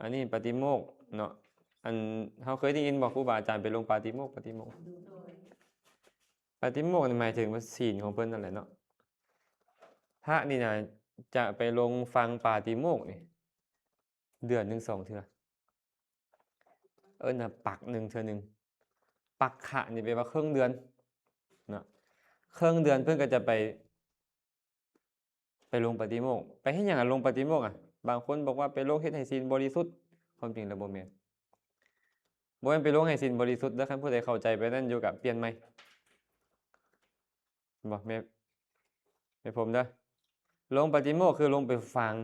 ອັນນີ້ປາຕິໂມກເນາະ ອັນເຮົາເຄີຍໄດ້ຍິນບໍ່ ຄູບາອາຈານໄປລົງປາຕິໂມກ ປາຕິໂມກ ປາຕິໂມກນີ້ໝາຍເຖິງວ່າສີນຂອງເພິ່ນນັ້ນແຫຼະເນາະ. ພະນີ້ນະຈະໄປລົງຟັງປາຕິໂມກນີ້ ເດືອນໜຶ່ງສອງເທື່ອ ເອີ້ນວ່າປັກໜຶ່ງເທື່ອໜຶ່ງ ປັກຂະນີ້ແປວ່າເຄິ່ງເດືອນເນາະ ເຄິ່ງເດືອນເພິ່ນກໍຈະໄປ ໄປລົງປາຕິໂມກ ໄປເຮັດຫຍັງອະ ລົງປາຕິໂມກອະ? ບາງຄົນບອກວ່າໄປລົງເຮັດໃຫ້ສິນບໍລິສຸດ ຄວາມຈິງແລ້ວບໍ່ແມ່ນ ບໍ່ແມ່ນໄປລົງໃຫ້ສິນບໍລິສຸດເດີ. ຄັນຜູ້ໃດເຂົ້າໃຈແບບນັ້ນຢູ່ກະປ່ຽນໃໝ່ ເຫັນບໍ່ ແມ່ ແມ່ພົມເດີ ລົງປາຕິໂມກຄືລົງໄປຟັງ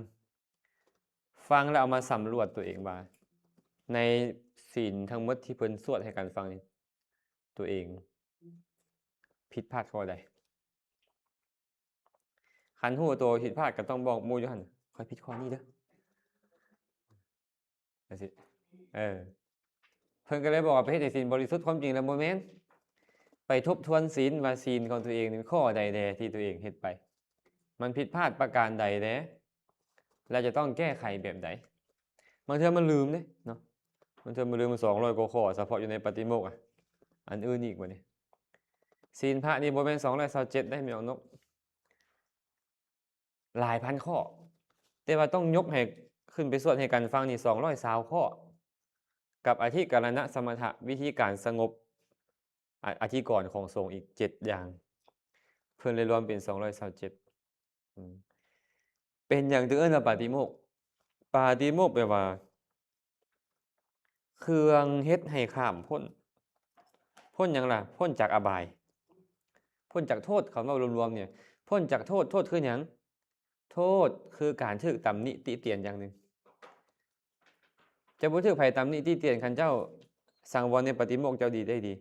ຟັງແລ້ວເອົາມາສຳຫຼວດຕົວເອງວ່າ ໃນສິນທັງໝົດທີ່ເພິ່ນສວດໃຫ້ກັນຟັງນີ້ ຕົວເອງຜິດພາດຂໍ້ໃດ? ຄັນຮູ້ຕົວຜິດພາດກໍຕ້ອງບອກໝູ່ຢູ່ຫັ້ນ ຂ້ອຍຜິດຂໍ້ນີ້ເດີ ຈັ່ງຊີ້ ເອີ ເພິ່ນກໍເລີຍບອກວ່າໄປເຮັດໃຫ້ສິນບໍລິສຸດ ຄວາມຈິງແລ້ວບໍ່ແມ່ນ ໄປທົບທວນສິນວ່າສິນຂອງຕົວເອງນີ້ຂໍ້ໃດແດ່ທີ່ຕົວເອງເຮັດໄປ ມັນຜິດພາດປະການໃດແດ່ ແລະຈະຕ້ອງແກ້ໄຂແບບໃດ. ບາງເທື່ອມັນລືມເດ້ເນາະ ບາງເທື່ອມັນລືມ ສອງຮ້ອຍກວ່າຂໍ້ ສະເພາະຢູ່ໃນປາຕິໂມກ ອະ ອັນອື່ນອີກບັດນີ້ ສິນພະນີ້ບໍ່ແມ່ນສອງຮ້ອຍຊາວເຈັດໄດ໋ ແມ່ອອກນົກ ຫຼາຍພັນຂໍ້ ແຕ່ວ່າຕ້ອງຍົກໃຫ້ ຂຶ້ນໄປສວດໃຫ້ກັນຟັງນີ້ສອງຮ້ອຍຊາວຂໍ້ ກັບອະທິກະລະນະສະມະຖະ ວິທີການສະຫງົບ ອະ ອະທິກອນຂອງສົງອີກເຈັດຢ່າງ ເພິ່ນເລີຍລວມເປັນສອງຮ້ອຍຊາວເຈັດ. ອືມ ເປັນຫຍັງຈຶ່ງເອີ້ນວ່າປາຕິໂມກ? ປາຕິໂມກແປວ່າ ເຄື່ອງເຮັດໃຫ້ຂ້າມພົ້ນ ພົ້ນຫຍັງລະ? ພົ້ນຈາກອະບາຍ ພົ້ນຈາກໂທດ. ຄຳເວົ້າລວມໆນີ້ ພົ້ນຈາກໂທດ. ໂທດຄືຫຍັງ? ໂທດຄືການຖືກຕຳໜິຕິຕຽນຢ່າງໜຶ່ງ. ເຈົ້າບໍ່ຖືກໃຜຕຳໜິຕິຕຽນ ຄັນເຈົ້າສັງວອນໃນປາຕິໂມກ ເຈົ້າດີໄດ້ດີ.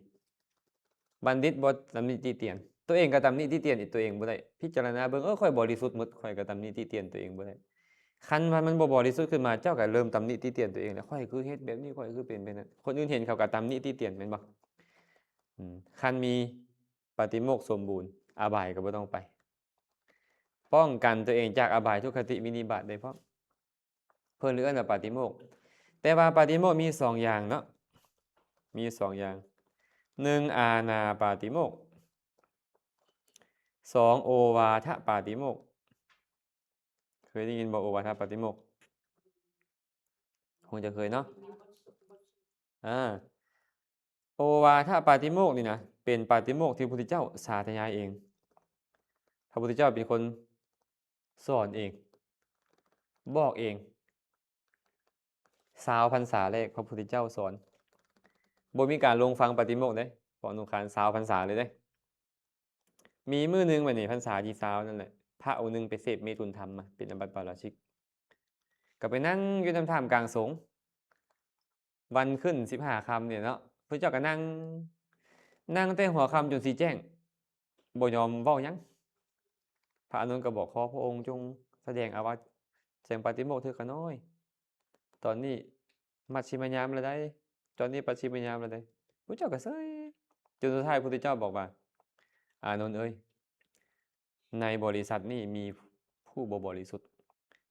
ບັນດິດບໍ່ຕຳໜິຕິຕຽນ ຕົວເອງກໍຕຳໜິຕິຕຽນຕົວເອງບໍ່ໄດ້. ພິຈາລະນາເບິ່ງ ເອີ ຂ້ອຍບໍລິສຸດໝົດ ຂ້ອຍກໍຕຳໜິຕິຕຽນຕົວເອງບໍ່ໄດ້. ຄັນວ່າມັນບໍ່ບໍລິສຸດຂຶ້ນມາ ເຈົ້າກໍເລີ່ມຕຳໜິຕິຕຽນຕົວເອງແລ້ວ ຂ້ອຍຄືເຮັດແບບນີ້ ຂ້ອຍຄືເປັນແບບນັ້ນ. ຄົນອື່ນເຫັນເຂົາກໍຕຳໜິຕິຕຽນແມ່ນບໍ່? ອືມ ຄັນມີປາຕິໂມກສົມບູນ ອະບາຍກໍບໍ່ຕ້ອງໄປ ປ້ອງກັນຕົວເອງຈາກອະບາຍ ທຸກຄະຕິ ວິນິບາດໄດ້ພ້ອມ. ເພິ່ນເອີ້ນວ່າປາຕິໂມກ ແຕ່ວ່າປາຕິໂມກມີສອງຢ່າງເນາະ ມີສອງຢ່າງ ໜຶ່ງ ອານາປາຕິໂມກ ສອງ ໂອວາທະປາຕິໂມກ. ເຄີຍໄດ້ຍິນບໍ່ ໂອວາທະປາຕິໂມກ? ຄົງຈະເຄີຍເນາະ ອາ ໂອວາທະປາຕິໂມກນີ້ນະ ເປັນປາຕິໂມກທີ່ພະພຸດທະເຈົ້າສາທະຍາຍເອງ. ພະພຸດທະເຈົ້າເປັນຄົນສອນເອງ ບອກເອງ. ຊາວພັນສາແລກ ພະພຸດທະເຈົ້າສອນ ບໍ່ມີການລົງຟັງປາຕິໂມກເດ້ ພວກອະນຸຄານ ຊາວພັນສາເລີຍເດ້. ມີມື້ໜຶ່ງບັດນີ້ ພັນສາທີຊາວນັ້ນແຫຼະ ພະອົງໜຶ່ງໄປເສບເມຖຸນທຳມາ ເປັນອາບັດປາຣາຊິກ ກໍໄປນັ່ງຢູ່ນຳຖ້ຳກາງສົງ ວັນຂຶ້ນສິບຫ້າຄ່ຳນີ້ເນາະ. ພະເຈົ້າກໍນັ່ງ ນັ່ງແຕ່ຫົວຄ່ຳຈົນຊິແຈ້ງ ບໍ່ຍອມເວົ້າຫຍັງ. ພະອານົນກໍບອກ ຂໍພະອົງຈົ່ງສະແດງອາວັດ ສະແດງປາຕິໂມກເທື່ອຂ້ານ້ອຍ ຕອນນີ້ມັດຊິມະຍາມແລ້ວໃດ໋ ຕອນນີ້ປັດຊິມະຍາມແລ້ວໃດ໋. ພະເຈົ້າກໍເຊີຍ ຈົນສຸດທ້າຍພະພຸດທະເຈົ້າບອກວ່າ ອານົນເອີຍ ໃນບໍລິສັດນີ້ມີຜູ້ບໍ່ບໍລິສຸດ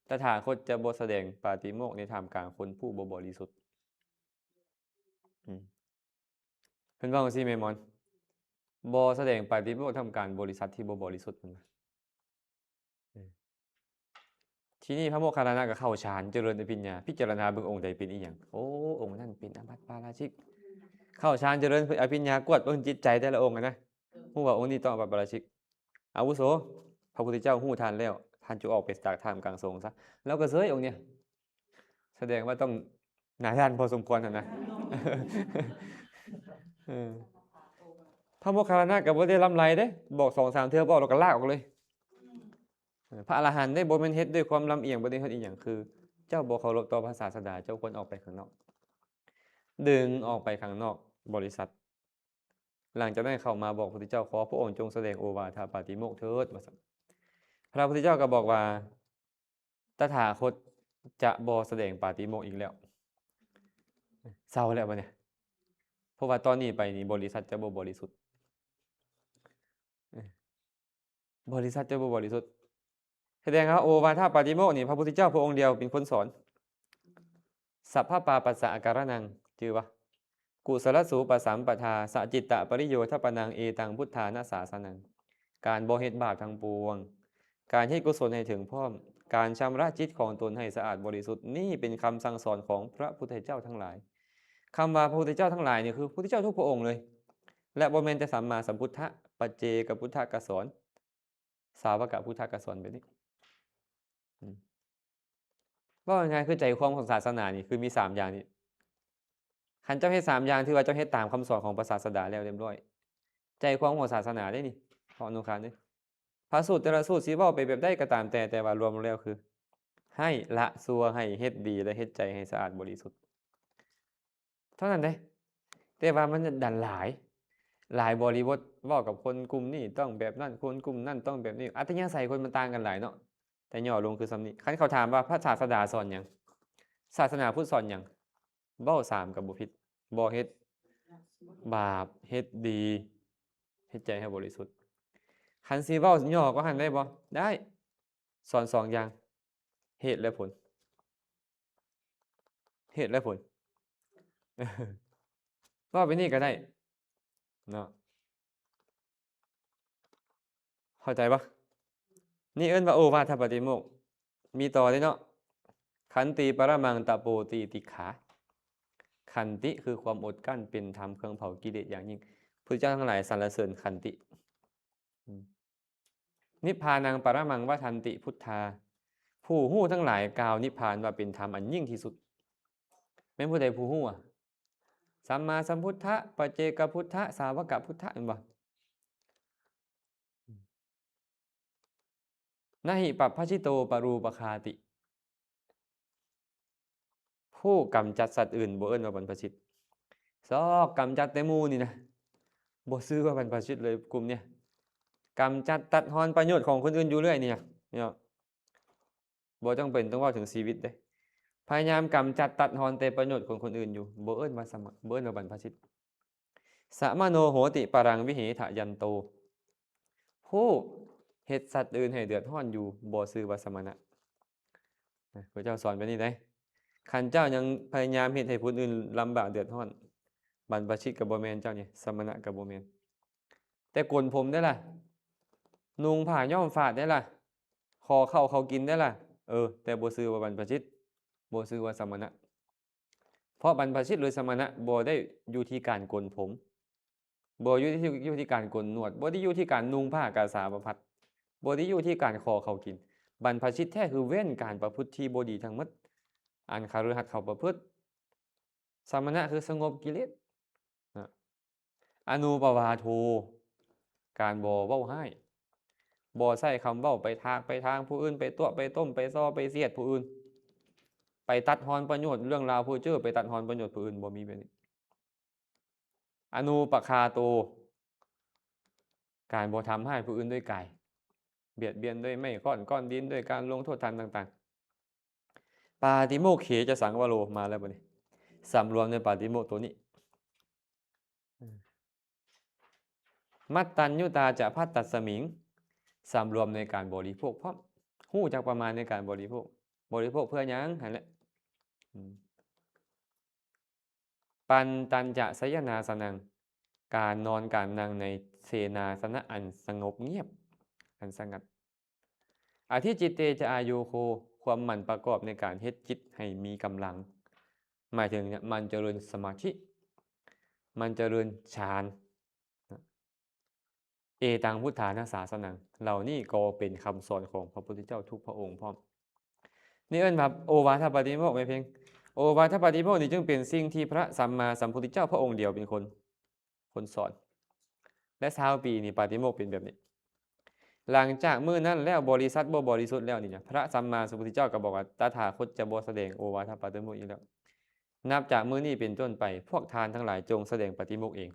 ຕະຖາຄົດຈະບໍ່ສະແດງປາຕິໂມກໃນທ່າມກາງຄົນຜູ້ບໍ່ບໍລິສຸດ. ອືມ ເພິ່ນເວົ້າຈັ່ງຊີ້ແມ່ນບໍ່? ບໍ່ສະແດງປາຕິໂມກທ່າມກາງບໍລິສັດທີ່ບໍ່ບໍລິສຸດ ເພິ່ນວ່າ. ເອີ ທີນີ້ພະໂມກຄັນລານະກໍເຂົ້າฌານ ຈະເລີນອະພິນຍາ ພິຈາລະນາເບິ່ງອົງໃດເປັນອີ່ຫຍັງ ໂອ້ ອົງນັ້ນເປັນອາບັດປາຣາຊິກ. ເຂົ້າฌານຈະເລີນອະພິນຍາ ກວດເບິ່ງຈິດໃຈແຕ່ລະອົງຫັ້ນນະ ຮູ້ວ່າອົງນີ້ຕ້ອງອາບັດປາຣາຊິກ. ອາວຸໂສ ພະພຸດທະເຈົ້າຮູ້ທ່ານແລ້ວ ທ່ານຈົ່ງອອກໄປຈາກທ່າມກາງສົງຊະ. ລາວກໍເຊີຍອົງນີ້ ສະແດງວ່າຕ້ອງໜ້າຢ້ານພໍສົມຄວນຫັ້ນນະ. ເອີ ພະໂມກຄັນລານະກໍບໍ່ໄດ້ລຳໄລເດ້ ບອກສອງສາມເທື່ອ ບອກແລ້ວກໍລາກອອກເລີຍ. ເອີ ພະອະລະຫັນເດ້ ບໍ່ແມ່ນເຮັດດ້ວຍຄວາມລຳອຽງ ບໍ່ໄດ້ເຮັດອີ່ຫຍັງ ຄືເຈົ້າບໍ່ເຄົາລົບຕໍ່ພະສາສະດາ ເຈົ້າຄວນອອກໄປຂ້າງນອກ ດຶງອອກໄປຂ້າງນອກບໍລິສັດ. ຫຼັງຈາກນັ້ນເຂົ້າມາບອກພະພຸດທະເຈົ້າ ຂໍພະອົງຈົ່ງສະແດງໂອວາທະປາຕິໂມກເຖີດ ວ່າຊັ້ນ. ພະພຸດທະເຈົ້າກໍບອກວ່າ ຕະຖາຄົດຈະບໍ່ສະແດງປາຕິໂມກອີກແລ້ວ. ເຊົາແລ້ວບັດນີ້ ເພາະວ່າຕອນນີ້ໄປນີ້ບໍລິສັດຈະບໍ່ບໍລິສຸດ. ບໍລິສັດຈະບໍ່ບໍລິສຸດ ສະແດງວ່າໂອວາທະປາຕິໂມກນີ້ ພະພຸດທະເຈົ້າພະອົງດຽວເປັນຄົນສອນ. ສັບພະປາປັດສະອາກາລະນັງ ຈື່ບໍ່? ກຸສະລະສູປະສຳປະທາ ສະຈິດຕະປະລິໂຍທະປະນັງ ເອຕັງພຸດທານະສາສະນັງ. ການບໍ່ເຮັດບາບທັງປວງ, ການເຮັດກຸສົນໃຫ້ເຖິງພ້ອມ, ການຊຳລະຈິດຂອງຕົນໃຫ້ສະອາດບໍລິສຸດ, ນີ້ເປັນຄຳສັ່ງສອນຂອງພະພຸດທະເຈົ້າທັງຫຼາຍ. ຄຳວ່າພະພຸດທະເຈົ້າທັງຫຼາຍນີ້ ຄືພະພຸດທະເຈົ້າທຸກພະອົງເລີຍ ແລະ ບໍ່ແມ່ນແຕ່ສຳມາສຳພຸດທະ, ປັດເຈກະພຸດທະກະສອນ, ສາວະກະພຸດທະກະສອນແບບນີ້. ອືມ ເວົ້າງ່າຍໆ ຄືໃຈຄວາມຂອງສາສະໜານີ້ ຄືມີສາມຢ່າງນີ້. ຄັນເຈົ້າເຮັດສາມຢ່າງ ຖືວ່າເຈົ້າເຮັດຕາມຄຳສອນຂອງພະສາສະດາແລ້ວຮຽບຮ້ອຍ. ໃຈຄວາມຂອງສາສະໜາເດ້ນີ້ ເພາະອະນຸຄານເດ້. ພະສູດແຕ່ລະສູດຊິເວົ້າໄປແບບໃດກໍຕາມແຕ່, ແຕ່ວ່າລວມແລ້ວຄື ໃຫ້ລະຊົ່ວ, ໃຫ້ເຮັດດີ ແລະ ເຮັດໃຈໃຫ້ສະອາດບໍລິສຸດ. ເທົ່ານັ້ນເດ້. ແຕ່ວ່າມັນດັນຫຼາຍ, ຫຼາຍບໍລິບົດ, ເວົ້າກັບຄົນກຸ່ມນີ້ຕ້ອງແບບນັ້ນ, ຄົນກຸ່ມນັ້ນຕ້ອງແບບນີ້. ອັດຕະຍາໄສຄົນມັນຕ່າງກັນຫຼາຍເນາະ, ແຕ່ຫຍໍ້ລົງຄືສ່ຳນີ້. ຄັນເຂົາຖາມວ່າພະສາສະດາສອນຫຍັງ? ສາສະໜາພຸດສອນຫຍັງ? ເວົ້າສາມກໍບໍ່ຜິດ, ບໍ່ເຮັດບາບ, ເຮັດດີ, ເຮັດໃຈໃຫ້ບໍລິສຸດ. ຄັນຊິເວົ້າຫຍໍ້ກວ່າຫັ້ນໄດ້ບໍ່? ໄດ້. ສອນສອງຢ່າງ, ເຫດ ແລະ ຜົນ. ເຫດ ແລະ ຜົນ. ເວົ້າແບບນີ້ກໍໄດ້ເນາະ. ເຂົ້າໃຈບໍ່? ນີ້ເອີ້ນວ່າໂອວາທະປາຕິໂມກ. ມີຕໍ່ເດ້ເນາະ. ຂັນຕິປະລະມັງຕະໂປຕີຕິກຂາ. ຂັນຕິຄືຄວາມອົດກັ້ນ ເປັນທຳເຄື່ອງເຜົາກິເລດຢ່າງຍິ່ງ. ພຸດທະເຈົ້າທັງຫຼາຍສັນລະເສີນຂັນຕິ. ອືມ ນິບພານັງປະລະມັງວັດທັນຕິພຸດທາ. ຜູ້ຮູ້ທັງຫຼາຍກ່າວນິບພານວ່າເປັນທຳອັນຍິ່ງທີ່ສຸດ. ແມ່ນຜູ້ໃດຜູ້ຮູ້ອະ? ສຳມາສຳພຸດທະ, ປັດເຈກະພຸດທະ, ສາວະກະພຸດທະ ແມ່ນບໍ່? ນະຫິປັບພະຊິໂຕປະຣູປະຄາຕິ. ຜູ້ກຳຈັດສັດອື່ນບໍ່ເອີ້ນວ່າບັນພະຊິດ. ຊອກກຳຈັດແຕ່ໝູ່ນີ້ນະ, ບໍ່ຊື່ວ່າບັນພະຊິດເລີຍກຸ່ມນີ້. ກຳຈັດຕັດຮອນປະໂຫຍດຂອງຄົນອື່ນຢູ່ເລື້ອຍນີ້ນະ, ເນາະ. ບໍ່ຈຳເປັນຕ້ອງເວົ້າເຖິງຊີວິດເດ້. ພະຍາຍາມກຳຈັດຕັດຮອນແຕ່ປະໂຫຍດຂອງຄົນອື່ນຢູ່, ບໍ່ເອີ້ນວ່າສະມະ, ບໍ່ເອີ້ນວ່າບັນພະຊິດ. ສະມະໂນໂຫຕິປະລັງວິເຫທະຍັນໂຕ. ຜູ້ເຮັດສັດອື່ນໃຫ້ເດືອດຮ້ອນຢູ່ ບໍ່ຊື່ວ່າສະມະນະ. ນະ ພະເຈົ້າສອນແບບນີ້ເດ້. ຄັນເຈົ້າຍັງພະຍາຍາມເຮັດໃຫ້ຜູ້ອື່ນລຳບາກເດືອດຮ້ອນ, ບັນພະຊິດກໍບໍ່ແມ່ນເຈົ້ານີ້, ສະມະນະກໍບໍ່ແມ່ນ. ແຕ່ໂກນຜົມໄດ້ລະ, ນຸ່ງຜ້າຍ້ອມຝາດໄດ້ລະ, ຂໍເຂົ້າເຂົາກິນໄດ້ລະ, ເອີ ແຕ່ບໍ່ຊື່ວ່າບັນພະຊິດ, ບໍ່ຊື່ວ່າສະມະນະ. ເພາະບັນພະຊິດ ຫຼື ສະມະນະ ບໍ່ໄດ້ຢູ່ທີ່ການໂກນຜົມ, ບໍ່ຢູ່ທີ່ ຢູ່ທີ່ການໂກນໜວດ, ບໍ່ໄດ້ຢູ່ທີ່ການນຸ່ງຜ້າກາສາວະພັດ, ບໍ່ໄດ້ຢູ່ທີ່ການຂໍເຂົາກິນ. ບັນພະຊິດແທ້ຄືເວັ້ນການປະພຶດທີ່ບໍ່ດີທັງໝົດ ອັນຄະລືຫັດເຂົາປະພຶດ. ສະມະນະຄືສະຫງົບກິເລດນະ. ອະນູປະວາໂທ ການບໍ່ເວົ້າຮ້າຍ, ບໍ່ໃຊ້ຄຳເວົ້າໄປຖາກໄປຖາງຜູ້ອື່ນ, ໄປຕົວະໄປຕົ້ມ, ໄປສໍ້ໄປສຽດຜູ້ອື່ນ, ໄປຕັດຮອນປະໂຫຍດເລື່ອງລາວເພີ້ເຈີ້, ໄປຕັດຮອນປະໂຫຍດຜູ້ອື່ນ, ບໍ່ມີແບບນີ້. ອະນູປະຄາໂຕ ການບໍ່ທຳຮ້າຍຜູ້ອື່ນດ້ວຍກາຍ, ບຽດບຽນດ້ວຍໄມ້ຄ້ອນ, ກ້ອນດິນ, ດ້ວຍການລົງໂທດທ່ານຕ່າງໆ. ປາຕິໂມກເຂຈະສັງວະໂລ ມາແລ້ວບັດນີ້, ສຳລວມໃນປາຕິໂມກໂຕນີ້. ມັດຕັນຍຸຕາຈະພັດຕັດສະມິງ, ສຳລວມໃນການບໍລິໂພກພ້ອມ, ຮູ້ຈັກປະມານໃນການບໍລິໂພກ, ບໍລິໂພກເພື່ອຫຍັງຫັ້ນແຫຼະ. ອືມ ປັນຕັນຈະໄຊຍະນາສະນັງ, ການນອນການນັ່ງໃນເສນາສະນະອັນສະຫງົບງຽບ, ອັນສະຫງັດ. ອະທິຈິດເຕຈະອາໂຍໂຄ, ຄວາມໝັ້ນປະກອບໃນການເຮັດຈິດໃຫ້ມີກຳລັງ, ໝາຍເຖິງມັນຈະເລີນສະມາທິ, ມັນຈະເລີນฌານ. ເອຕັງພຸດທານະສາສະນັງ, ເຫຼົ່ານີ້ກໍເປັນຄຳສອນຂອງພະພຸດທະເຈົ້າທຸກພະອົງພ້ອມ. ນີ້ເອີ້ນວ່າໂອວາທະປາຕິໂມກແມ່ນເພງ. ໂອວາທະປາຕິໂມກນີ້ຈຶ່ງເປັນສິ່ງທີ່ພະສຳມາສຳພຸດທະເຈົ້າພະອົງດຽວເປັນຄົນ ຄົນສອນ ແລະ ຊາວປີນີ້ປາຕິໂມກເປັນແບບນີ້. ຫຼັງຈາກມື້ນັ້ນແລ້ວ ບໍລິສັດບໍ່ບໍລິສຸດແລ້ວນີ້ນະ, ພະສຳມາສຳພຸດທະເຈົ້າກໍບອກວ່າ ຕະຖາຄົດຈະບໍ່ສະແດງໂອວາທະປາຕິໂມກອີກແລ້ວ. ນັບຈາກມື້ນີ້ເປັນຕົ້ນໄປ ພວກທ່ານທັງຫຼາຍຈົ່ງສະແດງປາຕິໂມກເອງ.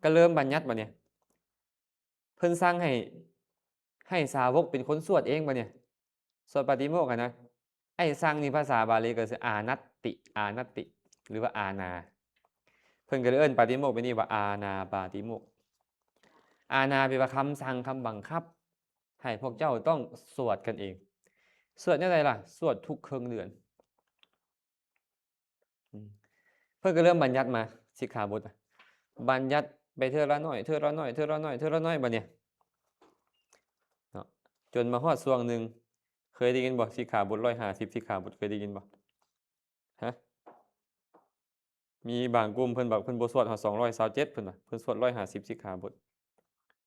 ກໍເລີ່ມບັນຍັດບັດນີ້. ເພິ່ນສັ່ງໃຫ້ ໃຫ້ສາວົກເປັນຄົນສວດເອງບັດນີ້, ສວດປາຕິໂມກຫັ້ນນະ. ໄອ້ສັ່ງນີ້ພາສາບາລີກໍຄືອານັດຕິ, ອານັດຕິ ຫຼືວ່າອານາ. ເພິ່ນກໍເລີຍເອີ້ນປາຕິໂມກແບບນີ້ວ່າອານາປາຕິໂມກ. ອານາແປວ່າຄຳສັ່ງ, ຄຳບັງຄັບ ໃຫ້ພວກເຈົ້າຕ້ອງສວດກັນເອງ. ສວດແນວໃດລະ? ສວດທຸກເຄິ່ງເດືອນ. ອືມ ເພິ່ນກໍເລີ່ມບັນຍັດມາ ສິກຂາບົດ ບັນຍັດໄປເທື່ອລະໜ້ອຍ ເທື່ອລະໜ້ອຍ ເທື່ອລະໜ້ອຍ ເທື່ອລະໜ້ອຍ ບັດນີ້ເນາະ ຈົນມາຮອດຊ່ວງໜຶ່ງ ເຄີຍໄດ້ຍິນບໍ່? ສິກຂາບົດຮ້ອຍຫ້າສິບສິກຂາບົດ ເຄີຍໄດ້ຍິນບໍ່? ຮະ? ມີບາງກຸ່ມເພິ່ນບອກເພິ່ນບໍ່ສວດຮອດສອງຮ້ອຍຊາວເຈັດ ເພິ່ນວ່າ ເພິ່ນສວດຮ້ອຍຫ້າສິບສິກຂາບົດ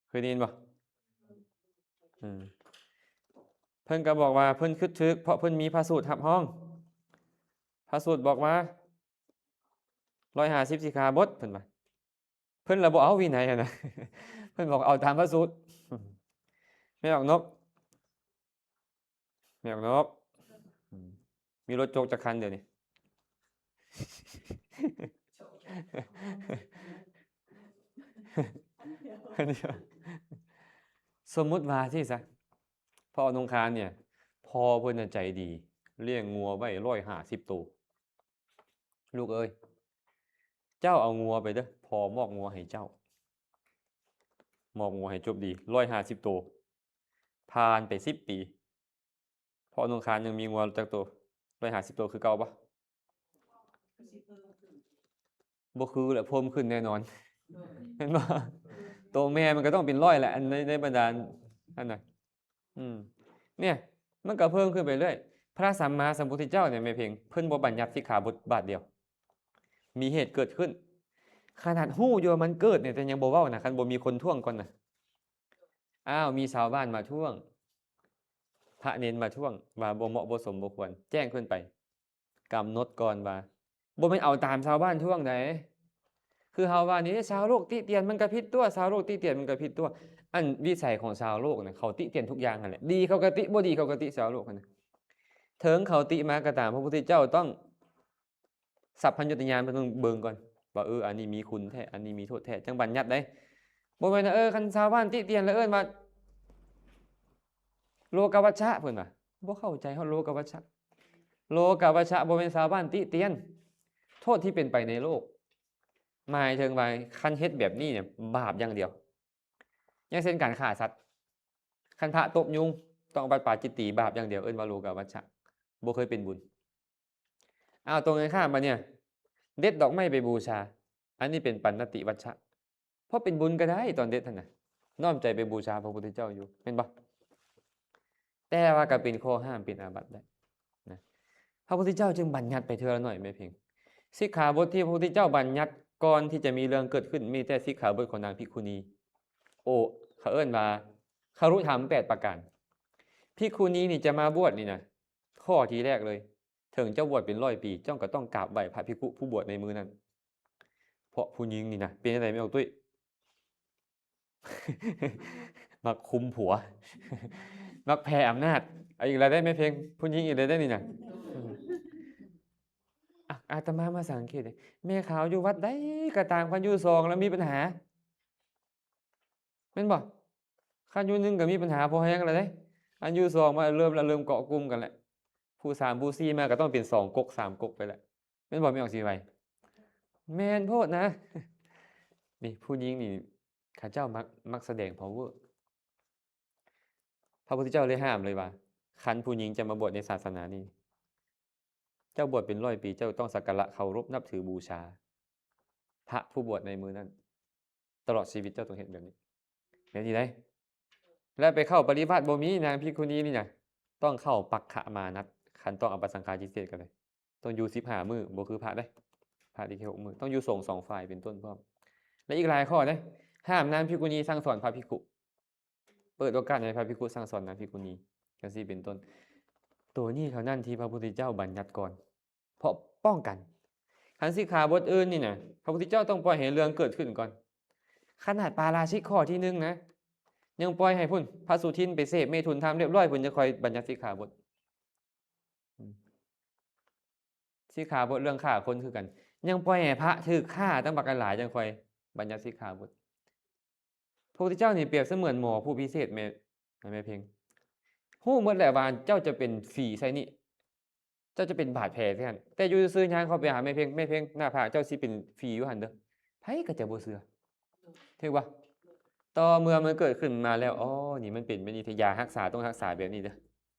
ເຄີຍໄດ້ຍິນບໍ່? ອືມ ເພິ່ນກໍບອກວ່າເພິ່ນຄິດຖືກ ເພາະເພິ່ນມີພະສູດຮັບຮອງ ພະສູດບອກວ່າຮ້ອຍຫ້າສິບສິກຂາບົດ ເພິ່ນວ່າ ເພິ່ນລະບໍ່ເອົາວິໄນຫັ້ນນະ ເພິ່ນບອກເອົາຕາມພະສູດ ແມ່ນອອກນົກ ແມ່ນອອກນົກ ອືມ ມີລົດຈົກຈັກຄັນດຽວນີ້? ສົມມຸດວ່າຊີ້ຊະ ພໍ່ໜຸ່ງຄານນີ້ ພໍ່ເພິ່ນນະໃຈດີ ລ້ຽງງົວໄວ້ຮ້ອຍຫ້າສິບໂຕ ລູກເອີຍ ເຈົ້າເອົາງົວໄປເດີ້ ພໍ່ມອບງົວໃຫ້ເຈົ້າ ມອບງົວໃຫ້ຈົບດີ ຮ້ອຍຫ້າສິບໂຕ ຜ່ານໄປສິບປີ ພໍ່ໜຸ່ງຄານຍັງມີງົວຈັກໂຕ? ຮ້ອຍຫ້າສິບໂຕຄືເກົ່າບໍ່? ບໍ່ຄືແຫຼະ ເພີ່ມຂຶ້ນແນ່ນອນ ແມ່ນບໍ່? ໂຕແມ່ມັນກໍຕ້ອງເປັນຮ້ອຍແຫຼະ ອັນໃນ ໃນບັນດາອັນນັ້ນນະ ອືມ ເນຍ ມັນກໍເພີ່ມຂຶ້ນໄປເລື້ອຍ ພະສຳມາສຳພຸດທະເຈົ້າເນຍ ແມ່ເພັງ ເພິ່ນບໍ່ບັນຍັດສິກຂາບົດບາດດຽວ ມີເຫດເກີດຂຶ້ນ ຂະໜາດຮູ້ຢູ່ວ່າມັນເກີດເນຍ ແຕ່ຍັງບໍ່ເວົ້ານະ ຄັນບໍ່ມີຄົນທ້ວງກ່ອນນະ ອ້າວ ມີຊາວບ້ານມາທ້ວງ ພະເນນມາທ້ວງວ່າບໍ່ເໝາະບໍ່ສົມບໍ່ຄວນ ແຈ້ງເພິ່ນໄປ ກຳນົດກ່ອນວ່າ ບໍ່ແມ່ນເອົາຕາມຊາວບ້ານທ້ວງໃດ ຄືເຮົາວ່ານີ້ ຊາວໂລກຕິຕຽນມັນກໍຜິດຕົວະ ຊາວໂລກຕິຕຽນມັນກໍຜິດຕົວະ ອັນວິໄສຂອງຊາວໂລກນະ ເຂົາຕິຕຽນທຸກຢ່າງຫັ້ນແຫຼະ ດີເຂົາກໍຕິ ບໍ່ດີເຂົາກໍຕິ ຊາວໂລກຫັ້ນນະ ເຖິງເຂົາຕິມາກໍຕາມ ພະພຸດທະເຈົ້າຕ້ອງ ສັບພັນຍຸດຕະຍານເພິ່ນເບິ່ງກ່ອນວ່າ ເອີ ອັນນີ້ມີຄຸນແທ້ ອັນນີ້ມີໂທດແທ້ ຈັ່ງບັນຍັດໄດ້ ບໍ່ແມ່ນວ່າ ເອີ ຄັນຊາວບ້ານຕິຕຽນແລ້ວເອີ້ນວ່າໂລກະວັດຊະ ເພິ່ນວ່າ ບໍ່ເຂົ້າໃຈຮອດໂລກະວັດຊະ ໂລກະວັດຊະບໍ່ແມ່ນຊາວບ້ານຕິຕຽນ ໂທດທີ່ເປັນໄປໃນໂລກ ໝາຍເຖິງວ່າຄັນເຮັດແບບນີ້ເນຍ ບາບຢ່າງດຽວ ຢ່າງເຊັ່ນການຂ້າສັດ ຄັນພະຕົບຍຸງ ຕ້ອງເອົາບາດປາຈິດຕີ ບາບຢ່າງດຽວ ເອີ້ນວ່າໂລກະວັດຊະ ບໍ່ເຄີຍເປັນບຸນ. ອ້າວ ຕົງກັນຂ້າມບັດນີ້ ເດັດດອກໄມ້ໄປບູຊາ ອັນນີ້ເປັນປັນນະຕິວັດຊະ ເພາະເປັນບຸນກໍໄດ້ ຕອນເດັດຫັ້ນນະ ນ້ອມໃຈໄປບູຊາພະພຸດທະເຈົ້າຢູ່ ແມ່ນບໍ່? ແຕ່ວ່າກໍເປັນຂໍ້ຫ້າມ ເປັນອາບັດໄດ້ນະ ພະພຸດທະເຈົ້າຈຶ່ງບັນຍັດໄປເທື່ອລະໜ້ອຍແມ່ເພັງ. ສິກຂາບົດທີ່ພະພຸດທະເຈົ້າບັນຍັດກ່ອນທີ່ຈະມີເລື່ອງເກີດຂຶ້ນ ມີແຕ່ສິກຂາບົດຂອງນາງພິກຂຸນີ ໂອ ເຂົາເອີ້ນວ່າຄະລຸທຳແປດປະການ. ພິກຂຸນີນີ້ຈະມາບວດນີ້ນະ ຂໍ້ທີແລກເລີຍ ເຖິງເຈົ້າບວດເປັນຮ້ອຍປີ ເຈົ້າກໍຕ້ອງກາບໄຫວ້ພະພິກຂຸຜູ້ບວດໃນມື້ນັ້ນ. ເພາະຜູ້ຍິງນີ້ນະ ເປັນຈັ່ງໃດແມ່ອອກຕຸ້ຍ? ມັກຄຸມຜົວ ມັກແຜ່ອຳນາດ. ເອົາອີກແລ້ວເດ້ແມ່ເພັງ ຜູ້ຍິງອີກແລ້ວເດ້ນີ້ນະ. ອາ ອາດຕະມາມາສັງເກດເດ້ ແມ່ຂາວຢູ່ວັດໃດກໍຕາມ ຄັນຢູ່ສອງແລ້ວມີບັນຫາ ແມ່ນບໍ່? ຄັນຢູ່ໜຶ່ງກໍມີບັນຫາພໍແຮງແລ້ວເດ້ ອັນຢູ່ສອງມາເລີ່ມລະ ເລີ່ມເກາະກຸ່ມກັນແຫຼະ ຜູ້ສາມຜູ້ສີ່ມາກໍຕ້ອງເປັນສອງກົກສາມກົກໄປແຫຼະ ແມ່ນບໍ່ແມ່ອອກສີໄວ? ແມ່ນໂພດນະ. ນີ້ຜູ້ຍິງນີ້ ເຂົາເຈົ້າມັກ ມັກສະແດງພາວເວີ ພະພຸດທະເຈົ້າເລີຍຫ້າມເລີຍວ່າ ຄັນຜູ້ຍິງຈະມາບວດໃນສາສະໜານີ້ ເຈົ້າບວດເປັນຮ້ອຍປີ ເຈົ້າຕ້ອງສັກກາລະເຄົາລົບນັບຖືບູຊາພະຜູ້ບວດໃນມື້ນັ້ນ ຕະຫຼອດຊີວິດເຈົ້າຕ້ອງເຮັດແບບນີ້ ແນວນີ້ໄດ໋. ແລະໄປເຂົ້າປະລິວາດບໍ່ມີ ນາງພິກຂຸນີນີ້ນະ ຕ້ອງເຂົ້າປັກຂະມານັດ ຄັນຕ້ອງອະປະສັງຂາທິເສດກໍໄດ້ ຕ້ອງຢູ່ສິບຫ້າມື້ ບໍ່ຄືພະເດ້ ພະໄດ້ແຄ່ຫົກມື້ ຕ້ອງຢູ່ສົງສອງຝ່າຍເປັນຕົ້ນພ້ອມ ແລະອີກຫຼາຍຂໍ້ເດ້ ຫ້າມນາງພິກຂຸນີສັ່ງສອນພະພິກຂຸ ເປີດໂອກາດໃຫ້ພະພິກຂຸສັ່ງສອນນາງພິກຂຸນີ ຈັ່ງຊີ້ເປັນຕົ້ນ. ໂຕນີ້ເທົ່ານັ້ນທີ່ພະພຸດທະເຈົ້າບັນຍັດກ່ອນ ເພາະປ້ອງກັນ. ຄັນສິກຂາບົດອື່ນນີ້ນະ ພະພຸດທະເຈົ້າຕ້ອງປ່ອຍໃຫ້ເລື່ອງເກີດຂຶ້ນກ່ອນ. ຂະໜາດປາລາຊິກຂໍ້ທີໜຶ່ງນະ ຍັງປ່ອຍໃຫ້ພຸ້ນ ພະສຸທິນໄປເສບເມຖຸນທຳຮຽບຮ້ອຍພຸ້ນ ຈັ່ງຄ່ອຍບັນຍັດສິກຂາບົດ. ສິກຂາບົດເລື່ອງຂ້າຄົນຄືກັນ ຍັງປ່ອຍໃຫ້ພະຖືກຂ້າຕັ້ງບັກຫຼາຍໆ ຈັ່ງຄ່ອຍບັນຍັດສິກຂາບົດ. ພະພຸດທະເຈົ້ານີ້ປຽບສະເໝືອນໝໍຜູ້ພິເສດແມ່ ແມ່ເພັງ ຮູ້ໝົດແຫຼະວ່າເຈົ້າຈະເປັນຝີໃສ່ນີ້ ເຈົ້າຈະເປັນບາດແຜໃສ່ຫັ້ນ ແຕ່ຢູ່ຊື່ໆ ຍ່າງເຂົ້າໄປຫາແມ່ເພັງ ແມ່ເພັງ ໜ້າຜາກເຈົ້າຊິເປັນຝີຢູ່ຫັ້ນເດີ້ ໃຜກໍຈະບໍ່ເຊື່ອ ຖືກບໍ່? ຕໍ່ເມື່ອມັນເກີດຂຶ້ນມາແລ້ວ ອໍ ນີ້ມັນເປັນແບບນີ້ ຢາຮັກສາຕ້ອງຮັກສາແບບນີ້ເດີ້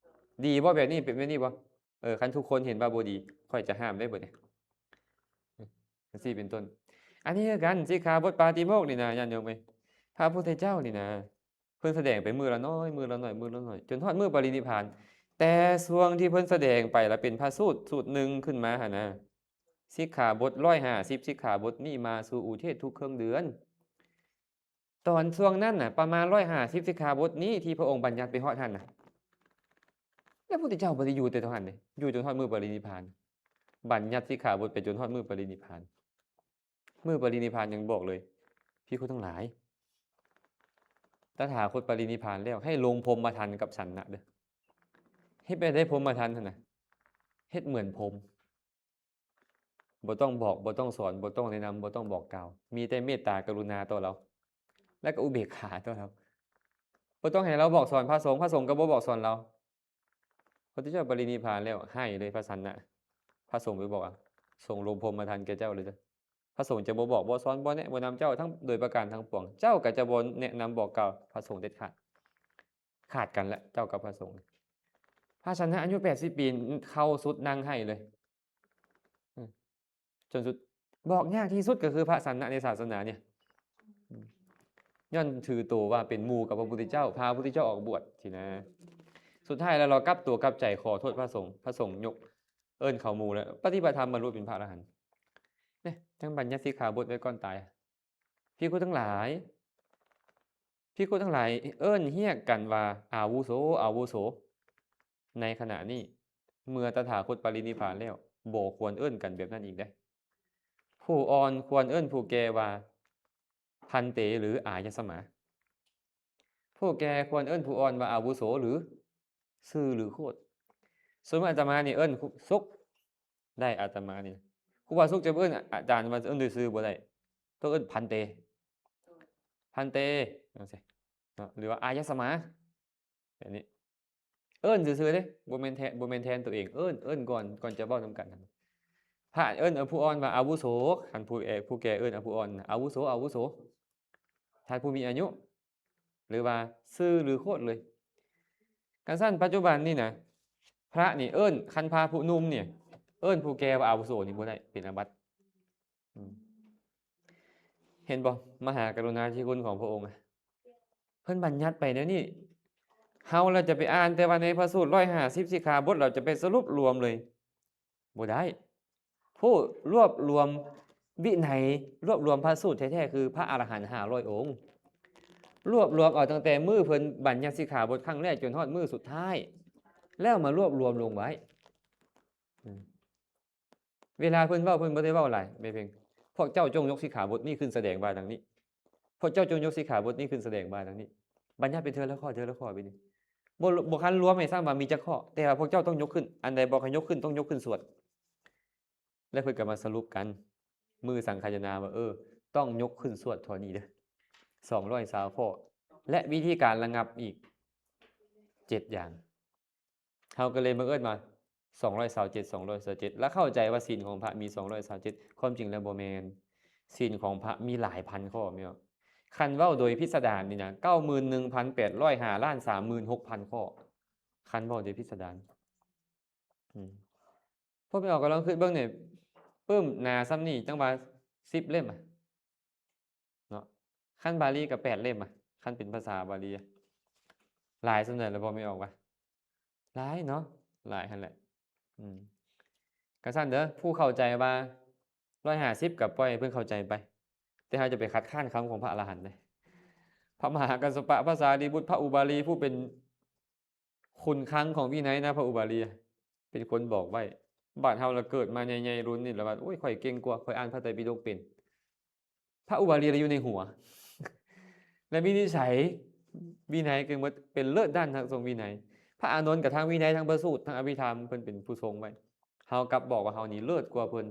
ດີບໍ່ແບບນີ້ ເປັນແບບນີ້ບໍ່? ເອີ ຄັນທຸກຄົນເຫັນວ່າບໍ່ດີ ຂ້ອຍຈະຫ້າມໄດ້ບໍ່ນີ້? ຈັ່ງຊີ້ເປັນຕົ້ນ. ອັນນີ້ຄືກັນ ສິກຂາບົດປາຕິໂມກນີ້ນະ ຍາດໂຍມເອີຍ, ພະພຸດທະເຈົ້ານີ້ນະ ເພິ່ນສະແດງໄປມື້ລະໜ້ອຍ ມື້ລະໜ້ອຍ ມື້ລະໜ້ອຍ ຈົນຮອດມື້ປະລິນິບພານ. ແຕ່ຊ່ວງທີ່ເພິ່ນສະແດງໄປລະເປັນພະສູດ ສູດໜຶ່ງຂຶ້ນມາຫັ້ນນະ, ສິກຂາບົດຮ້ອຍຫ້າສິບສິກຂາບົດນີ້ມາສູ່ອຸເທດທຸກເຄິ່ງເດືອນ. ຕອນຊ່ວງນັ້ນນະ ປະມານຮ້ອຍຫ້າສິບສິກຂາບົດນີ້ທີ່ພະອົງບັນຍັດໄປຮອດຫັ້ນນະ, ແລ້ວພຸດທະເຈົ້າບໍ່ໄດ້ຢູ່ແຕ່ເທົ່ານັ້ນເດ້, ຢູ່ຈົນຮອດມື້ປະລິນິບພານ, ບັນຍັດສິກຂາບົດໄປຈົນຮອດມື້ປະລິນິບພານ. ມື້ປະລິນິບພານຍັງບອກເລີຍ, ພິກຂຸທັງຫຼາຍ, ຕະຖາຄົດປະລິນິບພານແລ້ວ ໃຫ້ລົງພົມມະທັນກັບສັນນະເດີ້. ເຮັດແບບໃດພົມມະທັນຫັ້ນນະ? ເຮັດເໝືອນພົມ. ບໍ່ຕ້ອງບອກ ບໍ່ຕ້ອງສອນ ບໍ່ຕ້ອງແນະນຳ ບໍ່ຕ້ອງບອກກ່າວ, ມີແຕ່ເມດຕາກະລຸນາຕໍ່ລາວ ແລ້ວກໍອຸເບກຂາຕໍ່ລາວ. ບໍ່ຕ້ອງໃຫ້ລາວບອກສອນພະສົງ, ພະສົງກໍບໍ່ບອກສອນລາວ. ພະພຸດທະເຈົ້າປະລິນິບພານແລ້ວ ໃຫ້ເລີຍພະສັນນະ, ພະສົງໄປບອກວ່າ ຊົງລົງພົມມະທັນແກ່ເຈົ້າເລີຍເດີ້. ພະສົງຈະບໍ່ບອກ ບໍ່ສອນ ບໍ່ແນະ ບໍ່ນຳເຈົ້າທັງໂດຍປະການທັງປວງ, ເຈົ້າກໍຈະບໍ່ແນະນຳບອກກ່າວພະສົງເດັດຂາດ. ຂາດກັນແຫຼະ ເຈົ້າກັບພະສົງ. ພະສັນນະອາຍຸແປດສິບປີ ເຂົ້າສຸດນັ່ງໄຫ້ເລີຍ. ອືມ ຈົນສຸດ ບອກຍາກທີ່ສຸດກໍຄືພະສັນນະໃນສາສະໜານີ້ ອືມ ຍ້ອນຖືໂຕວ່າເປັນໝູ່ກັບພະພຸດທະເຈົ້າ, ພາພະພຸດທະເຈົ້າອອກບວດຊີ້ນະ. ສຸດທ້າຍແລ້ວລາວກັບຕົວກັບໃຈຂໍໂທດພະສົງ, ພະສົງຍົກເອີ້ນເຂົ້າໝູ່ ແລ້ວປະຕິບັດທຳ ບັນລຸເປັນພະອະລະຫັນ. ນີ້ ຈັ່ງບັນຍັດສິກຂາບົດໄວ້ກ່ອນຕາຍ. ພິກຂຸທັງຫຼາຍ, ພິກຂຸທັງຫຼາຍເອີ້ນຮຽກກັນວ່າ ອາວຸໂສ ອາວຸໂສ. ໃນຂະນະນີ້ ເມື່ອຕະຖາຄົດປະລິນິບພານແລ້ວ ບໍ່ຄວນເອີ້ນກັນແບບນັ້ນອີກເດ້. ຜູ້ອ່ອນຄວນເອີ້ນຜູ້ແກ່ວ່າ ພັນເຕ ຫຼື ອາຍະສະມາ. ຜູ້ແກ່ຄວນເອີ້ນຜູ້ອ່ອນວ່າ ອາວຸໂສ ຫຼື ຊື່ ຫຼື ໂຄດ. ສົມມຸດອາດຕະມານີ້ເອີ້ນສຸກໄດ້, ອາດຕະມານີ້ ຄູບາສຸກຈະເອີ້ນອາຈານວ່າ ເອີ້ນດ້ວຍຊື່ບໍ່ໄດ້, ຕ້ອງເອີ້ນພັນເຕ ພັນເຕ ຈັ່ງຊີ້ເນາະ ຫຼືວ່າອາຍະສະມາ ແບບນີ້. ເອີ້ນຊື່ໆເດ້ ບໍ່ແມ່ນແທນ ບໍ່ແມ່ນແທນຕົວເອງ, ເອີ້ນ ເອີ້ນກ່ອນ ກ່ອນຈະເວົ້ານຳກັນ. ພະເອີ້ນຜູ້ອ່ອນວ່າ ອາວຸໂສ, ຄັນຜູ້ແອ ຜູ້ແກ່ເອີ້ນຜູ້ອ່ອນ ອາວຸໂສ ອາວຸໂສ, ທ່ານຜູ້ມີອາຍຸ ຫຼືວ່າຊື່ ຫຼື ໂຄດເລີຍ. ຄັນຊັ້ນປັດຈຸບັນນີ້ນະ ພະນີ້ເອີ້ນ ຄັນພະຜູ້ໜຸ່ມນີ້ເອີ້ນຜູ້ແກ່ວ່າ ອາວຸໂສ ນີ້ບໍ່ໄດ້ ເປັນອາບັດ. ອືມ ເຫັນບໍ່ ມະຫາກະລຸນາທິຄຸນຂອງພະອົງ ເພິ່ນບັນຍັດໄປແນວນີ້. ເຮົາລະຈະໄປອ່ານແຕ່ວ່າໃນພະສູດຮ້ອຍຫ້າສິບສິກຂາບົດ ລະຈະໄປສະຫຼຸບລວມເລີຍ ບໍ່ໄດ້. ຜູ້ລວບລວມວິໄນ ລວບລວມພະສູດແທ້ໆ ຄືພະອະລະຫັນຫ້າຮ້ອຍອົງ, ລວບລວມເອົາຕັ້ງແຕ່ມື້ເພິ່ນບັນຍັດສິກຂາບົດຄັ້ງແລກ ຈົນຮອດມື້ສຸດທ້າຍ ແລ້ວມາລວບລວມລົງໄວ້. ອືມ ເວລາເພິ່ນເວົ້າ ເພິ່ນບໍ່ໄດ້ເວົ້າຫຼາຍ ແມ່ເພັງ. ພວກເຈົ້າຈົ່ງຍົກສິກຂາບົດນີ້ຂຶ້ນສະແດງວ່າດັ່ງນີ້, ພວກເຈົ້າຈົ່ງຍົກສິກຂາບົດນີ້ຂຶ້ນສະແດງວ່າດັ່ງນີ້. ບັນຍັດເປັນເທື່ອລະຂໍ້ ເທື່ອລະຂໍ້ໄປນີ້. ບໍ່ ບໍ່ທັນລວມໃຫ້ຊ້ຳວ່າມີຈັກຂໍ້, ແຕ່ວ່າພວກເຈົ້າຕ້ອງຍົກຂຶ້ນ, ອັນໃດບອກໃຫ້ຍົກຂຶ້ນ ຕ້ອງຍົກຂຶ້ນສວດ. ແລ້ວເພິ່ນກໍມາສະຫຼຸບກັນມື້ສັງຄາຍະນາວ່າ ເອີ ຕ້ອງຍົກຂຶ້ນສວດເທົ່ານີ້ເດີ້ ສອງຮ້ອຍຊາວຂໍ້ ແລະ ວິທີການລະງັບອີກເຈັດຢ່າງ. ເຮົາກໍເລີຍມາເອີ້ນວ່າ ສອງຮ້ອຍຊາວເຈັດ ສອງຮ້ອຍຊາວເຈັດ ແລ້ວເຂົ້າໃຈວ່າສິນຂອງພະມີສອງຮ້ອຍຊາວເຈັດ ຄວາມຈິງແລ້ວບໍ່ແມ່ນ. ສິນຂອງພະມີຫຼາຍພັນຂໍ້ ແມ່ນບໍ່? ຄັນເວົ້າໂດຍພິດສະດານນີ້ນະ ເກົ້າໝື່ນໜຶ່ງພັນແປດຮ້ອຍຫ້າລ້ານສາມໝື່ນຫົກພັນຂໍ້ ຄັນເວົ້າໂດຍພິດສະດານ. ອືມ ພວກແມ່ອອກກໍລອງຄິດເບິ່ງນີ້ ປຶ້ມ ໜາສ່ຳນີ້ ຈັ່ງວ່າສິບເຫຼັ້ມອະ ເນາະ. ຄັນບາລີກໍແປດເຫຼັ້ມອະ ຄັນເປັນພາສາບາລີອະ. ຫຼາຍສ່ຳໃດລະ ພໍ່ແມ່ອອກວ່າ? ຫຼາຍເນາະ ຫຼາຍຫັ້ນແຫຼະ. ອືມ ກະຊັ້ນເດີ້ ຜູ້ເຂົ້າໃຈວ່າຮ້ອຍຫ້າສິບ ກໍປ່ອຍໃຫ້ເພິ່ນເຂົ້າໃຈໄປ, ແຕ່ເຮົາຈະໄປຄັດຄ້ານຄຳຂອງພະອະລະຫັນເດ້. ພະມະຫາກັດສະປະ, ພະສາລີບຸດ, ພະອຸບາລີ ຜູ້ເປັນຂຸນຄັງຂອງວິໄນນະ ພະອຸບາລີ ເປັນຄົນບອກໄວ້. ບາດເຮົາລະເກີດມາໃຫຍ່ໆລຸ້ນນີ້ລະວ່າ ໂອ້ຍ ຂ້ອຍເກັ່ງກວ່າ, ຂ້ອຍອ່ານພະໄຕປິດົກເປັນ. ພະອຸບາລີລະຢູ່ໃນຫົວ ລະວິນິດໄສວິໄນເກັ່ງໝົດ, ເປັນເລີດດ້ານທາງຊົງວິໄນ. ພະອານົນກະທັງວິໄນ ທັງພະສູດ ທັງອະພິທຳ ເພິ່ນເປັນຜູ້ຊົງໄວ້. ເຮົາກັບບອກວ່າເຮົານີ້ເລີດກວ່າເພິ່ນ.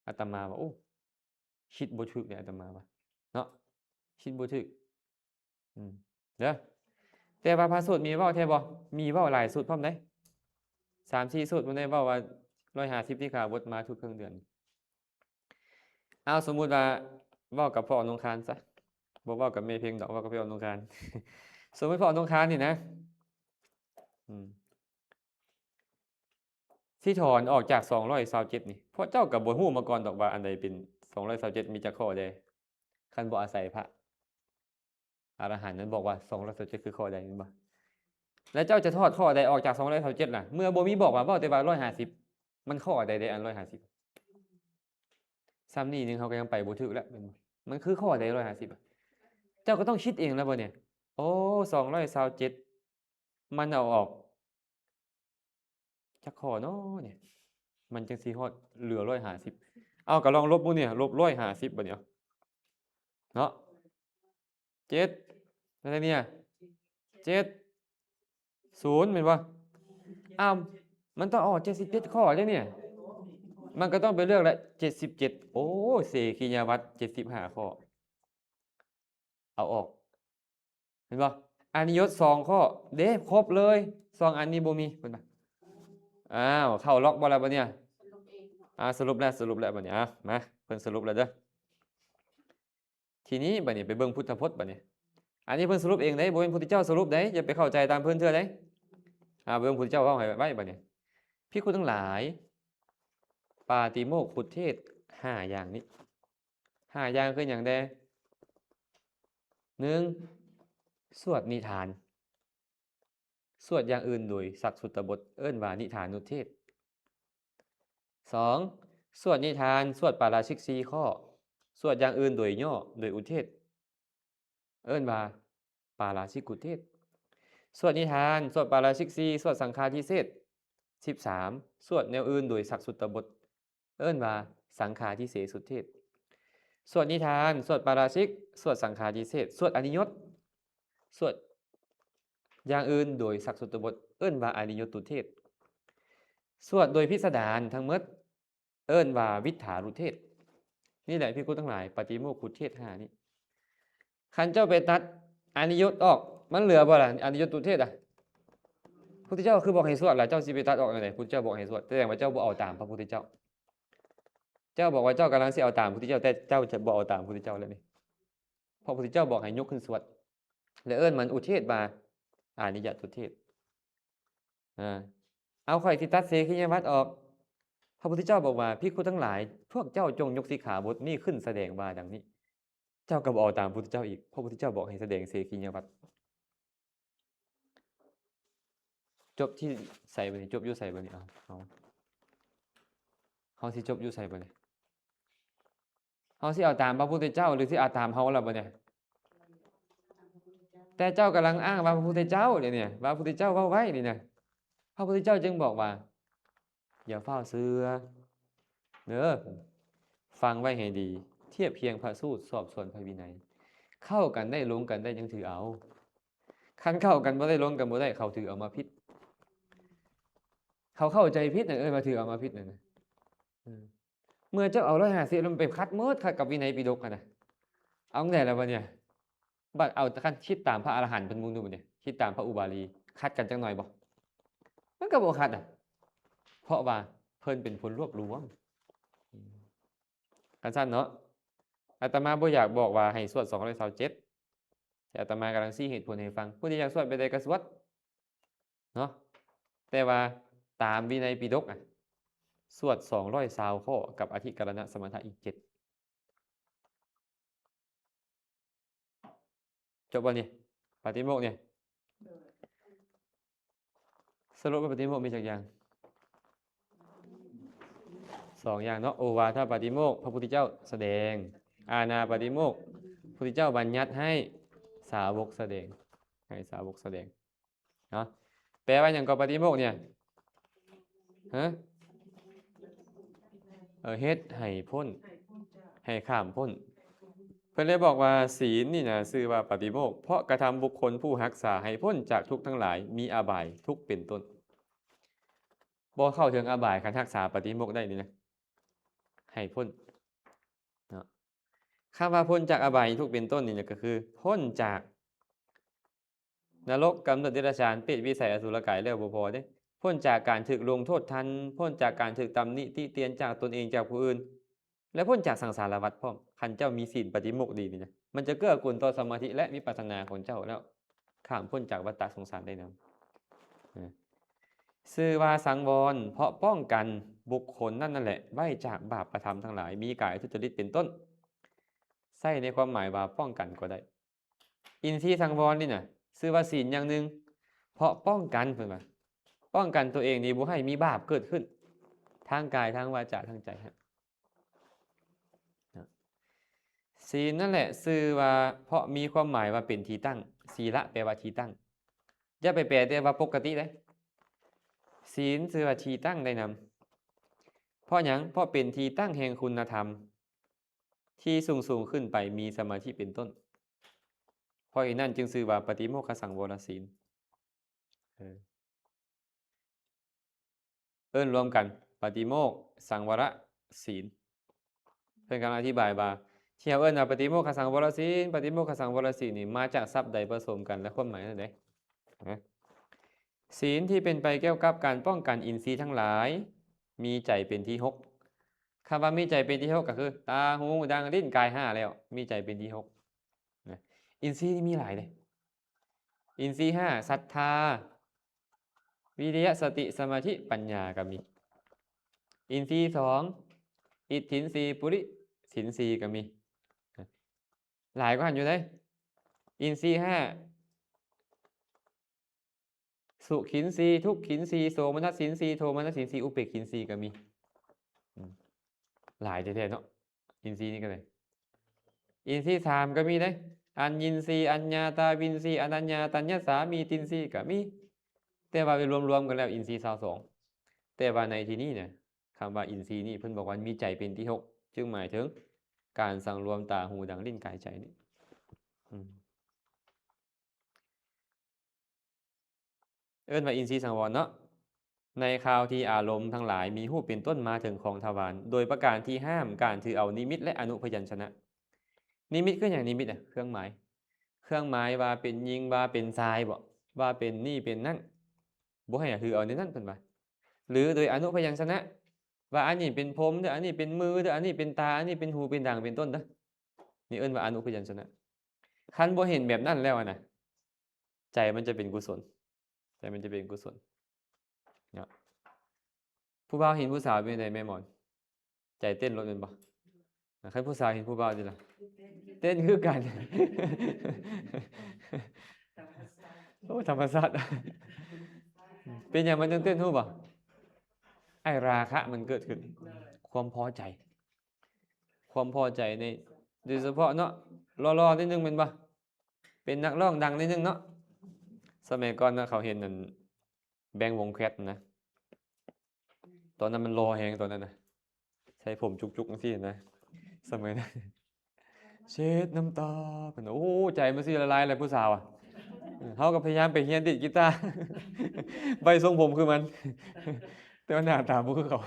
ອາດຕະມາວ່າ ໂອ້ ຄິດບໍ່ຖືກເດ້ ອາດຕະມາວ່າ ເນາະ ຄິດບໍ່ຖືກ. ອືມ ເດີ ແຕ່ວ່າພະສູດມີເວົ້າແທ້ບໍ່? ມີເວົ້າຫຼາຍສູດພ້ອມເດ້. ສາມສີ່ສູດ ບໍ່ໄດ້ເວົ້າວ່າຮ້ອຍຫ້າສິບສິກຂາບົດມາທຸກເຄິ່ງເດືອນ. ເອົາ ສົມມຸດວ່າເວົ້າກັບພໍ່ອະນຸຄານຊະ, ບໍ່ເວົ້າກັບແມ່ເພັງດອກ, ເວົ້າກັບພໍ່ອະນຸຄານ. ສົມມຸດພໍ່ອະນຸຄານນີ້ນະ ອືມ ຊິຖອນອອກຈາກສອງຮ້ອຍຊາວເຈັດນີ້ ເພາະເຈົ້າກໍບໍ່ຮູ້ມາກ່ອນດອກວ່າອັນໃດເປັນສອງຮ້ອຍຊາວເຈັດ ມີຈັກຂໍ້ໃດ ຄັນບໍ່ອາໄສພະອະລະຫັນນັ້ນບອກວ່າສອງຮ້ອຍຊາວເຈັດຄືຂໍ້ໃດ ແມ່ນບໍ່? ແລ້ວເຈົ້າຈະຖອດຂໍ້ໃດອອກຈາກສອງຮ້ອຍຊາວເຈັດລະ? ເມື່ອບໍ່ມີບອກວ່າ ເວົ້າແຕ່ວ່າຮ້ອຍຫ້າສິບ ມັນຂໍ້ໃດເດ ອັນຮ້ອຍຫ້າສິບ? ສ່ຳນີ້ໜຶ່ງເຮົາກໍຍັງໄປບໍ່ຖືກແລ້ວ ແມ່ນບໍ່? ມັນຄືຂໍ້ໃດຮ້ອຍຫ້າສິບ? ເຈົ້າກໍຕ້ອງຄິດເອງແລ້ວບໍ່ນີ້? ໂອ້ ສອງຮ້ອຍຊາວເຈັດ ມັນເອົາອອກຈັກຂໍ້ເນາະນີ້ ມັນຈັ່ງຊິຮອດເຫຼືອຮ້ອຍຫ້າສິບ? ເອົາ ກໍລອງລົບເບິ່ງນີ້ ລົບຮ້ອຍຫ້າສິບ ບາດນີ້ເນາະ ເຈັດ ແລ້ວນີ້ ເຈັດ ສູນ ແມ່ນບໍ່? ອ້າວ ມັນຕ້ອງອອກເຈັດສິບເຈັດຂໍ້ເດ້ນີ້ ມັນກໍຕ້ອງໄປເລືອກແຫຼະ ເຈັດສິບເຈັດ ໂອ້ ເສຄີຍະວັດເຈັດສິບຫ້າຂໍ້ ເອົາອອກ ເຫັນບໍ່? ອານິຍົດສອງຂໍ້ເດ້ ຄົບເລີຍ ສອງອັນນີ້ບໍ່ມີ ເພິ່ນວ່າ ອ້າວ ເຂົ້າລັອກບໍ່ລະບາດນີ້? ອ່າ ສະຫຼຸບແລ້ວ ສະຫຼຸບແລ້ວບາດນີ້ ອ່າ ມາ ເພິ່ນສະຫຼຸບແລ້ວເດີ. ທີນີ້ບາດນີ້ໄປເບິ່ງພຸດທະພົດບາດນີ້ ອັນນີ້ເພິ່ນສະຫຼຸບເອງເດ້ ບໍ່ແມ່ນພຸດທະເຈົ້າສະຫຼຸບເດ້ ຢ່າໄປເຂົ້າໃຈຕາມເພິ່ນເທື່ອເດ້. ອ່າ ເບິ່ງພຸດທະເຈົ້າເວົ້າໃຫ້ໄວ້ບາດນີ້ ພິກຂຸທັງຫຼາຍ ປາຕິໂມກຄຸເທດຫ້າຢ່າງນີ້ ຫ້າຢ່າງຄືຫຍັງແດ່? ໜຶ່ງ ສວດນິທານ ສວດຢ່າງອື່ນໂດຍສັກສຸດຕະບົດ ເອີ້ນວ່ານິທານຸດເທດ. ສອງ ສວດນິທານ ສວດປາລາຊິກສີ່ຂໍ້ ສວດຢ່າງອື່ນໂດຍຫຍໍ້ ໂດຍອຸດເທດ ເອີ້ນວ່າປາລາຊິກຸດເທດ. ສວດນິທານ ສວດປາລາຊິກສີ່ ສວດສັງຄາທິເສດ. ສິບສາມ ສວດແນວອື່ນໂດຍສັກສຸດຕະບົດ ເອີ້ນວ່າສັງຄາທິເສສຸດເທດ. ສວດນິທານ ສວດປາລາຊິກ ສວດສັງຄາທິເສດ ສວດອານິຍົດ ສວດຢ່າງອື່ນໂດຍສັກສຸດຕະບົດ ເອີ້ນວ່າອານິຍົດຕຸດເທດ. ສວດໂດຍພິດສະດານທັງໝົດ ເອີ້ນວ່າວິດຖາລຸດເທດ. ນີ້ແຫຼະພິກຂຸທັງຫຼາຍ ປາຕິໂມກຂຸເທດຫ້ານີ້ ຄັນເຈົ້າໄປຕັດອານິຍົດອອກ ມັນເຫຼືອບໍ່ລະ ອານິຍົດຕຸດເທດອະ? ພຸດທະເຈົ້າຄືບອກໃຫ້ສວດລະ ເຈົ້າຊິໄປຕັດອອກແນວໃດ? ພຸດທະເຈົ້າບອກໃຫ້ສວດ ແສດງວ່າເຈົ້າບໍ່ເອົາຕາມພະພຸດທະເຈົ້າ. ເຈົ້າບອກວ່າເຈົ້າກຳລັງຊິເອົາຕາມພຸດທະເຈົ້າ ແຕ່ເຈົ້າຈະບໍ່ເອົາຕາມພຸດທະເຈົ້າແລ້ວນີ້ ເພາະພຸດທະເຈົ້າບອກໃຫ້ຍົກຂຶ້ນສວດ ແລະ ເອີ້ນມັນອຸເທດວ່າອານິຍະຕຸດເທດ. ອາ ເອົາ ຂ້ອຍຊິຕັດເສຄີຍະວັດອອກ. ພະພຸດທະເຈົ້າບອກວ່າ ພິກຂຸທັງຫຼາຍ ພວກເຈົ້າຈົ່ງຍົກສິກຂາບົດນີ້ຂຶ້ນສະແດງວ່າດັ່ງນີ້. ເຈົ້າກໍບໍ່ເອົາຕາມພຸດທະເຈົ້າອີກ ພະພຸດທະເຈົ້າບອກໃຫ້ສະແດງເສຄີຍະວັດ. ຈົບທີ່ໃສບາດນີ້? ຈົບຢູ່ໃສບາດນີ້? ເອົາ ເຮົາ ເຮົາຊິຈົບຢູ່ໃສບາດນີ້? ເຮົາຊິເອົາຕາມພະພຸດທະເຈົ້າ ຫຼື ຊິເອົາຕາມເຮົາລະບາດນີ້? ແຕ່ເຈົ້າກຳລັງອ້າງວ່າພະພຸດທະເຈົ້າເດນີ້ ວ່າພະພຸດທະເຈົ້າເວົ້າໄວ້ນີ້ນະ. ພະພຸດທະເຈົ້າຈຶ່ງບອກວ່າ ຢ່າຟ້າວເຊື່ອເດີ ຟັງໄວ້ໃຫ້ດີ ທຽບທຽງພະສູດ ສອບສວນພະວິໄນ ເຂົ້າກັນໄດ້ ລົງກັນໄດ້ ຍັງຖືເອົາ. ຄັນເຂົ້າກັນບໍ່ໄດ້ ລົງກັນບໍ່ໄດ້ ເຂົາຖືເອົາມາຜິດ ເຂົາເຂົ້າໃຈຜິດນະ ເອີ້ນວ່າຖືເອົາມາຜິດນັ້ນນະ. ເອີ ເມື່ອເຈົ້າເອົາຮ້ອຍຫ້າສິບ ແລ້ວມັນໄປຂັດໝົດ ຂັດກັບວິໄນປິດົກຫັ້ນນະ ເອົາຈັ່ງໃດລະບາດນີ້? ບັດເອົາຄັນຄິດຕາມພະອະລະຫັນເພິ່ນເບິ່ງດູບາດນີ້ ຄິດຕາມພະອຸບາລີ ຂັດກັນຈັກໜ່ອຍບໍ່? ມັນກໍບໍ່ຂັດນະ ເພາະວ່າເພິ່ນເປັນຄົນລວບລວມ. ອືມ ຄັນຊັ້ນເນາະ ອາດຕະມາບໍ່ຢາກບອກວ່າໃຫ້ສວດສອງຮ້ອຍຊາວເຈັດ ແຕ່ອາດຕະມາກຳລັງຊີ້ເຫດຜົນໃຫ້ຟັງ ຜູ້ໃດຢາກສວດແບບໃດກໍສວດເນາະ ແຕ່ວ່າຕາມວິໄນປິດົກອະ ສວດສອງຮ້ອຍຊາວຂໍ້ ກັບອະທິກະລະນະສະມະຖະອີກເຈັດ. ຈົບບໍ່ນີ້? ປາຕິໂມກນີ້ ສະຫຼຸບວ່າປາຕິໂມກມີຈັກຢ່າງ? ສອງຢ່າງເນາະ ໂອວາທະປາຕິໂມກ ພະພຸດທະເຈົ້າສະແດງ ອານາປາຕິໂມກ ພຸດທະເຈົ້າບັນຍັດໃຫ້ສາວົກສະແດງ ໃຫ້ສາວົກສະແດງ. ເນາະ ແປວ່າຫຍັງກໍປາຕິໂມກນີ້? ຮະ? ເອີ ເຮັດໃຫ້ພົ້ນ ໃຫ້ຂ້າມພົ້ນ. ເພິ່ນເລີຍບອກວ່າ ສີນນີ້ນະຊື່ວ່າປາຕິໂມກ ເພາະກະທຳບຸກຄົນຜູ້ຮັກສາໃຫ້ພົ້ນຈາກທຸກທັງຫຼາຍ ມີອາບາຍທຸກເປັນຕົ້ນ. ບໍ່ເຂົ້າເຖິງອາບາຍ ຄັນຮັກສາປາຕິໂມກໄດ້ນີ້ນະ ໃຫ້ພົ້ນເນາະ. ຄຳວ່າພົ້ນຈາກອາບາຍທຸກເປັນຕົ້ນນີ້ນະ ກໍຄືພົ້ນຈາກ ນະລົກ, ກຳເນີດເດຍລະສານ, ເປດ, ວິໄສ, ອະສຸລະກາຍແລ້ວບໍ່ພໍເດ້, ພົ້ນຈາກການຖືກລົງໂທດທັນ, ພົ້ນຈາກການຖືກຕຳໜິຕິຕຽນຈາກຕົນເອງ, ຈາກຜູ້ອື່ນ ແລະ ພົ້ນຈາກສັງສາລະວັດພ້ອມ. ຄັນເຈົ້າມີສີນປາຕິໂມກດີນີ້ນະ, ມັນຈະເກື້ອກູນຕໍ່ສະມາທິ ແລະ ວິປັດສະນາຂອງເຈົ້າ ແລ້ວຂ້າມພົ້ນຈາກວັດຕະສົງສານໄດ້ນຳ. ເອີ, ຊື່ວ່າສັງວອນ ເພາະປ້ອງກັນບຸກຄົນນັ້ນນັ້ນແຫຼະ ໄວ້ຈາກບາບປະທຳທັງຫຼາຍ ມີກາຍທຸຈະລິດເປັນຕົ້ນ. ໃຊ້ໃນຄວາມໝາຍວ່າປ້ອງກັນກໍໄດ້. ອິນຊີສັງວອນນີ້ນະ ຊື່ວ່າສິນຢ່າງໜຶ່ງ ເພາະປ້ອງກັນ ເພິ່ນວ່າ ປ້ອງກັນຕົວເອງນີ້ບໍ່ໃຫ້ມີບາບເກີດຂຶ້ນ ທາງກາຍ ທາງວາຈາ ທາງໃຈ. ສິນນັ້ນແຫຼະຊື່ວ່າ ເພາະມີຄວາມໝາຍວ່າເປັນທີ່ຕັ້ງ, ສີລະແປວ່າທີ່ຕັ້ງ. ຢ່າໄປແປແຕ່ວ່າປົກກະຕິເດ້. ສິນຊື່ວ່າທີ່ຕັ້ງໄດ້ນຳ. ເພາະຫຍັງ? ເພາະເປັນທີ່ຕັ້ງແຫ່ງຄຸນນະທຳທີ່ສູງໆຂຶ້ນໄປ, ມີສະມາທິເປັນຕົ້ນ. ເພາະເຫດນັ້ນຈຶ່ງຊື່ວ່າປະຕິໂມກຂະສັງວອລະສິນ. ເອີ ເອີ້ນລວມກັນ ປະຕິໂມກ ສັງວະລະ ສິນ. ເພິ່ນກຳລັງອະທິບາຍວ່າ ທີ່ເຮົາເອີ້ນວ່າປະຕິໂມກຂະສັງວະລະສິນ ປະຕິໂມກຂະສັງວະລະສິນນີ້ ມາຈາກສັບໃດປະສົມກັນ ແລະ ຄວາມໝາຍແນວໃດນະ? ສິນທີ່ເປັນໄປກ່ຽວກັບການປ້ອງກັນອິນຊີທັງຫຼາຍ ມີໃຈເປັນທີ່ຫົກ. ຄຳວ່າມີໃຈເປັນທີ່ຫົກ ກໍຄືຕາ, ຫູ, ດັງ, ລີ້ນ, ກາຍ ຫ້າ ແລ້ວ ມີໃຈເປັນທີ່ຫົກນະ. ອິນຊີນີ້ມີຫຼາຍເດ້. ອິນຊີຫ້າ ສັດທາ, ວິລິຍະ, ສະຕິ, ສະມາທິ, ປັນຍາກໍມີ. ອິນຊີສອງ ອິດຖິນສີ່ ປຸລິສິນສີ່ກໍມີ. ຫຼາຍກວ່າຫັ້ນຢູ່ເດ້. ອິນຊີຫ້າ ສຸຂິນສີ່ ທຸກຂິນສີ່ ໂສມະນັດສິນສີ່ ໂທມະນັດສິນສີ່ ອຸເປກຂິນສີ່ກໍມີ. ອືມ ຫຼາຍແທ້ໆເນາະ. ອິນຊີນີ້ກໍໄດ້ ອິນຊີສາມກໍມີເດ້. ອັນຍິນສີ່ ອັນຍາຕາວິນສີ່ ອະນັນຍາຕັນຍະສາມີຕິນສີ່ກໍມີ. ແຕ່ວ່າໄປລວມໆກັນແລ້ວ ອິນຊີຊາວສອງ. ແຕ່ວ່າໃນທີ່ນີ້ນະ ຄຳວ່າອິນຊີນີ້ ເພິ່ນບອກວ່າມີໃຈເປັນທີ່ຫົກ ຈຶ່ງໝາຍເຖິງການສັງລວມຕາ, ຫູ, ດັງ, ລີ້ນ, ກາຍ, ໃຈນີ້. ອືມ ເອີ້ນວ່າອິນຊີສັງວອນເນາະ. ໃນຄາວທີ່ອາລົມທັງຫຼາຍມີຮູບເປັນຕົ້ນມາເຖິງຂອງທະວານ ໂດຍປະການທີ່ຫ້າມການຖືເອົານິມິດ ແລະ ອະນຸພະຍັນຊະນະ. ນິມິດຄືຫຍັງ? ນິມິດນະ ເຄື່ອງໝາຍ. ເຄື່ອງໝາຍວ່າເປັນຍິງ, ວ່າເປັນຊາຍບໍ, ວ່າເປັນນີ້ເປັນນັ້ນ, ບໍ່ໃຫ້ຖືເອົາໃນນັ້ນ ເພິ່ນວ່າ. ຫຼື ໂດຍອະນຸພະຍັນຊະນະ ວ່າອັນນີ້ເປັນຜົມເດີ, ອັນນີ້ເປັນມືເດີ, ອັນນີ້ເປັນຕາ, ອັນນີ້ເປັນຫູເປັນດັງ ເປັນຕົ້ນເດີ. ນີ້ເອີ້ນວ່າອະນຸພະຍັນຊະນະ. ຄັນບໍ່ເຫັນແບບນັ້ນແລ້ວນະ ໃຈມັນຈະເປັນກຸສົນ, ໃຈມັນຈະເປັນກຸສົນເນາະ. ຜູ້ບ່າວເຫັນຜູ້ສາວເປັນໃດແມ່ໝອນ? ໃຈເຕັ້ນໂລດແມ່ນບໍ່? ຄັນຜູ້ສາວເຫັນຜູ້ບ່າວຕິລະ? ເຕັ້ນຄືກັນ. ໂອ້ ທຳມະຊາດ. ເປັນຫຍັງມັນຈຶ່ງເຕັ້ນຮູ້ບໍ່? ໄອ້ລາຄະມັນເກີດຂຶ້ນ, ຄວາມພໍໃຈ. ຄວາມພໍໃຈໃນ ໂດຍສະເພາະເນາະ ຫຼໍ່ໆນິດໜຶ່ງແມ່ນບໍ່? ເປັນນັກຮ້ອງດັງໜ້ອຍໜຶ່ງເນາະ. ສະໄໝກ່ອນນະ ເຂົາເຫັນອັນ ແບງ ວົງແຄດນະ. ຕອນນັ້ນມັນຫຼໍ່ແຮງຕອນນັ້ນນະ, ໃສ່ຜົມຈຸກໆຈັ່ງຊີ້ນະ. ສະໄໝນັ້ນ ເຊັດນ້ຳຕາ ເພິ່ນ ໂອ້ ໃຈມັນຊິລະລາຍແລ້ວ ຜູ້ສາວອະ. ເຮົາກໍພະຍາຍາມໄປຮຽນດີດກີຕາ ໄວ້ຊົງຜົມຄືມັນ ແຕ່ວ່າໜ້າຕາບໍ່ຄືເຂົາ.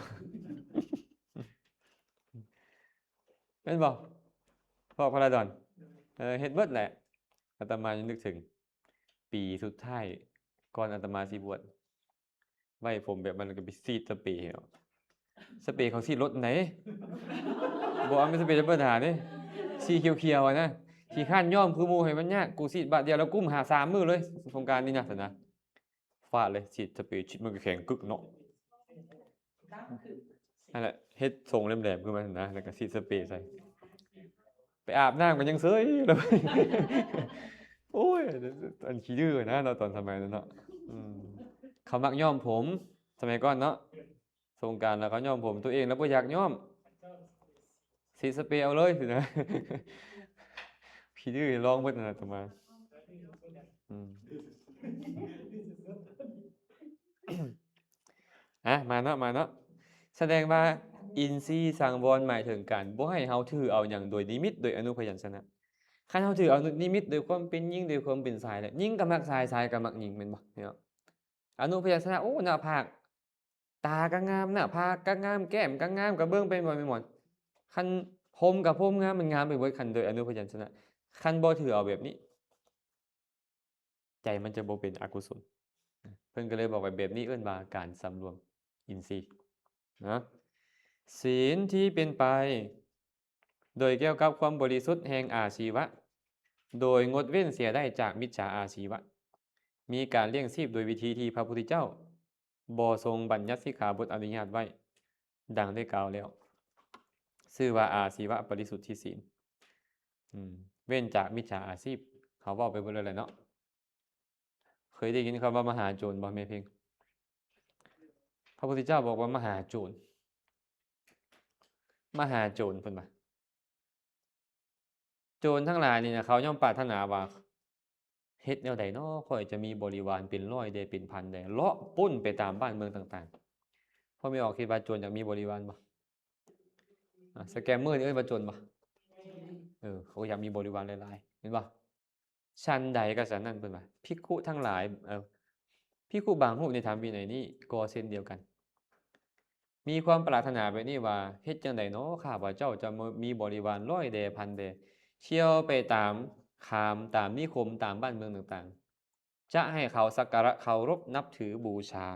ແມ່ນບໍ່ ພວກພະລາດອນ? ເອີ ເຮັດເບິດແຫຼະ. ອາດຕະມາຍັງນຶກເຖິງປີສຸດທ້າຍກ່ອນອາດຕະມາຊິບວດ, ໄວ້ຜົມແບບມັນ ແລ້ວກໍໄປສີດສະເປ. ສະເປເຂົາສີດລົດໃດ໋, ບໍ່ແມ່ນສະເປທຳມະດາເດ້, ສີຂຽວໆຫັ້ນນະ. ຂີ້ຄ້ານຍ້ອມຄືໝູ່ໃຫ້ມັນຍາກ, ກູສີດບາດດຽວແລ້ວກຸ້ມຫາສາມມື້ເລີຍ ສົງການນີ້ນະ ຊັ້ນນະ. ຟາດເລີຍ ສີດສະເປ ຊິດມັນກໍແຂງກຶກເນາະ. ນັ້ນແຫຼະ ເຮັດຊົງແຫຼມໆຄືມັນນະ ແລ້ວກໍສີດສະເປໃສ່. ໄປອາບນ້ຳກໍຍັງເຊີຍເລີຍ. ໂອ້ຍ ອັນຂີ້ດື້ນະເນາະ ຕອນສະໄໝນັ້ນເນາະ. ອືມ ເຂົາມັກຍ້ອມຜົມ ສະໄໝກ່ອນເນາະ. ສົງການແລ້ວເຂົາຍ້ອມຜົມ, ຕົວເອງແລ້ວບໍ່ຢາກຍ້ອມ, ສີດສະເປເອົາເລີຍຊີ້ນະ. ຂີ້ດື້ລອງເບິດນັ້ນນະ ຕະມາ. ອືມ ອ່ະ ມາເນາະ ມາເນາະ. ສະແດງວ່າອິນຊີສັງວອນໝາຍເຖິງການບໍ່ໃຫ້ເຮົາຖືເອົາຫຍັງໂດຍນິມິດ ໂດຍອະນຸພະຍັນຊະນະ. ຄັນເຮົາຖືເອົານິມິດໂດຍຄວາມເປັນຍິງ ໂດຍຄວາມເປັນຊາຍແຫຼະ, ຍິງກໍມັກຊາຍ ຊາຍກໍມັກຍິງ ແມ່ນບໍ່ເນາະ? ອະນຸພະຍັນຊະນະ ໂອ້ ໜ້າຜາກ ຕາກໍງາມ, ໜ້າຜາກກໍງາມ, ແກ້ມກໍງາມ, ກະເບິ່ງໄປໝົດ ໄປໝົດ. ຄັນຜົມກໍຜົມງາມ, ມັນງາມໄປເບິດ ຄັນໂດຍອະນຸພະຍັນຊະນະ. ຄັນບໍ່ຖືເອົາແບບນີ້ ໃຈມັນຈະບໍ່ເປັນອະກຸສົນ. ເພິ່ນກໍເລີຍບອກໄວ້ແບບນີ້ ເອີ້ນວ່າການສຳລວມອິນຊີນະ. ສິນທີ່ເປັນໄປໂດຍກ່ຽວກັບຄວາມບໍລິສຸດແຫ່ງອາຊີວະ ໂດຍງົດເວັ້ນເສຍໄດ້ຈາກມິດຈາອາຊີວະ. ມີການລ້ຽງຊີບໂດຍວິທີທີ່ພະພຸດທະເຈົ້າ ບໍ່ຊົງບັນຍັດສິກຂາບົດອະນຸຍາດໄວ້ ດັ່ງໄດ້ກ່າວແລ້ວ ຊື່ວ່າອາຊີວະປະລິສຸດທິສິນ. ອືມ ເວັ້ນຈາກມິດຈາອາຊີບ ເຮົາເວົ້າໄປເບິດແລ້ວແຫຼະເນາະ. ເຄີຍໄດ້ຍິນຄຳວ່າມະຫາໂຈນບໍ່ແມ່ເພັງ? ພະພຸດທະເຈົ້າບອກວ່າມະຫາໂຈນ ມະຫາໂຈນ ເພິ່ນວ່າ ໂຈນທັງຫຼາຍນີ້ນະ ເຂົາຍ່ອມປາດຖະໜາວ່າ ເຮັດແນວໃດເນາະ ຂ້ອຍຈະມີບໍລິວານເປັນຮ້ອຍແດ່ ເປັນພັນແດ່ ເລາະປຸ້ນໄປຕາມບ້ານເມືອງຕ່າງໆ. ພໍ່ແມ່ອອກຄິດວ່າໂຈນຢາກມີບໍລິວານບໍ່? ອາ ສະແກມເມີນີ້ເອີ້ນວ່າໂຈນບໍ່? ເອີ ເຂົາກໍຢາກມີບໍລິວານຫຼາຍໆ ແມ່ນບໍ່? ສັນໃດກໍສັນນັ້ນ ເພິ່ນວ່າ ພິກຂຸທັງຫຼາຍ ເອີ ພິກຂຸບາງຮູບໃນທຳວິໄນນີ້ກໍເຊັ່ນດຽວກັນ ມີຄວາມປາດຖະໜາແບບນີ້ວ່າ ເຮັດຈັ່ງໃດເນາະ ຂ້າພະເຈົ້າຈະມີບໍລິວານຮ້ອຍແດ່ ພັນແດ່ ທ່ຽວໄປຕາມຄາມ ຕາມນິຄົມ ຕາມບ້ານເມືອງຕ່າງໆ ຈະໃຫ້ເຂົາສັກກາລະເຄົາລົບນັບຖືບູຊາ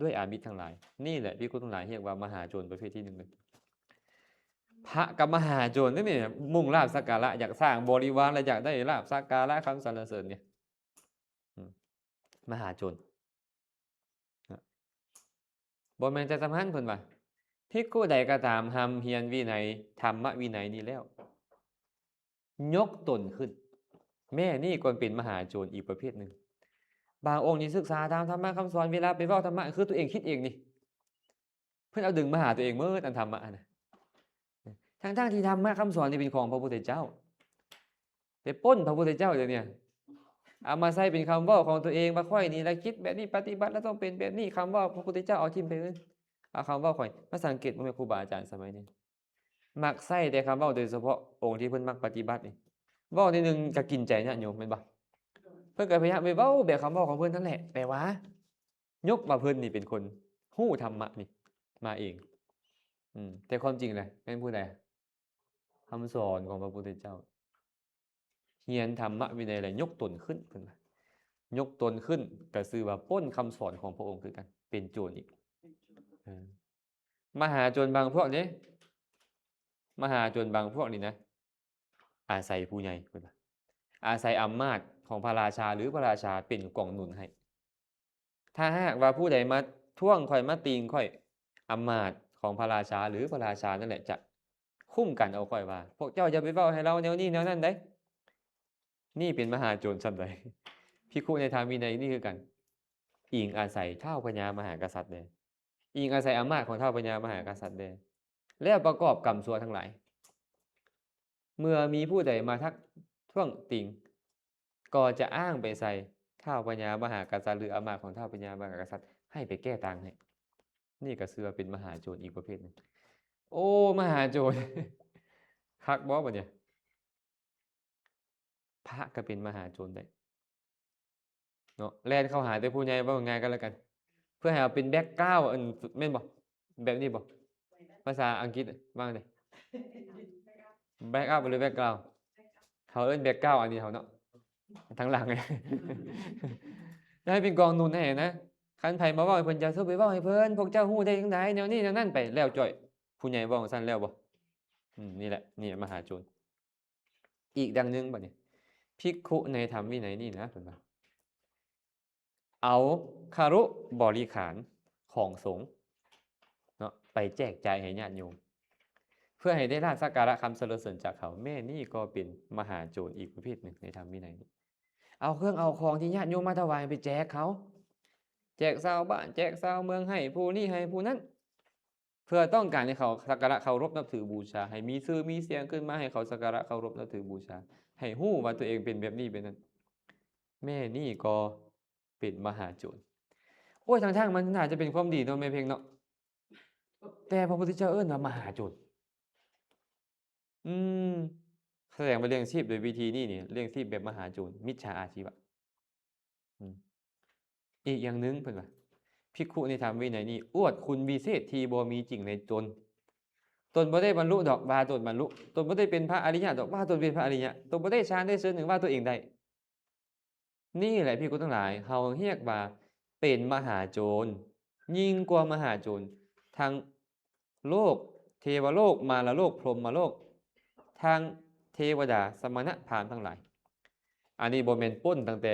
ດ້ວຍອາມິດທັງຫຼາຍ. ນີ້ແຫຼະພິກຂຸທັງຫຼາຍຮຽກວ່າມະຫາໂຈນປະເພດທີໜຶ່ງເລີຍ. ພະກໍມະຫາໂຈນເດ້ນີ້ ມຸ່ງລາບສັກກາລະ ຢາກສ້າງບໍລິວານ ແລະ ຢາກໄດ້ລາບສັກກາລະຄຳສັນລະເສີນນີ້ ອືມ ມະຫາໂຈນ. ນະ ບໍ່ແມ່ນແຕ່ສ່ຳນັ້ນ ເພິ່ນວ່າ ພິກຂຸໃດກໍຕາມຮ່ຳຮຽນວິໄນ ທຳມະວິໄນນີ້ແລ້ວ ຍົກຕົນຂຶ້ນ ແມ່ນີ້ກໍເປັນມະຫາໂຈນອີກປະເພດໜຶ່ງ. ບາງອົງນີ້ສຶກສາຕາມທຳມະຄຳສອນ ເວລາໄປເວົ້າທຳມະ ຄືຕົວເອງຄິດເອງນີ້ ເພິ່ນເອົາດຶງມາຫາຕົວເອງໝົດ ອັນທຳມະຫັ້ນນະ ທັງໆທີ່ທຳມະຄຳສອນນີ້ເປັນຂອງພະພຸດທະເຈົ້າ ໄປປົ້ນພະພຸດທະເຈົ້າເດ້ນີ້ ເອົາມາໃຊ້ເປັນຄຳເວົ້າຂອງຕົວເອງ ວ່າຂ້ອຍນີ້ລະຄິດແບບນີ້ ປະຕິບັດລະຕ້ອງເປັນແບບນີ້ ຄຳເວົ້າພະພຸດທະເຈົ້າເອົາຖິ້ມໄປເບິດ ເອົາຄຳເວົ້າຂ້ອຍມາສັງເກດເບິ່ງແມ່ ຄູບາອາຈານສະໄໝນີ້ ມັກໃຊ້ແຕ່ຄຳເວົ້າໂດຍສະເພາະອົງທີ່ເພິ່ນມັກປະຕິບັດນີ້ ເວົ້າໜ້ອຍໜຶ່ງກໍກິນໃຈຍາດໂຍມແມ່ນບໍ່? ເພິ່ນກໍພະຍາຍາມໄປເວົ້າແບບຄຳເວົ້າຂອງເພິ່ນນັ້ນແຫຼະ ແຕ່ວ່າ ຍົກວ່າເພິ່ນນີ້ເປັນຄົນຮູ້ທຳມະນີ້ມາເອງ. ອືມ ແຕ່ຄວາມຈິງແຫຼະ ແມ່ນຜູ້ໃດ? ຄຳສອນຂອງພະພຸດທະເຈົ້າ. ຮຽນທຳມະວິໄນແລ້ວຍົກຕົນຂຶ້ນ ເພິ່ນວ່າ ຍົກຕົນຂຶ້ນກໍຊື່ວ່າປົ້ນຄຳສອນຂອງພະອົງຄືກັນ ເປັນໂຈນອີກ. ເອີ ມະຫາໂຈນບາງພວກເດ້ ມະຫາໂຈນບາງພວກນີ້ນະ ອາໄສຜູ້ໃຫຍ່ ເພິ່ນວ່າ ອາໄສອຳນາດຂອງພະລາຊາ ຫຼື ພະລາຊາເປັນກອງໜູນໃຫ້. ຖ້າຫາກວ່າຜູ້ໃດມາທ້ວງຂ້ອຍ ມາຕິງຂ້ອຍ ອຳນາດຂອງພະລາຊາ ຫຼື ພະລາຊານັ້ນແຫຼະຈະຄຸ້ມກັນເອົາຂ້ອຍວ່າ ພວກເຈົ້າຢ່າໄປເວົ້າໃຫ້ລາວແນວນີ້ແນວນັ້ນໃດ໋. ນີ້ເປັນມະຫາໂຈນສ່ຳໃດ? ພິກຂຸໃນທຳວິໄນນີ້ຄືກັນ ອີງອາໄສທ້າວພະຍາມະຫາກະສັດແດ່ ອີງອາໄສອຳນາດຂອງທ້າວພະຍາມະຫາກະສັດແດ່ ແລ້ວປະກອບກຳຊົ່ວທັງຫຼາຍ. ເມື່ອມີຜູ້ໃດມາທັກທ້ວງຕິງ ກໍຈະອ້າງໄປໃສ່ທ້າວພະຍາມະຫາກະສັດ ຫຼື ອຳນາດຂອງທ້າວພະຍາມະຫາກະສັດ ໃຫ້ໄປແກ້ຕ່າງໃຫ້. ນີ້ກໍຊື່ວ່າເປັນມະຫາໂຈນອີກປະເພດໜຶ່ງ. ໂອ້ ມະຫາໂຈນ ຄັກບໍ່ບັດນີ້? ພະກໍເປັນມະຫາໂຈນໄດ້ເນາະ ແລ່ນເຂົ້າຫາແຕ່ຜູ້ໃຫຍ່ ເວົ້າງ່າຍກໍແລ້ວກັນ ເພື່ອໃຫ້ເອົາເປັນແບັກກຣາວ ອັນ ແມ່ນບໍ່? ແບບນີ້ບໍ່? ພາສາອັງກິດວ່າຈັ່ງໃດ? ແບັກອັບ ຫຼື ແບັກກຣາວ? ເຮົາເອີ້ນແບັກກຣາວ ອັນນີ້ເຮົາເນາະ ທາງຫຼັງ ໃຫ້ເປັນກອງໜູນໃຫ້ນະ. ຄັນໃຜມາເວົ້າໃຫ້ເພິ່ນ ຢ່າສູ່ໄປເວົ້າໃຫ້ເພິ່ນ ພວກເຈົ້າຮູ້ໄດ້ຈັ່ງໃດ ແນວນີ້ແນວນັ້ນໄປ ແລ້ວຈ້ອຍ. ຜູ້ໃຫຍ່ເວົ້າຈັ່ງຊັ້ນແລ້ວບໍ່? ອືມ ນີ້ແຫຼະ ນີ້ມະຫາໂຈນ. ອີກດັ່ງໜຶ່ງບັດນີ້ ພິກຂຸໃນທຳວິໄນນີ້ນະ ເພິ່ນວ່າ ເອົາຄາລຸບໍລິຂານຂອງສົງເນາະ ໄປແຈກຈ່າຍໃຫ້ຍາດໂຍມ ເພື່ອໃຫ້ໄດ້ລາບສັກກາລະຄຳສັນລະເສີນຈາກເຂົາ. ແມ່ນີ້ກໍເປັນມະຫາໂຈນອີກປະເພດໜຶ່ງໃນທຳວິໄນນີ້. ເອົາເຄື່ອງເອົາຂອງທີ່ຍາດໂຍມມາຖວາຍໄປແຈກເຂົາ ແຈກຊາວບ້ານ ແຈກຊາວເມືອງ ໃຫ້ຜູ້ນີ້ໃຫ້ຜູ້ນັ້ນ ເພື່ອຕ້ອງການໃຫ້ເຂົາສັກກາລະເຄົາລົບນັບຖືບູຊາ ໃຫ້ມີຊື່ມີສຽງຂຶ້ນມາ ໃຫ້ເຂົາສັກກາລະເຄົາລົບນັບຖືບູຊາ ໃຫ້ຮູ້ວ່າຕົວເອງເປັນແບບນີ້ແບບນັ້ນ. ແມ່ນີ້ກໍເປັນມະຫາໂຈນ. ໂອ້ຍ ທາງທາງມັນໜ້າຈະເປັນຄວາມດີເນາະ ແມ່ເພັງເນາະ ແຕ່ພະພຸດທະເຈົ້າເອີ້ນວ່າມະຫາໂຈນ. ອືມ ສະແດງວ່າລ້ຽງຊີບໂດຍວິທີນີ້ນີ້ ລ້ຽງຊີບແບບມະຫາໂຈນ ມິດຈາອາຊີວະ. ອືມ ອີກຢ່າງໜຶ່ງເພິ່ນວ່າ ພິກຂຸໃນທຳວິໄນນີ້ອວດຄຸນວິເສດທີ່ບໍ່ມີຈິງໃນຕົນ. ຕົນບໍ່ໄດ້ບັນລຸດອກ ວ່າຕົນບັນລຸ, ຕົນບໍ່ໄດ້ເປັນພະອະລິຍະດອກ ວ່າຕົນເປັນພະອະລິຍະ, ຕົນບໍ່ໄດ້ຊານໄດ້ເຊີນຫຍັງ ວ່າຕົວເອງໄດ້. ນີ້ແຫຼະພິກຂຸທັງຫຼາຍ ເຮົາຮຽກວ່າເປັນມະຫາໂຈນ ຍິ່ງກວ່າມະຫາໂຈນ ທັງໂລກເທວະໂລກ ມາລະໂລກ ພົມມະໂລກ ທັງເທວະດາ ສະມະນະ ພາມທັງຫຼາຍ. ອັນນີ້ບໍ່ແມ່ນປົ້ນຕັ້ງແຕ່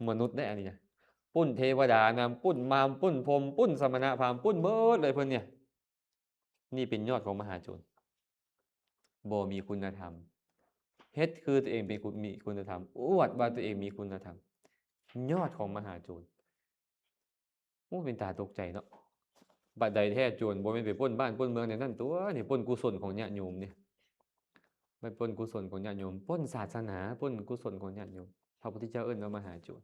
ມະນຸດເດ້ ອັນນີ້ນະ ປຸ້ນເທວະດານຳ, ປຸ້ນມາມ, ປຸ້ນພົມ, ປຸ້ນສະມະນະພາມ, ປຸ້ນເບິດເລີຍເພິ່ນນີ້. ນີ້ເປັນຍອດຂອງມະຫາໂຈນ. ບໍ່ມີຄຸນນະທຳ. ເຮັດຄືຕົວເອງເປັນຄຸນ ມີຄຸນນະທຳ. ອວດວ່າຕົວເອງມີຄຸນນະທຳ. ຍອດຂອງມະຫາໂຈນ. ໂອ້ ເປັນຕາຕົກໃຈເນາະ. ບັດໃດແທ້ໂຈນບໍ່ແມ່ນໄປປຸ້ນບ້ານປຸ້ນເມືອງແນວນັ້ນຕົວະ ນີ້ປຸ້ນກຸສົນຂອງຍາດໂຍມນີ້. ໄປປຸ້ນກຸສົນຂອງຍາດໂຍມ, ປຸ້ນສາສະໜາ, ປຸ້ນກຸສົນຂອງຍາດໂຍມ. ພະພຸດທະເຈົ້າເອີ້ນວ່າມະຫາໂຈນ.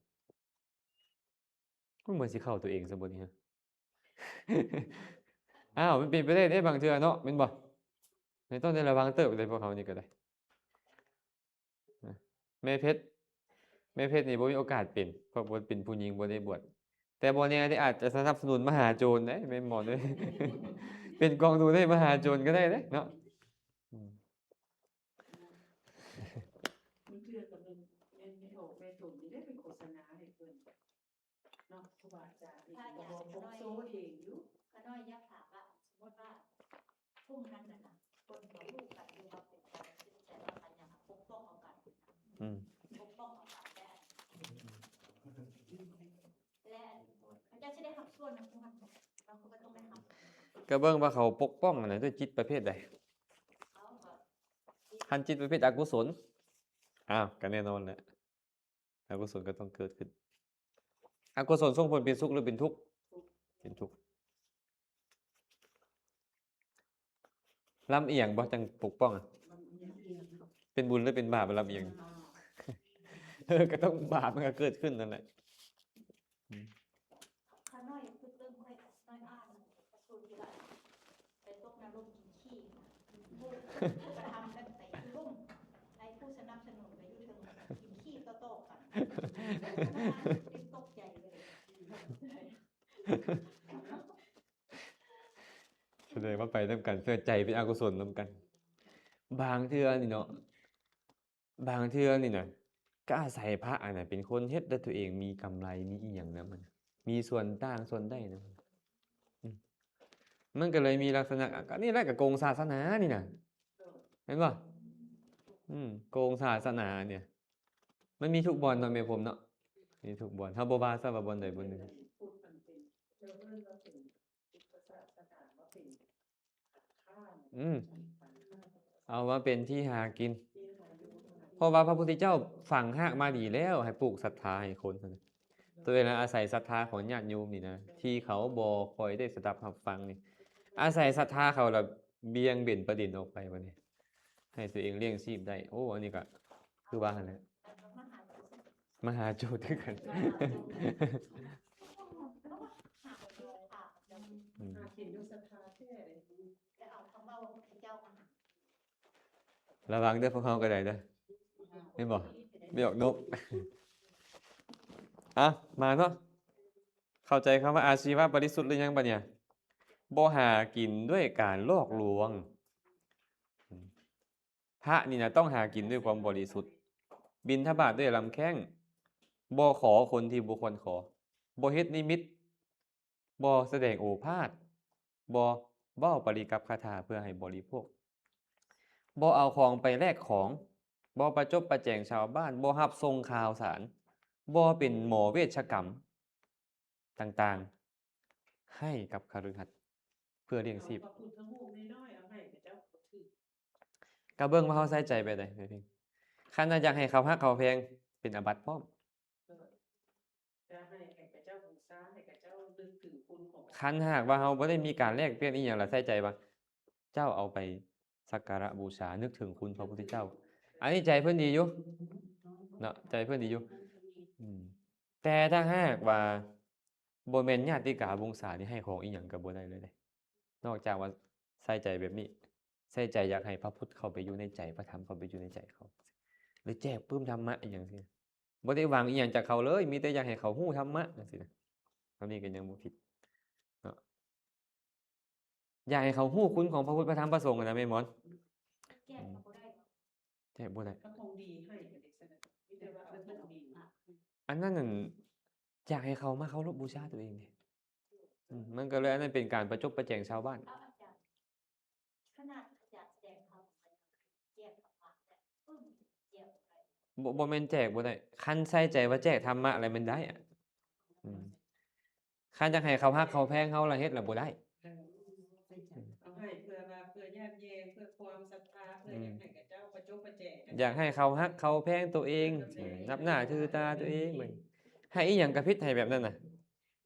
ມັນເໝືອນຊິເຂົ້າຕົວເອງຊະບໍ່ນີ້ຮະ. ອ້າວ ມັນເປັນໄປໄດ້ເດ້ບາງເທື່ອເນາະ ແມ່ນບໍ່? ແມ່ນຕ້ອງໄດ້ລະວັງເຕີບເດ້ ພວກເຮົານີ້ກໍໄດ້. ແມ່ເພັດ ແມ່ເພັດນີ້ບໍ່ມີໂອກາດເປັນ ເພາະບໍ່ເປັນຜູ້ຍິງ ບໍ່ໄດ້ບວດ. ແຕ່ບໍ່ແນ່ເດ້ ອາດຈະສະໜັບສະໜູນມະຫາໂຈນເດ້ ແມ່ນໝໍເດ້. ເປັນກອງໜູນໃຫ້ມະຫາໂຈນກໍໄດ້ເດ້ເນາະ. ອືມ ບາງເທື່ອກໍແມ່ນ ແມ່ນແມ່ອອກແມ່ຕົນນີ້ໄດ້ໄປໂຄສະນາໃຫ້ເພິ່ນເນາະ ຄູບາອາຈານນີ້ ພະອາຈານ ກໍບໍ່ພົບໂຊເອງຢູ່. ຂ້ານ້ອຍຢາກຖາມວ່າ ສົມມຸດວ່າ ກຸ່ມນັ້ນນະ ເພິ່ນກໍຮູ້ກັນຢູ່ວ່າເປັນການເປັນແຕ່ວ່າອັນຫຍັງປົກປ້ອງເອົາກັນ ອືມ ປົກປ້ອງເອົາກັນ ແລະ ແລະ ເຂົາເຈົ້າຊິໄດ້ຮັບສ່ວນນຳພວກເຮົາ ເຮົາກໍຕ້ອງໄດ້ຮັບ. ກໍເບິ່ງວ່າເຂົາປົກປ້ອງອັນນັ້ນດ້ວຍຈິດປະເພດໃດ. ຄັນຈິດປະເພດອະກຸສົນ ອ້າວ ກໍແນ່ນອນແຫຼະ ອະກຸສົນກໍຕ້ອງເກີດຂຶ້ນ. ອະກຸສົນສົ່ງຜົນເປັນສຸກຫຼືເປັນທຸກ? ເປັນທຸກ. ລຳອຽງບໍ່ ຈັ່ງປົກປ້ອງ? ເປັນບຸນຫຼືເປັນບາບລຳອຽງ? ເອີ ກໍຕ້ອງບາບມັນກໍເກີດຂຶ້ນນັ້ນແຫຼະ. ຂ້ານ້ອຍຄິດເລື່ອງຂ້ອຍ ຂ້ານ້ອຍອ່ານ ໄປຕົກນະລົກກິນຂີ້ ຜູ້ກະທຳນັ້ນໄປຢູ່ລຸ່ມ ໃຫ້ຜູ້ສະໜັບສະໜູນໄປຢູ່ເທິງກິນຂີ້ຕໍ່ໆກັນ ເປັນຕົກໃຈເລີຍ. ສະແດງວ່າໄປນຳກັນ ເຊື່ອໃຈເປັນອະກຸສົນນຳກັນ. ບາງເທື່ອນີ້ເນາະ ບາງເທື່ອນີ້ນະ ກໍອາໄສພະອັນນັ້ນເປັນຄົນເຮັດ ແລ້ວຕົວເອງມີກຳໄລ ມີອີ່ຫຍັງນຳ ມີສ່ວນຕ່າງສ່ວນໄດ້ນຳ. ອືມ ມັນກໍເລີຍມີລັກສະນະ ອັນນີ້ແຫຼະ ກໍໂກງສາສະໜານີ້ນະ ເຫັນບໍ່? ອືມ ໂກງສາສະໜານີ້ ມັນມີທຸກບ່ອນເນາະ ແມ່ພົມເນາະ ມີທຸກບ່ອນ. ເຮົາບໍ່ວ່າຊະວ່າບ່ອນໃດບ່ອນໜຶ່ງ. ອືມ ເອົາມາເປັນທີ່ຫາກິນ. ເພາະວ່າພະພຸດທະເຈົ້າຝັງຮາກມາດີແລ້ວ ໃຫ້ປູກສັດທາໃຫ້ຄົນ. ໂຕເອງນະ ອາໄສສັດທາຂອງຍາດໂຍມນີ້ນະ ທີ່ເຂົາບໍ່ຄ່ອຍໄດ້ສະດັບຮັບຟັງນີ້ ອາໄສສັດທາເຂົາລະບ່ຽງເບັນປະເດັນອອກໄປບັດນີ້ ໃຫ້ໂຕເອງລ້ຽງຊີບໄດ້. ໂອ້ ອັນນີ້ກະຄືວ່າຫັ້ນແຫຼະ ມະຫາໂຈດຄືກັນ. ອືມ ລະວັງເດີ ພວກເຮົາກໍໄດ້ເດີ ແມ່ນບໍ່? ໄປອອກນົກ. ອ່ະ ມາເນາະ ເຂົ້າໃຈຄຳວ່າອາຊີວະບໍລິສຸດຫຼືຍັງບັດນີ້? ບໍ່ຫາກິນດ້ວຍການຫຼອກລວງ. ພະນີ້ນະ ຕ້ອງຫາກິນດ້ວຍຄວາມບໍລິສຸດ, ບິນທະບາດດ້ວຍລຳແຂ້ງ, ບໍ່ຂໍຄົນທີ່ບໍ່ຄວນຂໍ, ບໍ່ເຮັດນິມິດ, ບໍ່ສະແດງໂອພາດ, ບໍ່ເວົ້າປະລິກັບຄາຖາເພື່ອໃຫ້ບໍລິໂພກ, ບໍ່ເອົາຂອງໄປແລກຂອງ, ບໍ່ປະຈົບປະແຈງຊາວບ້ານ, ບໍ່ຮັບສົ່ງຂ່າວສານ, ບໍ່ເປັນໝໍເວດຊະກຳຕ່າງໆ ໃຫ້ກັບຄະລືຫັດເພື່ອລ້ຽງຊີບ. ເອົາພະພຸດທະຮູບນ້ອຍໆ ເອົາໃຫ້ເຂົາເຈົ້າກໍຖືກ. ກໍເບິ່ງວ່າເຮົາໃສ່ໃຈແບບໃດແມ່ພິງ. ຄັນວ່າຢາກໃຫ້ເຂົາຮັກເຂົາແພງ ເປັນອາບັດພ້ອມ. ເອີ ຈະໃຫ້ເຂົາເຈົ້າບູຊາ ໃຫ້ເຂົາເຈົ້ານຶກເຖິງຄຸນຂອງ ຄັນຫາກວ່າເຮົາບໍ່ໄດ້ມີການແລກປ່ຽນອີ່ຫຍັງ ລະໃສ່ໃຈວ່າເຈົ້າເອົາໄປສັກກາລະບູຊາ ນຶກເຖິງຄຸນພະພຸດທະເຈົ້າ, ອັນນີ້ໃຈເພິ່ນດີຢູ່ເນາະ, ໃຈເພິ່ນດີຢູ່. ອືມ ແຕ່ຖ້າຫາກວ່າບໍ່ແມ່ນຍາຕິກາວົງສານີ້ ໃຫ້ຂອງອີ່ຫຍັງກໍບໍ່ໄດ້ເລີຍເດ້. ນອກຈາກວ່າໃສ່ໃຈແບບນີ້ ໃສ່ໃຈຢາກໃຫ້ພະພຸດເຂົ້າໄປຢູ່ໃນໃຈ, ພະທຳເຂົ້າໄປຢູ່ໃນໃຈເຂົາ ຫຼືແຈກປຶ້ມທຳມະອີ່ຫຍັງຊີ້, ບໍ່ໄດ້ຫວັງອີ່ຫຍັງຈາກເຂົາເລີຍ, ມີແຕ່ຢາກໃຫ້ເຂົາຮູ້ທຳມະຈັ່ງຊີ້ນະ. ອັນນີ້ກໍຍັງບໍ່ຜິດເນາະ, ຢາກໃຫ້ເຂົາຮູ້ຄຸນຂອງພະພຸດ ພະທຳ ພະສົງຫັ້ນນະ ແມ່ໝອນ. ແຈກກໍບໍ່ໄດ້ ແຈກບໍ່ໄດ້ ເອົາຂອງດີໃຫ້ ອັນນັ້ນນັ້ນ ຢາກໃຫ້ເຂົາມາເຄົາລົບບູຊາຕົວເອງເດ້. ອືມ ມັນກໍເລີຍ ອັນນັ້ນເປັນການປະຈົບປະແຈງຊາວບ້ານ. ເອົາອາຈານ ຂະໜາດອາຈານແສດງທຳ ແຈກທຳມະ ແຈກປຶ້ມ ແຈກ ບໍ່ ບໍ່ແມ່ນແຈກບໍ່ໄດ້, ຄັນໃສ່ໃຈວ່າແຈກທຳມະແລ້ວແມ່ນໄດ້ອະ. ອືມ ຄັນຢາກໃຫ້ເຂົາຮັກເຂົາແພງເຮົາລະເຮັດລະບໍ່ໄດ້. ເອີ ເອົາໃຫ້ເພື່ອວ່າ ເພື່ອຍາດແຍ່ງ ເພື່ອຄວາມສັດທາ ເພື່ອ ອືມ ຢາກໃຫ້ເຂົາເຈົ້າປະຈົບປະແຈງກັນ ຢາກໃຫ້ເຂົາຮັກເຂົາແພງໂຕເອງ ເອີ ນັບໜ້າຖືຕາໂຕເອງ ໃຫ້ອີ່ຫຍັງກະຜິດ ໃຫ້ແບບນັ້ນນະ.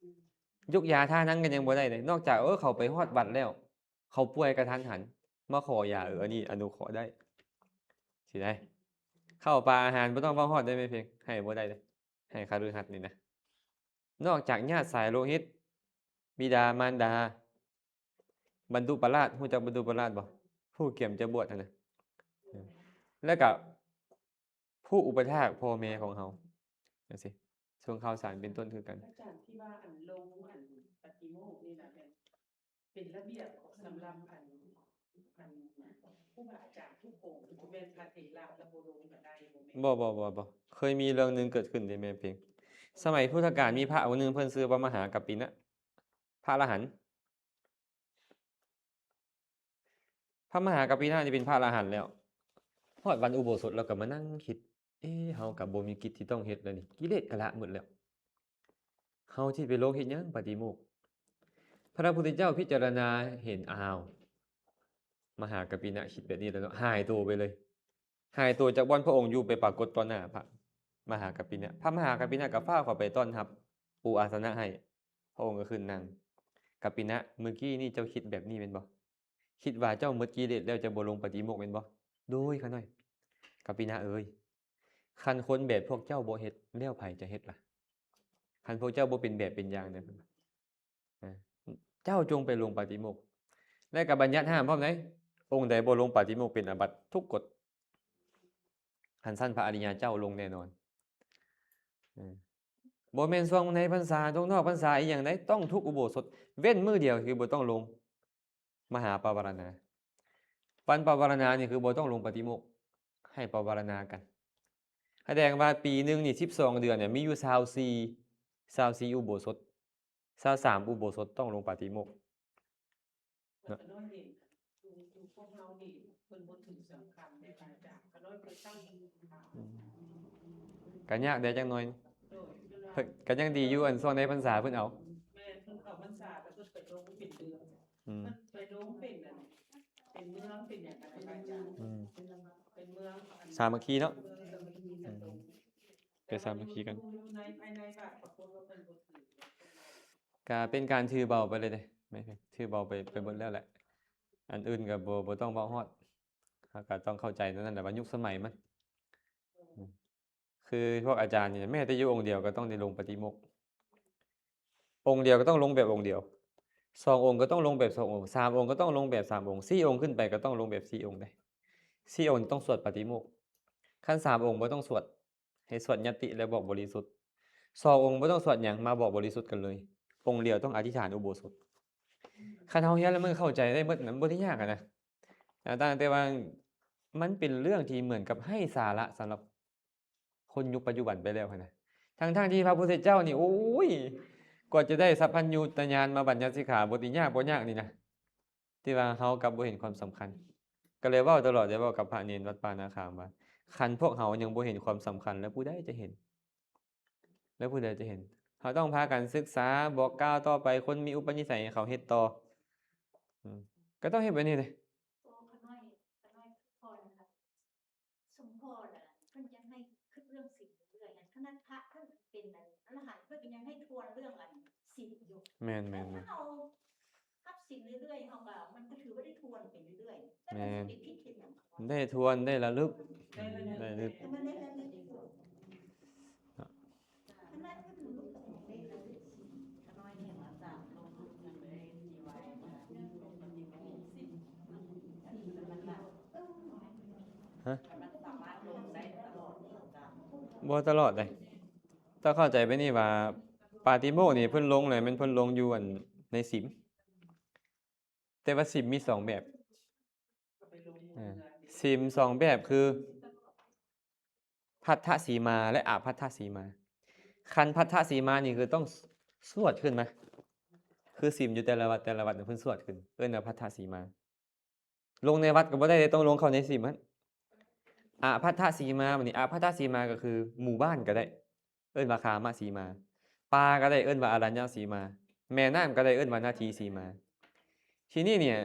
ຢຸກຢາທາໜັງກໍຍັງບໍ່ໄດ້ເດ້ ນອກຈາກ ເອີ ເຂົາໄປຮອດວັດແລ້ວ ເຂົາປ່ວຍກະທັນຫັນ ມາຂໍຢາ ເອີ ອັນນີ້ອະນຸເຄາະໄດ້ ຊິໄດ້. ເຂົ້າປາອາຫານບໍ່ຕ້ອງເວົ້າຮອດໄດ້ແມ່ເພັງ ໃຫ້ບໍ່ໄດ້ເດ້ ໃຫ້ຄະລືຫັດນີ້ນະ. ນອກຈາກຍາດສາຍໂລຫິດ ບິດາມານດາ ບັນດຸປະລາດ ຮູ້ຈັກບັນດຸປະລາດບໍ່? ຜູ້ກຽມຈະບວດຫັ້ນນະ ແລ້ວກະຜູ້ອຸປະຖາກພໍ່ແມ່ຂອງເຮົາ ຈັ່ງຊີ້ ຊ່ວງຂ່າວສານເປັນຕົ້ນຄືກັນ. ອາຈານ ທີ່ວ່າອັນລົງອັນປະຕິໂມກນີ້ນະ ແມ່ນເປັນລະບຽບສຳລັບອັນ ອັນຄູບາອາຈານທຸກອົງ ບໍ່ແມ່ນພະເຖລະລະບໍ່ລົງກໍໄດ້ ບໍ່ແມ່ນ? ບໍ່ ບໍ່ ບໍ່ ບໍ່ ເຄີຍມີເລື່ອງໜຶ່ງເກີດຂຶ້ນເດ້ແມ່ເພັງ. ສະໄໝພຸດທະການມີພະອົງໜຶ່ງເພິ່ນຊື່ວ່າມະຫາກັບປິນະ ພະອະລະຫັນ. ພະມະຫາກັບປິນະນີ້ເປັນພະອະລະຫັນແລ້ວ ຮອດວັນອຸໂບສົດລາວກໍມານັ່ງຄິດ ເອ ເຮົາກໍບໍ່ມີກິດທີ່ຕ້ອງເຮັດແລ້ວນີ້ ກິເລດກໍລະໝົດແລ້ວ ເຮົາຊິໄປລົງເຮັດຫຍັງປະຕິໂມກ? ພະພຸດທະເຈົ້າພິຈາລະນາເຫັນ ອ້າວ ມະຫາກັບປິນະຄິດແບບນີ້ແລ້ວເນາະ ຫາຍໂຕໄປເລີຍ. ຫາຍໂຕຈາກບ່ອນພະອົງຢູ່ ໄປປາກົດຕໍ່ໜ້າພະມະຫາກັບປິນະ. ພະມະຫາກັບປິນະກໍຟ້າວເຂົ້າໄປຕ້ອນຮັບ ປູອາສະນະໃຫ້. ພະອົງກໍຂຶ້ນນັ່ງ. ກັບປິນະ, ມື້ກີ້ນີ້ເຈົ້າຄິດແບບນີ້ແມ່ນບໍ່? ຄິດວ່າເຈົ້າໝົດກິເລດແລ້ວ ເຈົ້າບໍ່ລົງປະຕິໂມກແມ່ນບໍ່? ໂດຍ ຂ້ານ້ອຍ. ກັບປິນະເອີຍ, ຄັນຄົນແບບພວກເຈົ້າບໍ່ເຮັດ ແລ້ວໃຜຈະເຮັດລະ? ຄັນພວກເຈົ້າບໍ່ເປັນແບບເປັນຢ່າງນະ ເຈົ້າຈົ່ງໄປລົງປາຕິໂມກ ແລະກໍບັນຍັດຫ້າມພ້ອມໃດ໋ ອົງໃດບໍ່ລົງປາຕິໂມກເປັນອາບັດທຸກກົດ. ຄັນຊັ້ນພະອະລິຍະເຈົ້າລົງແນ່ນອນ. ເອີ ບໍ່ແມ່ນຊ່ວງໃນພັນສາ ຊ່ວງນອກພັນສາອີ່ຫຍັງໃດ ຕ້ອງທຸກອຸໂບສົດ ເວັ້ນມື້ດຽວຄືບໍ່ຕ້ອງລົງ ມະຫາປະວາລະນາ. ວັນປະວາລະນານີ້ຄືບໍ່ຕ້ອງລົງປາຕິໂມກ ໃຫ້ປະວາລະນາກັນ. ສະແດງວ່າປີໜຶ່ງນີ້ສິບສອງເດືອນນີ້ ມີຢູ່ຊາວສີ່ ຊາວສີ່ອຸໂບສົດ ຊາວສາມອຸໂບສົດຕ້ອງລົງປາຕິໂມກເນາະ. ກະຍາກແດ່ຈັກໜ່ອຍ. ເພິ່ນ ກະຍັງດີຢູ່ ອັນຊ່ວງໃນພັນສາເພິ່ນເອົາ. ແມ່ນ ເພິ່ນເຂົ້າພັນສາແລ້ວເພິ່ນໄປລົງເປັນເດືອນ. ອືມ ເພິ່ນໄປລົງເປັນອັນ ເປັນເມືອງເປັນຫຍັງກັນ ອືມ ເປັນເມືອງ ສາມັກຄີເນາະ. ເອີ ສາມັກຄີ ອືມ ໄປສາມັກຄີກັນ ຢູ່ໃນ ພາຍໃນບາດ ປາກົດວ່າເພິ່ນບໍ່ຖື ກະເປັນການຖືເບົາໄປເລີຍເດ້ ຖືເບົາໄປ ໄປເບິດແລ້ວແຫຼະ. ອັນອື່ນກໍບໍ່ ບໍ່ຕ້ອງເວົ້າຮອດ ເຮົາກໍຕ້ອງເຂົ້າໃຈນັ້ນແຫຼະວ່າຍຸກສະໄໝມັນ ຄືພວກອາຈານນີ້ ແມ້ແຕ່ຢູ່ອົງດຽວກໍຕ້ອງໄດ້ລົງປາຕິໂມກ. ອົງດຽວກໍຕ້ອງລົງແບບອົງດຽວ, ສອງອົງກໍຕ້ອງລົງແບບສອງອົງ, ສາມອົງກໍຕ້ອງລົງແບບສາມອົງ, ສີ່ອົງຂຶ້ນໄປກໍຕ້ອງລົງແບບສີ່ອົງເດ້. ສີ່ອົງຕ້ອງສວດປາຕິໂມກ, ຄັນສາມອົງບໍ່ຕ້ອງສວດ ໃຫ້ສວດຍັດຕິ ແລະ ບອກບໍລິສຸດ, ສອງອົງບໍ່ຕ້ອງສວດຫຍັງ ມາບອກບໍລິສຸດກັນເລີຍ, ອົງດຽວຕ້ອງອະທິຖານອຸໂບສົດ. ຄັນເຮົາຮຽນແລ້ວມັນເຂົ້າໃຈໄດ້ໝົດ ມັນບໍ່ໄດ້ຍາກຫັ້ນນະ. ຕ່າງແຕ່ວ່າມັນເປັນເລື່ອງທີ່ເໝືອນກັບໄຮ້ສາລະສຳລັບຄົນຍຸກປັດຈຸບັນໄປແລ້ວຫັ້ນນະ. ທັງໆທີ່ພະພຸດທະເຈົ້ານີ້ ໂອ້ຍ ກວ່າຈະໄດ້ສັບພັນຍູຕະຍານມາບັນຍັດສິກຂາບົດນີ້ ຍາກບໍ່ຍາກນີ້ນະ. ແຕ່ວ່າເຮົາກັບບໍ່ເຫັນຄວາມສຳຄັນ ກໍເລີຍເວົ້າຕະຫຼອດ ໄດ້ເວົ້າກັບພະເນນວັດປ່ານາຂາມວ່າ ຄັນພວກເຮົາຍັງບໍ່ເຫັນຄວາມສຳຄັນ ແລ້ວຜູ້ໃດຈະເຫັນ? ແລ້ວຜູ້ໃດຈະເຫັນ? ເຮົາຕ້ອງພາກັນສຶກສາ ບອກກ່າວຕໍ່ໄປ ຄົນມີອຸປະນິໄສໃຫ້ເຂົາເຮັດຕໍ່. ອືມ ກໍຕ້ອງເຮັດແບບນີ້ເດ້. ໂອ້ ຂ້ານ້ອຍ ຂ້ານ້ອຍພໍນະ ສົມພໍນະ ເພິ່ນຍັງໃຫ້ຄິດເລື່ອງສິນເລື້ອຍໆ ຂະໜາດພະເພິ່ນເປັນອັນອະລະຫັນ ເພິ່ນກໍຍັງໃຫ້ທວນເລື່ອງອັນສິນຢູ່. ແມ່ນໆໆ ຖ້າເຮົາຮັບສິນເລື້ອຍໆ ເຮົາກໍ ມັນກໍຖືວ່າໄດ້ທວນໄປເລື້ອຍໆ ແລ້ວມັນຊິໄປຜິດເຮັດຫຍັງ? ໄດ້ທວນ ໄດ້ລະລຶກ ໄດ້ລະນຶກ ໄດ້ລະນຶກ ຮະ? ບໍ່ຕະຫຼອດເດ້. ຕ້ອງເຂົ້າໃຈແບບນີ້ວ່າ ປາຕິໂມກນີ້ເພິ່ນລົງແຫຼະ ແມ່ນເພິ່ນລົງຢູ່ອັນໃນສິມ. ແຕ່ວ່າສິມມີສອງແບບ. ເອີ ສິມສອງແບບຄື ພັດທະສີມາ ແລະ ອະພັດທະສີມາ. ຄັນພັດທະສີມານີ້ຄືຕ້ອງສວດຂຶ້ນມາ ຄືສິມຢູ່ແຕ່ລະວັດ ແຕ່ລະວັດເພິ່ນສວດຂຶ້ນ ເອີ້ນວ່າພັດທະສີມາ. ລົງໃນວັດກໍບໍ່ໄດ້ ຕ້ອງລົງເຂົ້າໃນສິມຫັ້ນ. ອະພັດທະສີມາ ບັດນີ້ ອະພັດທະສີມາກໍຄືໝູ່ບ້ານກໍໄດ້ ເອີ້ນວ່າຄາມະສີມາ, ປ່າກໍໄດ້ ເອີ້ນວ່າອະລັນຍະສີມາ. ແມ່ນ້ຳກໍໄດ້ເອີ້ນວ່ານາທີສີມາ. ທີນີ້ເນຍ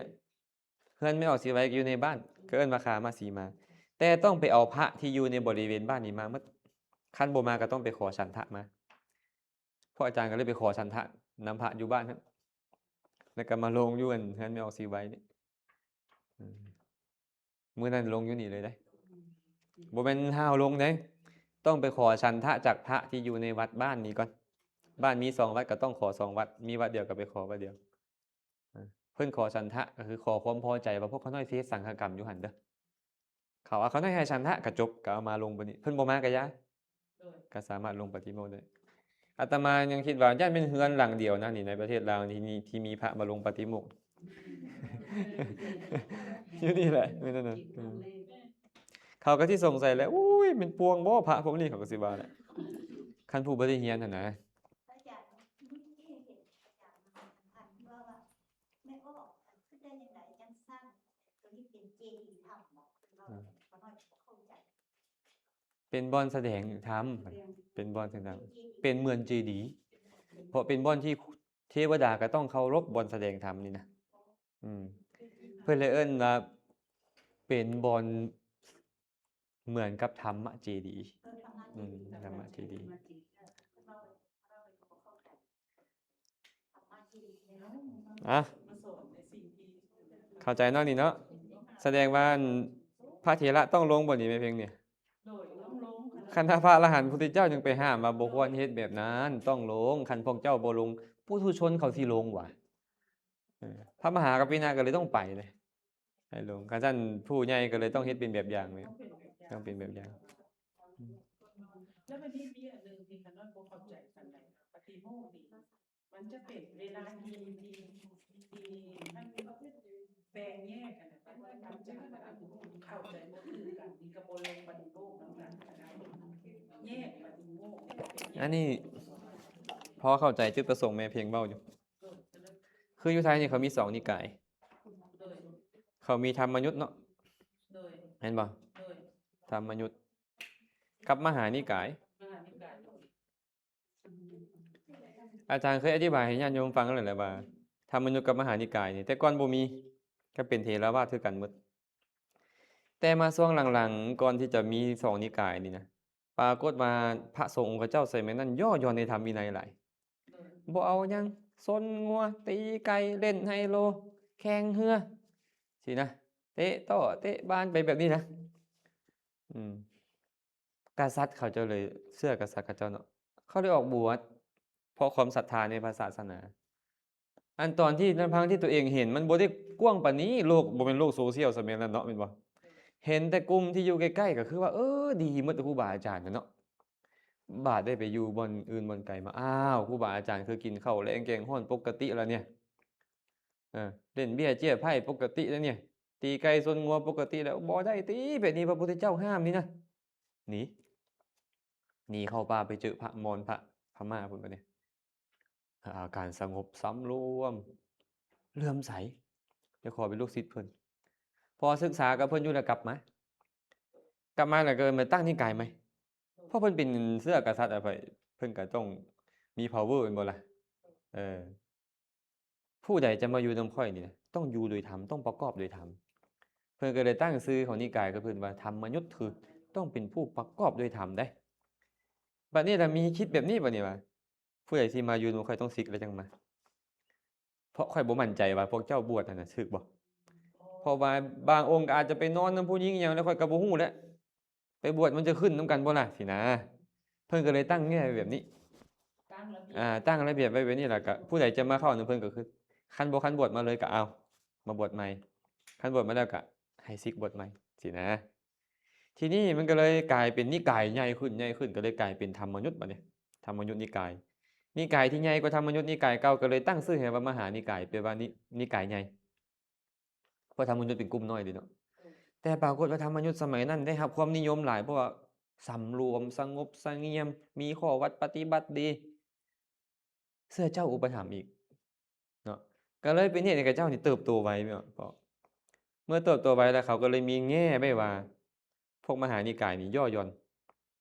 ເຮືອນແມ່ອອກສີໄວກໍຢູ່ໃນບ້ານ ກໍເອີ້ນວ່າຄາມະສີມາ. ແຕ່ຕ້ອງໄປເອົາພະທີ່ຢູ່ໃນບໍລິເວນບ້ານນີ້ມາໝົດ. ຄັນບໍ່ມາກໍຕ້ອງໄປຂໍສັນທະມາ. ພວກອາຈານກໍເລີຍໄປຂໍສັນທະນຳພະຢູ່ບ້ານຫັ້ນ ແລ້ວກໍມາລົງຢູ່ອັນເຮືອນແມ່ອອກສີໄວນີ້. ອືມ ມື້ນັ້ນລົງຢູ່ນີ້ເລີຍເດ້. ບໍ່ແມ່ນຫ້າວລົງເດ້. ຕ້ອງໄປຂໍສັນທະຈາກພະທີ່ຢູ່ໃນວັດບ້ານນີ້ກ່ອນ. ບ້ານມີສອງວັດກໍຕ້ອງຂໍສອງວັດ, ມີວັດດຽວກໍໄປຂໍວັດດຽວ. ເອີ ເພິ່ນຂໍສັນທະ ກໍຄືຂໍຄວາມພໍໃຈວ່າພວກຂ້ານ້ອຍຊິເຮັດສັງຄະກຳຢູ່ຫັ້ນເດີ. ເຂົາວ່າຂ້ານ້ອຍໃຫ້ສັນທະກໍຈົບ, ກໍເອົາມາລົງບາດນີ້. ເພິ່ນບໍ່ມາກໍຢ່າ. ໂດຍ ກໍສາມາດລົງປາຕິໂມກໄດ້. ອາດຕະມາຍັງຄິດວ່າຢ້ານແມ່ນເຮືອນຫຼັງດຽວນະນີ້ໃນປະເທດລາວທີ່ມີ ທີ່ມີພະມາລົງປາຕິໂມກ ຢູ່ນີ້ແຫຼະ ແມ່ນນັ້ນນະ. ເອີ ເຂົາກໍຊິສົງໄສແຫຼະ, ໂອ້ຍ ແມ່ນປ່ວງບໍ່ພະພວກນີ້ ເຂົາກໍຊິວ່າແຫຼະ ຄັນຜູ້ບໍ່ໄດ້ຮຽນຫັ້ນນະ. ອາຈານ ມື້ກີ້ເຫັນອາຈານມາສຳພັນທີ່ວ່າ ວ່າແມ່ອອກ ຄິດໄດ້ຈັ່ງໃດຈັ່ງສ້າງຕົວນີ້ເປັນເຈດີທຳບໍ? ເພິ່ນເວົ້າ ອືມ ຂ້ານ້ອຍບໍ່ເຂົ້າໃຈ. ເປັນບ່ອນສະແດງທຳ ເປັນບ່ອນສະແດງທຳ ເປັນເໝືອນເຈດີ ເພາະເປັນບ່ອນທີ່ເທວະດາກໍຕ້ອງເຄົາລົບບ່ອນສະແດງທຳນີ້ນະ. ອືມ ເພິ່ນເລີຍເອີ້ນວ່າເປັນບ່ອນເໝືອນກັບທຳມະເຈດີ. ອືມ ທຳມະເຈດີ. ອະ ເຂົ້າໃຈເນາະນີ້ເນາະ. ສະແດງວ່າ ອັນ ພະເຖລະຕ້ອງລົງບໍ່ນີ້ແມ່ເພັງນີ້? ໂດຍ ຕ້ອງລົງ. ຄັນຖ້າພະອະລະຫັນພຸດທະເຈົ້າຍັງໄປຫ້າມວ່າບໍ່ຄວນເຮັດແບບນັ້ນ, ຕ້ອງລົງ. ຄັນພວກເຈົ້າບໍ່ລົງ, ປຸຖຸຊົນເຂົາຊິລົງຫວາ? ເອີ ພະມະຫາກັບປິນະກໍເລີຍຕ້ອງໄປເລີຍ. ໃຫ້ລົງ. ຄັນຊັ້ນຜູ້ໃຫຍ່ກໍເລີຍຕ້ອງເຮັດເປັນແບບຢ່າງເລີຍ. ຕ້ອງເປັນແບບຢ່າງ. ອືມ ແລ້ວມັນມີ ມີອັນໜຶ່ງທີ່ຂ້ານ້ອຍບໍ່ເຂົ້າໃຈປານໃດ ປາຕິໂມກນີ້ ມັນຈະເປັນເວລາທີ່ ທີ່ ທີ່ມັນແບ່ງແຍກກັນນະ ມັນຈະເຂົ້າໃຈບໍ່ຖືກກັນ ນີ້ກໍບໍ່ລົງປາຕິໂມກນຳກັນນະ ແຍກປາຕິໂມກ. ອັນນີ້ພໍເຂົ້າໃຈຈຸດປະສົງແມ່ເພັງເວົ້າຢູ່. ຄືຢູ່ໄທນີ້ເຂົາມີສອງນິກາຍ ໂດຍ ເຂົາມີທຳມະຍຸດເນາະ ໂດຍ ແມ່ນບໍ່? ໂດຍ ທຳມະຍຸດກັບມະຫານິກາຍ. ມະຫານິກາຍ ອາຈານເຄີຍອະທິບາຍໃຫ້ຍາດໂຍມຟັງແລ້ວແຫຼະວ່າ ທຳມະຍຸດກັບມະຫານິກາຍນີ້ ແຕ່ກ່ອນບໍ່ມີ ກໍເປັນເຖລະວາດຄືກັນໝົດ. ແຕ່ມາຊ່ວງຫຼັງໆ ກ່ອນທີ່ຈະມີສອງນິກາຍນີ້ນະ ປາກົດວ່າພະສົງອົງຄະເຈົ້າສະໄໝນັ້ນຍໍ້ຢອນໃນທຳວິໄນຫຼາຍ. ບໍ່ເອົາຫຍັງ, ຊົນງົວ, ຕີໄກ່, ຫຼິ້ນໄຮໂລ, ແຂ່ງເຮືອ ຊີ້ນະ, ເຕະໂຕ້ເຕະບານໄປແບບນີ້ນະ. ອືມ ກະສັດເຂົາເຈົ້າເລີຍເຊື່ອກະສັດເຂົາເຈົ້າເນາະ, ເຂົາເລີຍອອກບວດ ເພາະຄວາມສັດທາໃນພະສາສະໜາ. ອັນຕອນທີ່ລຳພັງທີ່ຕົວເອງເຫັນ ມັນບໍ່ໄດ້ກວ້າງປານນີ້, ໂລກບໍ່ແມ່ນໂລກໂຊຊຽວສະໄໝນັ້ນເນາະ ແມ່ນບໍ່? ເຫັນແຕ່ກຸ່ມທີ່ຢູ່ໃກ້ໆ ກໍຄືວ່າ ເອີ ດີໝົດ ຄູບາອາຈານເນາະ. ບາດໄດ້ໄປຢູ່ບ່ອນອື່ນບ່ອນໄກມາ ອ້າວ ຄູບາອາຈານຄືກິນເຂົ້າແລງແກງຮ້ອນປົກກະຕິລະເນຍ, ເອີ ຫຼິ້ນເບ້ຍເຈ້ຍໄພ້ປົກກະຕິລະເນຍ, ຕີໄກ່ຊົນງົວປົກກະຕິລະ. ບໍ່ໄດ້ຕິ ແບບນີ້ພະພຸດທະເຈົ້າຫ້າມນີ້ນະ. ໜີ ໜີເຂົ້າປ່າໄປເຈີພະມອນ ພະພະມ້າພຸ້ນບາດນີ້. ອາ ການສະຫງົບ ສຳລວມ ເຫຼື້ອມໃສ ໄດ້ຂໍເປັນລູກສິດເພິ່ນ. ພໍສຶກສາກັບເພິ່ນຢູ່ແລ້ວກັບມາ, ກັບມາແລ້ວກໍມາຕັ້ງນິກາຍໃໝ່. ເພາະເພິ່ນເປັນເຊື້ອກະສັດອະໄພ ເພິ່ນກໍຕ້ອງມີພາວເວີແມ່ນບໍ່ລະ? ເອີ ຜູ້ໃດຈະມາຢູ່ນຳຂ້ອຍນີ້ນະ ຕ້ອງຢູ່ໂດຍທຳ ຕ້ອງປະກອບໂດຍທຳ. ເພິ່ນກໍເລີຍຕັ້ງຊື່ຂອງນິກາຍກັບເພິ່ນວ່າທຳມະຍຸດ ຄືຕ້ອງເປັນຜູ້ປະກອບໂດຍທຳໄດ໋. ບັດນີ້ລະມີຄິດແບບນີ້ ບັດນີ້ວ່າ ຜູ້ໃດຊິມາຢູ່ນຳຂ້ອຍຕ້ອງສິກແລ້ວຈັ່ງມາ. ເພາະຂ້ອຍບໍ່ໝັ້ນໃຈວ່າພວກເຈົ້າບວດຫັ້ນນະຖືກບໍ່? ເພາະວ່າບາງອົງກໍອາດຈະໄປນອນນຳຜູ້ຍິງອີ່ຫຍັງ ແລ້ວຂ້ອຍກໍບໍ່ຮູ້ແຫຼະ. ໄປບວດມັນຈະຂຶ້ນນຳກັນບໍ່ລະ? ຊີ້ນະ. ເພິ່ນກໍເລີຍຕັ້ງແງ່ໄວ້ແບບນີ້ ຕັ້ງລະບຽບ ອ່າ ຕັ້ງລະບຽບໄວ້ແບບນີ້ ແລ້ວກໍຜູ້ໃດຈະມາເຂົ້ານຳເພິ່ນກໍຄື ຄັນບໍ່ ຄັນບວດມາເລີຍກໍເອົາ ມາບວດໃໝ່, ຄັນບວດມາແລ້ວກໍໃຫ້ສິກບວດໃໝ່ ຊີ້ນະ. ທີນີ້ມັນກໍເລີຍກາຍເປັນນິກາຍໃຫຍ່ຂຶ້ນ ໃຫຍ່ຂຶ້ນ ກໍເລີຍກາຍເປັນທຳມະຍຸດ ບັດນີ້ ທຳມະຍຸດນິກາຍ. ນິກາຍທີ່ໃຫຍ່ກວ່າທຳມະຍຸດນິກາຍເກົ່າ ກໍເລີຍຕັ້ງຊື່ໃຫ້ວ່າມະຫານິກາຍ ແປວ່າ ນິ ນິກາຍໃຫຍ່ ເພາະທຳມະຍຸດເປັນກຸ່ມນ້ອຍເດ້ເນາະ. ແຕ່ປາກົດວ່າທຳມະຍຸດສະໄໝນັ້ນໄດ້ຮັບຄວາມນິຍົມຫຼາຍ ເພາະວ່າສຳລວມ ສະຫງົບສະຫງຽມ ມີຂໍ້ວັດປະຕິບັດດີ ເຊື່ອເຈົ້າອຸປະຖຳອີກເນາະ. ກໍເລີຍເປັນເຫດໃຫ້ເຂົາເຈົ້ານີ້ເຕີບໂຕໄວແມ່ນບໍ່? ເມື່ອເຕີບໂຕໄວແລ້ວ ເຂົາກໍເລີຍມີແງ່ໄວ້ວ່າ ພວກມະຫານິກາຍນີ້ຍໍ້ຢອນ,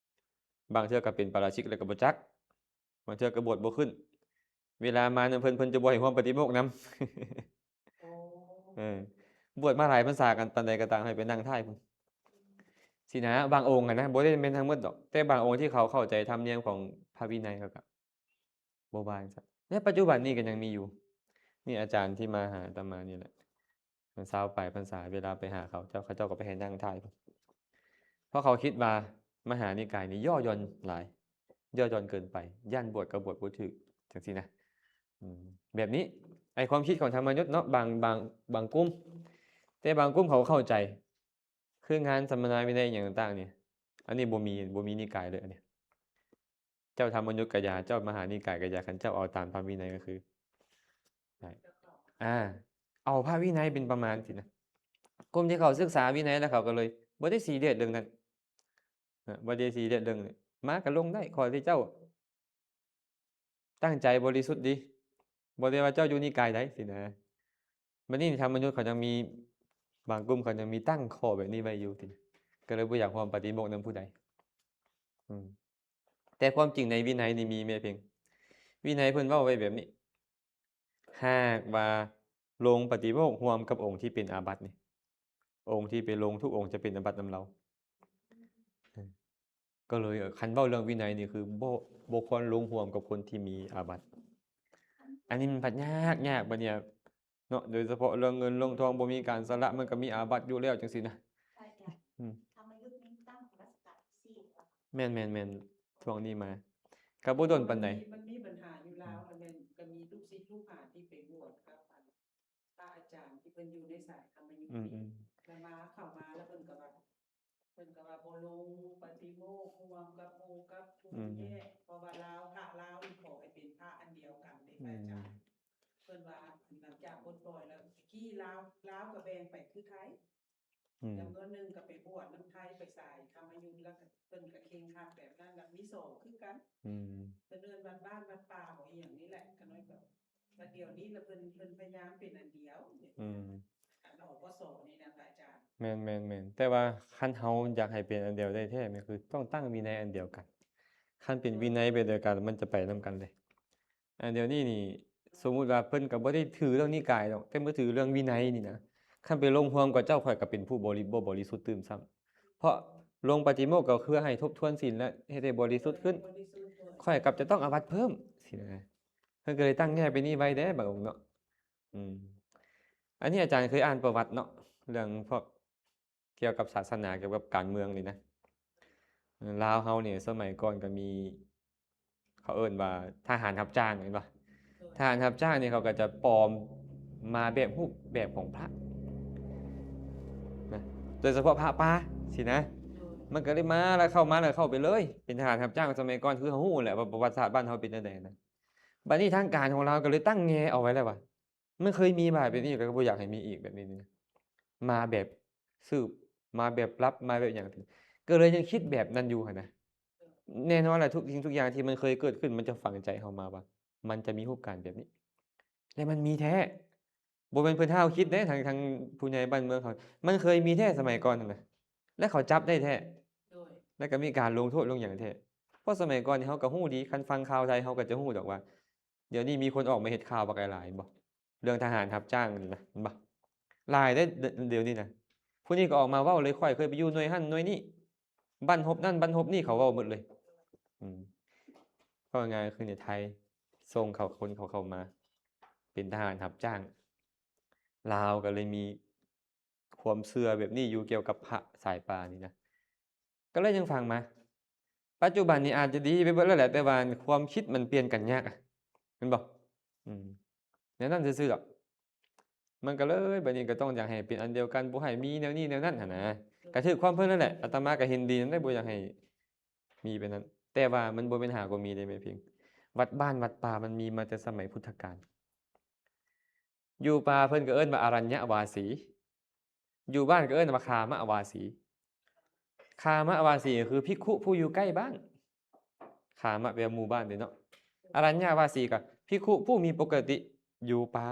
ບາງເທື່ອກໍເປັນປາຣາຊິກແລ້ວກໍບໍ່ຈັກ, ບາງເທື່ອກໍບວດບໍ່ຂຶ້ນ. ເວລາມານຳເພິ່ນ ເພິ່ນຈະບໍ່ໃຫ້ຮ່ວມປາຕິໂມກນຳ. ໂອ້ ເອີ ບວດມາຫຼາຍພັນສາກັນປານໃດກໍຕາມ ໃຫ້ໄປນັ່ງທ້າຍພຸ້ນ ຊີ້ນະ. ບາງອົງຫັ້ນນະ ບໍ່ໄດ້ແມ່ນທັງໝົດດອກ ແຕ່ບາງອົງທີ່ເຂົາເຂົ້າໃຈທຳນຽມຂອງພະວິໄນ ເຂົາກໍບໍ່ວ່າຈັ່ງຊັ້ນ. ໃນປັດຈຸບັນນີ້ກໍຍັງມີຢູ່. ນີ້ອາຈານທີ່ມາຫາອາດຕະມານີ້ແຫຼະ ມັນຊາວປາຍພັນສາ ເວລາໄປຫາເຂົາເຈົ້າ ເຂົາເຈົ້າກໍໄປໃຫ້ນັ່ງທ້າຍ ເພາະເຂົາຄິດວ່າມະຫານິກາຍນີ້ຍໍ້ຢ່ອນຫຼາຍ ຍໍ້ຢ່ອນເກີນໄປ ຢ້ານບວດກໍບວດບໍ່ຖືກ ຈັ່ງຊີ້ນະ. ອືມ ແບບນີ້ ໄອ້ຄວາມຄິດຂອງທຳມະຍຸດເນາະ ບາງ ບາງ ບາງກຸ່ມ ແຕ່ບາງກຸ່ມເຂົາເຂົ້າໃຈ ຄືງານສຳມະນາວິໄນອີ່ຫຍັງຕ່າງໆນີ້ ອັນນີ້ບໍ່ມີ ບໍ່ມີນິກາຍເລີຍ ອັນນີ້. ເຈົ້າທຳມະຍຸດກະຢ່າ ເຈົ້າມະຫານິກາຍກະຢ່າ ຄັນເຈົ້າເອົາຕາມພະວິໄນກໍຄື ອາ ເອົາພະວິໄນເປັນປະມານຊີ້ນະ. ກຸ່ມທີ່ເຂົາສຶກສາວິໄນແລ້ວ ເຂົາກໍເລີຍບໍ່ໄດ້ຊີຣຽສເລື່ອງນັ້ນ ນະ ບໍ່ໄດ້ຊີຣຽສເລື່ອງນີ້ ມາກໍລົງໄດ້ ຂໍແຕ່ເຈົ້າຕັ້ງໃຈບໍລິສຸດດີ ບໍ່ໄດ້ວ່າເຈົ້າຢູ່ນິກາຍໃດຊີ້ນະ. ບັດນີ້ທຳມະຍຸດເຂົາຍັງມີ ບາງກຸ່ມເຂົາຍັງມີຕັ້ງຂໍ້ແບບນີ້ໄວ້ຢູ່ຕິ ກໍເລີຍບໍ່ຢາກຮ່ວມປາຕິໂມກນຳຜູ້ໃດ. ອືມ ແຕ່ຄວາມຈິງໃນວິໄນນີ້ມີແມ່ເພັງ ວິໄນເພິ່ນເວົ້າໄວ້ແບບນີ້ ຫາກວ່າລົງປາຕິໂມກຮ່ວມກັບອົງທີ່ເປັນອາບັດນີ້ ອົງທີ່ໄປລົງທຸກອົງຈະເປັນອາບັດນຳລາວ. ກໍເລີຍ ເອີ ຄັນເວົ້າເລື່ອງວິໄນນີ້ຄືບໍ່ ບໍ່ຄວນລົງຮ່ວມກັບຄົນທີ່ມີອາບັດ. ອັນນີ້ມັນພັດຍາກ ຍາກບັດນີ້ເນາະ ໂດຍສະເພາະເລື່ອງເງິນເລື່ອງທອງ ບໍ່ມີການຊຳລະ ມັນກໍມີອາບັດຢູ່ແລ້ວ ຈັ່ງຊີ້ນະ. ອືມ ທຳມະຍຸດນີ້ຕັ້ງລັດຊະການທີສີ່ ແມ່ນໆໆ ຊ່ວງນີ້ມາ ກໍບໍ່ດົນປານໃດ. ມັນມີ ມັນມີບັນຫາຢູ່ລາວ ອືມ ແລ້ວແມ່ນກໍມີລູກສິດລູກຫາທີ່ໄປບວດກັບອັນ ພະອາຈານທີ່ເພິ່ນຢູ່ໃນສາຍທຳມະຍຸດ ອືມໆ ແລ້ວມາ ເຂົ້າມາແລ້ວເພິ່ນກໍວ່າ ເພິ່ນກໍວ່າບໍ່ລົງປາຕິໂມກຮ່ວມກັບໝູ່ກັບກຸ່ມ ອືມ ແຍກ ເພາະວ່າລາວ ພະລາວນີ້ຂໍໃຫ້ເປັນພະອັນດຽວກັນເດ້ ອືມ ພະອາຈານ. ເພິ່ນວ່າຫຼັງຈາກປົດປ່ອຍແລ້ວ ຕະກີ້ລາວ ລາວກໍແບ່ງໄປຄືໄທ ອືມ ຈຳນວນໜຶ່ງກໍໄປບວດນຳໄທ ໄປສາຍທຳມະຍຸດ ແລ້ວກໍເພິ່ນກໍເຄັ່ງຄັດແບບນັ້ນ ແລ້ວມີສອງຄືກັນ ອືມ ເພິ່ນເອີ້ນວັດບ້ານວັດປ່າບໍ ອີ່ຫຍັງນີ້ແຫຼະ ກໍນ້ອຍກໍ ແຕ່ດຽວນີ້ລະເພິ່ນ ເພິ່ນພະຍາຍາມເປັນອັນດຽວ ອືມ ອັນ ອປສ ນີ້ນະ ພະອາຈານ. ແມ່ນໆໆ ແຕ່ວ່າຄັນເຮົາຢາກໃຫ້ເປັນອັນດຽວໄດ້ແທ້ ແມ່ນຄືຕ້ອງຕັ້ງວິໄນອັນດຽວກັນ. ຄັນເປັນວິໄນແບບດຽວກັນ ມັນຈະໄປນຳກັນເລີຍ. ອັນດຽວນີ້ນີ້ ສົມມຸດວ່າເພິ່ນກໍບໍ່ໄດ້ຖືເລື່ອງນິກາຍດອກ ແຕ່ມາຖືເລື່ອງວິໄນນີ້ນະ ຄັນໄປລົງຮ່ວມກັບເຈົ້າ ຂ້ອຍກໍເປັນຜູ້ບໍລິ ບໍ່ບໍລິສຸດຕື່ມຊ້ຳ ເພາະລົງປາຕິໂມກກໍເພື່ອໃຫ້ທົບທວນສິນ ແລະ ເຮັດໃຫ້ບໍລິສຸດຂຶ້ນ ຂ້ອຍກັບຈະຕ້ອງອາບັດເພີ່ມ ຊີ້ນະ. ເພິ່ນກໍເລີຍຕັ້ງແຍກໄປນີ້ໄວ້ເດ້ ບາງອົງເນາະ. ອືມ ອັນນີ້ອາຈານເຄີຍອ່ານປະຫວັດເນາະ ເລື່ອງພວກກ່ຽວກັບສາສະໜາ ກ່ຽວກັບການເມືອງນີ້ນະ. ລາວເຮົານີ້ສະໄໝກ່ອນກໍມີ ເຂົາເອີ້ນວ່າທະຫານຮັບຈ້າງ ແມ່ນບໍ່? ທະຫານຮັບຈ້າງນີ້ເຂົາກໍຈະປອມມາແບບຮູບແບບຂອງພະນະ ໂດຍສະເພາະພະປ່າຊີ້ນະ. ມັນກໍເລີຍມາ ແລ້ວເຂົ້າມາ ແລ້ວເຂົ້າໄປເລີຍ ເປັນທະຫານຮັບຈ້າງສະໄໝກ່ອນ ຄືເຮົາຮູ້ແຫຼະວ່າປະຫວັດສາດບ້ານເຮົາເປັນແນວໃດນະ. ບັດນີ້ທາງການຂອງລາວກໍເລີຍຕັ້ງແງ່ເອົາໄວ້ແລ້ວວ່າ ມັນເຄີຍມີມາແບບນີ້ ແລ້ວກໍບໍ່ຢາກໃຫ້ມີອີກແບບນີ້ນະ. ມາແບບສືບ ມາແບບລັບ ມາແບບຫຍັງ ກໍເລີຍຍັງຄິດແບບນັ້ນຢູ່ຫັ້ນນະ. ແນ່ນອນແຫຼະ ທຸກສິ່ງທຸກຢ່າງທີ່ມັນເຄີຍເກີດຂຶ້ນ ມັນຈະຝັງໃຈເຮົາມາວ່າ ມັນຈະມີຮູບການແບບນີ້ ແລະ ມັນມີແທ້. ບໍ່ແມ່ນເພິ່ນຫ້າວຄິດເດ້ ທາງ ທາງຜູ້ໃຫຍ່ບ້ານເມືອງເຂົາ ມັນເຄີຍມີແທ້ສະໄໝກ່ອນຫັ້ນນະ ແລະ ເຂົາຈັບໄດ້ແທ້ ແລະ ກໍມີການລົງໂທດລົງຫຍັງແທ້. ເພາະສະໄໝກ່ອນນີ້ເຮົາກໍຮູ້ດີ ຄັນຟັງຂ່າວໄທເຮົາກໍຈະຮູ້ດອກວ່າ ດຽວນີ້ມີຄົນອອກມາເຮັດຂ່າວບັກຫຼາຍໆ ເຫັນບໍ່? ເລື່ອງທະຫານຮັບຈ້າງນີ້ນະ ເຫັນບໍ່? ຫຼາຍເດ້ ດ- ດຽວນີ້ນະ ຜູ້ນີ້ກໍອອກມາເວົ້າເລີຍ ຂ້ອຍເຄີຍໄປຢູ່ໜ່ວຍຫັ້ນໜ່ວຍນີ້ ບັ້ນຮົບນັ້ນບັ້ນຮົບນີ້ ເຂົາເວົ້າໝົດເລີຍ. ອືມ ເວົ້າງ່າຍໆ ຄືໃນໄທສົ່ງເຂົາ ຄົນເຂົາເຂົ້າມາເປັນທະຫານຮັບຈ້າງ. ລາວກໍເລີຍມີຄວາມເຊື່ອແບບນີ້ຢູ່ ກ່ຽວກັບພະສາຍປ່ານີ້ນະ ກໍເລີຍຍັງຝັງມາ. ປັດຈຸບັນນີ້ອາດຈະດີໄປເບິດແລ້ວແຫຼະ ແຕ່ວ່າຄວາມຄິດມັນປ່ຽນກັນຍາກ ແມ່ນບໍ່? ອືມ ແນວນັ້ນຊື່ໆດອກ. ມັນກໍເລີຍ ບັດນີ້ກໍຕ້ອງຢາກໃຫ້ເປັນອັນດຽວກັນ ບໍ່ໃຫ້ມີແນວນີ້ແນວນັ້ນຫັ້ນນະ. ກໍຖືກຄວາມເພິ່ນນັ້ນແຫຼະ ອາດຕະມາກໍເຫັນດີນຳໄດ໋ ບໍ່ຢາກໃຫ້ມີແບບນັ້ນ. ແຕ່ວ່າມັນບໍ່ແມ່ນຫາກໍມີເດ້ແມ່ພິງ ວັດບ້ານວັດປ່າມັນມີມາແຕ່ສະໄໝພຸດທະການ. ຢູ່ປ່າເພິ່ນກໍເອີ້ນວ່າອະລັນຍະວາສີ ຢູ່ບ້ານກໍເອີ້ນວ່າຄາມະວາສີ. ຄາມະວາສີກໍຄືພິກຂຸຜູ້ຢູ່ໃກ້ບ້ານ. ຄາມະແປວ່າໝູ່ບ້ານເດ້ເນາະ. ອະລັນຍະວາສີກໍພິກຂຸຜູ້ມີປົກກະຕິຢູ່ປ່າ.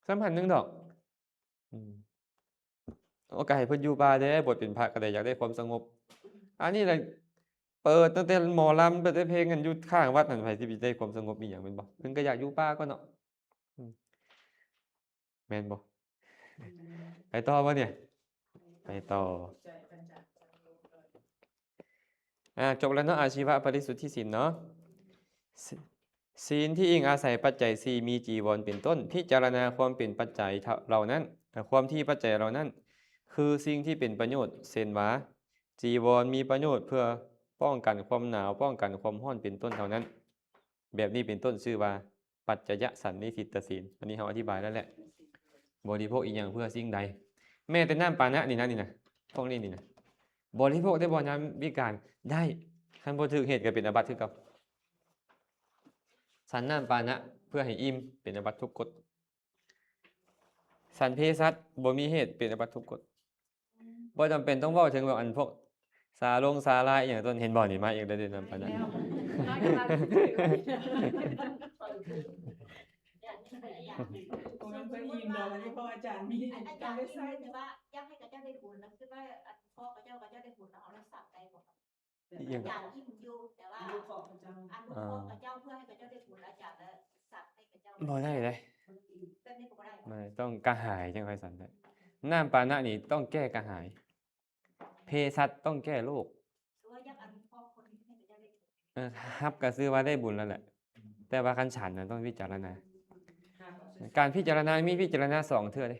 ສຳພັນໜຶ່ງດອກ. ອືມ ໂອກາດໃຫ້ເພິ່ນຢູ່ປ່າແດ່ ບວດເປັນພະກໍໄດ້ ຢາກໄດ້ຄວາມສະຫງົບ. ອັນນີ້ລະ ເປີດຕັ້ງແຕ່ໝໍລຳ ເປີດແຕ່ເພງກັນຢູ່ຂ້າງວັດຫັ້ນ ໃຜຊິໄດ້ຄວາມສະຫງົບອີ່ຫຍັງແມ່ນບໍ່? ເພິ່ນກໍຢາກຢູ່ປ່າກ່ອນເນາະ. ອືມ ແມ່ນບໍ່? ໄປຕໍ່ບໍ່ນີ້? ໄປຕໍ່. ອ່າ ຈົບແລ້ວເນາະ ອາຊີວະປະລິສຸດທິສິນເນາະ. ສິ- ສິນທີ່ອີງອາໄສປັດໄຈສີ່ ມີຈີວອນເປັນຕົ້ນ. ພິຈາລະນາຄວາມເປັນປັດໄຈເຫຼົ່ານັ້ນ ຄວາມທີ່ປັດໄຈເຫຼົ່ານັ້ນ ຄືສິ່ງທີ່ເປັນປະໂຫຍດ ເຊັ່ນວ່າ ຈີວອນມີປະໂຫຍດເພື່ອປ້ອງກັນຄວາມໜາວ, ປ້ອງກັນຄວາມຮ້ອນເປັນຕົ້ນເທົ່ານັ້ນ. ແບບນີ້ເປັນຕົ້ນຊື່ວ່າ ປັດຈະຍະສັນນິສິດຕະສິນ. ອັນນີ້ເຮົາອະທິບາຍແລ້ວແຫຼະ. ບໍລິໂພກອີ່ຫຍັງເພື່ອສິ່ງໃດ? ແມ້ແຕ່ນ້ຳປານະນີ້ນະ ນີ້ນະ ພວກນີ້ນີ້ນະ ບໍລິໂພກໄດ້ບໍ່ຍາມວິການ? ໄດ້. ຄັນບໍ່ຖືກເຫດກໍເປັນອາບັດຄືເກົ່າ. ສັນນ້ຳປານະເພື່ອໃຫ້ອີ່ມ ເປັນອາບັດທຸກກົດ. ສັນເພສັດບໍ່ມີເຫດ ເປັນອາບັດທຸກກົດ. ບໍ່ຈຳເປັນຕ້ອງເວົ້າເຖິງແບບອັນພວກສາລົງສາລາຍອີ່ຫຍັງຕົ້ນ. ເຫັນບໍ່ນີ້ ມາອີກແລ້ວເດ້ ນ້ຳປານະ. ບໍ່ແມ່ນເພື່ອອີ່ມດອກ ອັນນີ້ເພາະອາຈານມີ ອາຈານມີ ແຕ່ວ່າຢາກໃຫ້ເຂົາເຈົ້າໄດ້ບຸນ ແລ້ວຄືວ່າອັນເພາະເຂົາເຈົ້າ ເຂົາເຈົ້າໄດ້ບຸນ ແລ້ວເຮົາລັກສະໄປບໍ່? ອີ່ຫຍັງ? ຢາກອີ່ມຢູ່ ແຕ່ວ່າອານຸເຄາະເຂົາເຈົ້າ ອານຸເຄາະເຂົາເຈົ້າ ເພື່ອໃຫ້ເຂົາເຈົ້າໄດ້ບຸນ ອາຈານລະສັດໃຫ້ເຂົາເຈົ້າ. ບໍ່ໄດ້ເດ້ ແບບນີ້ກໍບໍ່ໄດ້. ມັນຕ້ອງກະຫາຍຈັ່ງຄ່ອຍສັນໄດ້. ນ້ຳປານະນີ້ຕ້ອງແກ້ກະຫາຍ. ເພສັດຕ້ອງແກ້ໂລກ. ເອີ ຮັບກໍຊື່ວ່າໄດ້ບຸນແລ້ວແຫຼະ ແຕ່ວ່າຄັນສັນນະຕ້ອງພິຈາລະນາ. ການພິຈາລະນາມີພິຈາລະນາສອງເທື່ອເດ້.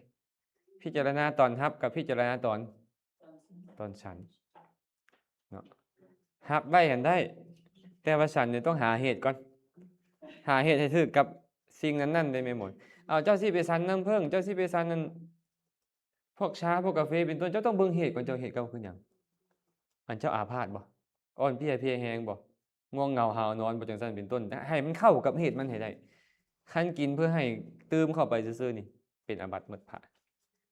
ພິຈາລະນາຕອນຮັບກັບພິຈາລະນາຕອນ ຕອນສັນເນາະ. ຮັບໄວ້ຫັ້ນໄດ້ ແຕ່ວ່າສັນນີ້ຕ້ອງຫາເຫດກ່ອນ. ຫາເຫດໃຫ້ຖືກກັບສິ່ງນັ້ນໆ ໄດ້ແມ່ນບໍ່? ເອົາ ເຈົ້າຊິໄປສັນນ້ຳເຜິ້ງ ເຈົ້າຊິໄປສັນນັ້ນ ພວກຊາ ພວກກາເຟເປັນຕົ້ນ ເຈົ້າຕ້ອງເບິ່ງເຫດກ່ອນ. ເຈົ້າເຫດເຈົ້າຄືຫຍັງ? ອັນເຈົ້າອາພາດບໍ່? ອ່ອນເພຍເພຍແຮງບໍ່? ງ່ວງເຫງົາຫາວນອນບໍ່? ຈັ່ງຊັ້ນເປັນຕົ້ນ. ໃຫ້ມັນເຂົ້າກັບເຫດມັນໃຫ້ໄດ້. ຄັນກິນເພື່ອໃຫ້ຕື່ມເຂົ້າໄປຊື່ໆ ນີ້ເປັນອາບັດໝົດພະ.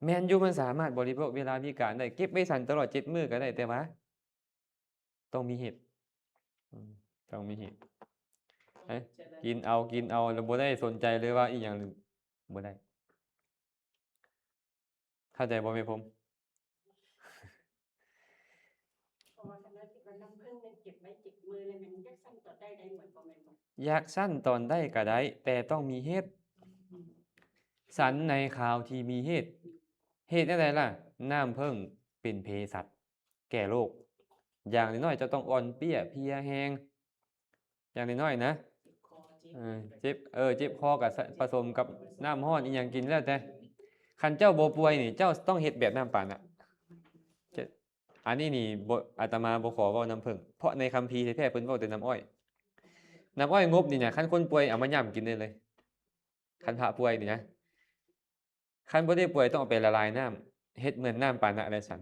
ແມ່ນຢູ່ ມັນສາມາດບໍລິໂພກເວລາພິການໄດ້ ເກັບໄວ້ສັນຕະຫຼອດເຈັດມື້ກໍໄດ້ ແຕ່ວ່າ ຕ້ອງມີເຫດ. ອືມ ຕ້ອງມີເຫດ. ເອີ ກິນເອົາ ກິນເອົາ ແລ້ວບໍ່ໄດ້ສົນໃຈເລີຍວ່າອີ່ຫຍັງ ບໍ່ໄດ້. ເຂົ້າໃຈບໍ່ແມ່ພົມ? ເພາະວ່າຄັນວ່າເກັບນ້ຳເຜິ້ງແມ່ນເກັບໄວ້ເຈັດມື້ ແລ້ວແມ່ນຢາກສັນຕອນໃດໄດ້ໝົດບໍ່ ແມ່ນບໍ່? ຢາກສັນຕອນໃດກໍໄດ້ ແຕ່ຕ້ອງມີເຫດ. ສັນໃນຄາວທີ່ມີເຫດ. ເຫດແນວໃດລະ? ນ້ຳເຜິ້ງເປັນເພສັດ ແກ່ໂລກ. ຢ່າງນ້ອຍໆ ເຈົ້າຕ້ອງອ່ອນເພຍເພຍແຮງ ຢ່າງນ້ອຍໆ ນະ. ເອີ ເຈັບ ເອີ ເຈັບຄໍກໍປະສົມກັບນ້ຳຮ້ອນອີ່ຫຍັງກິນແລ້ວແຕ່. ຄັນເຈົ້າບໍ່ປ່ວຍນີ້ ເຈົ້າຕ້ອງເຮັດແບບນ້ຳປານະ. ຈະ ອັນນີ້ນີ້ບໍ່ ອາດຕະມາບໍ່ຂໍເວົ້ານ້ຳເຜິ້ງ ເພາະໃນຄຳພີແທ້ໆ ເພິ່ນເວົ້າແຕ່ນ້ຳອ້ອຍ. ນ້ຳອ້ອຍງົບນີ້ນະ ຄັນຄົນປ່ວຍເອົາມາຫຍ້ຳກິນໄດ້ເລີຍ. ຄັນພະປ່ວຍນີ້ນະ ຄັນບໍ່ໄດ້ປ່ວຍຕ້ອງເອົາໄປລະລາຍນ້ຳ ເຮັດເໝືອນນ້ຳປານະແລ້ວຊັ້ນ.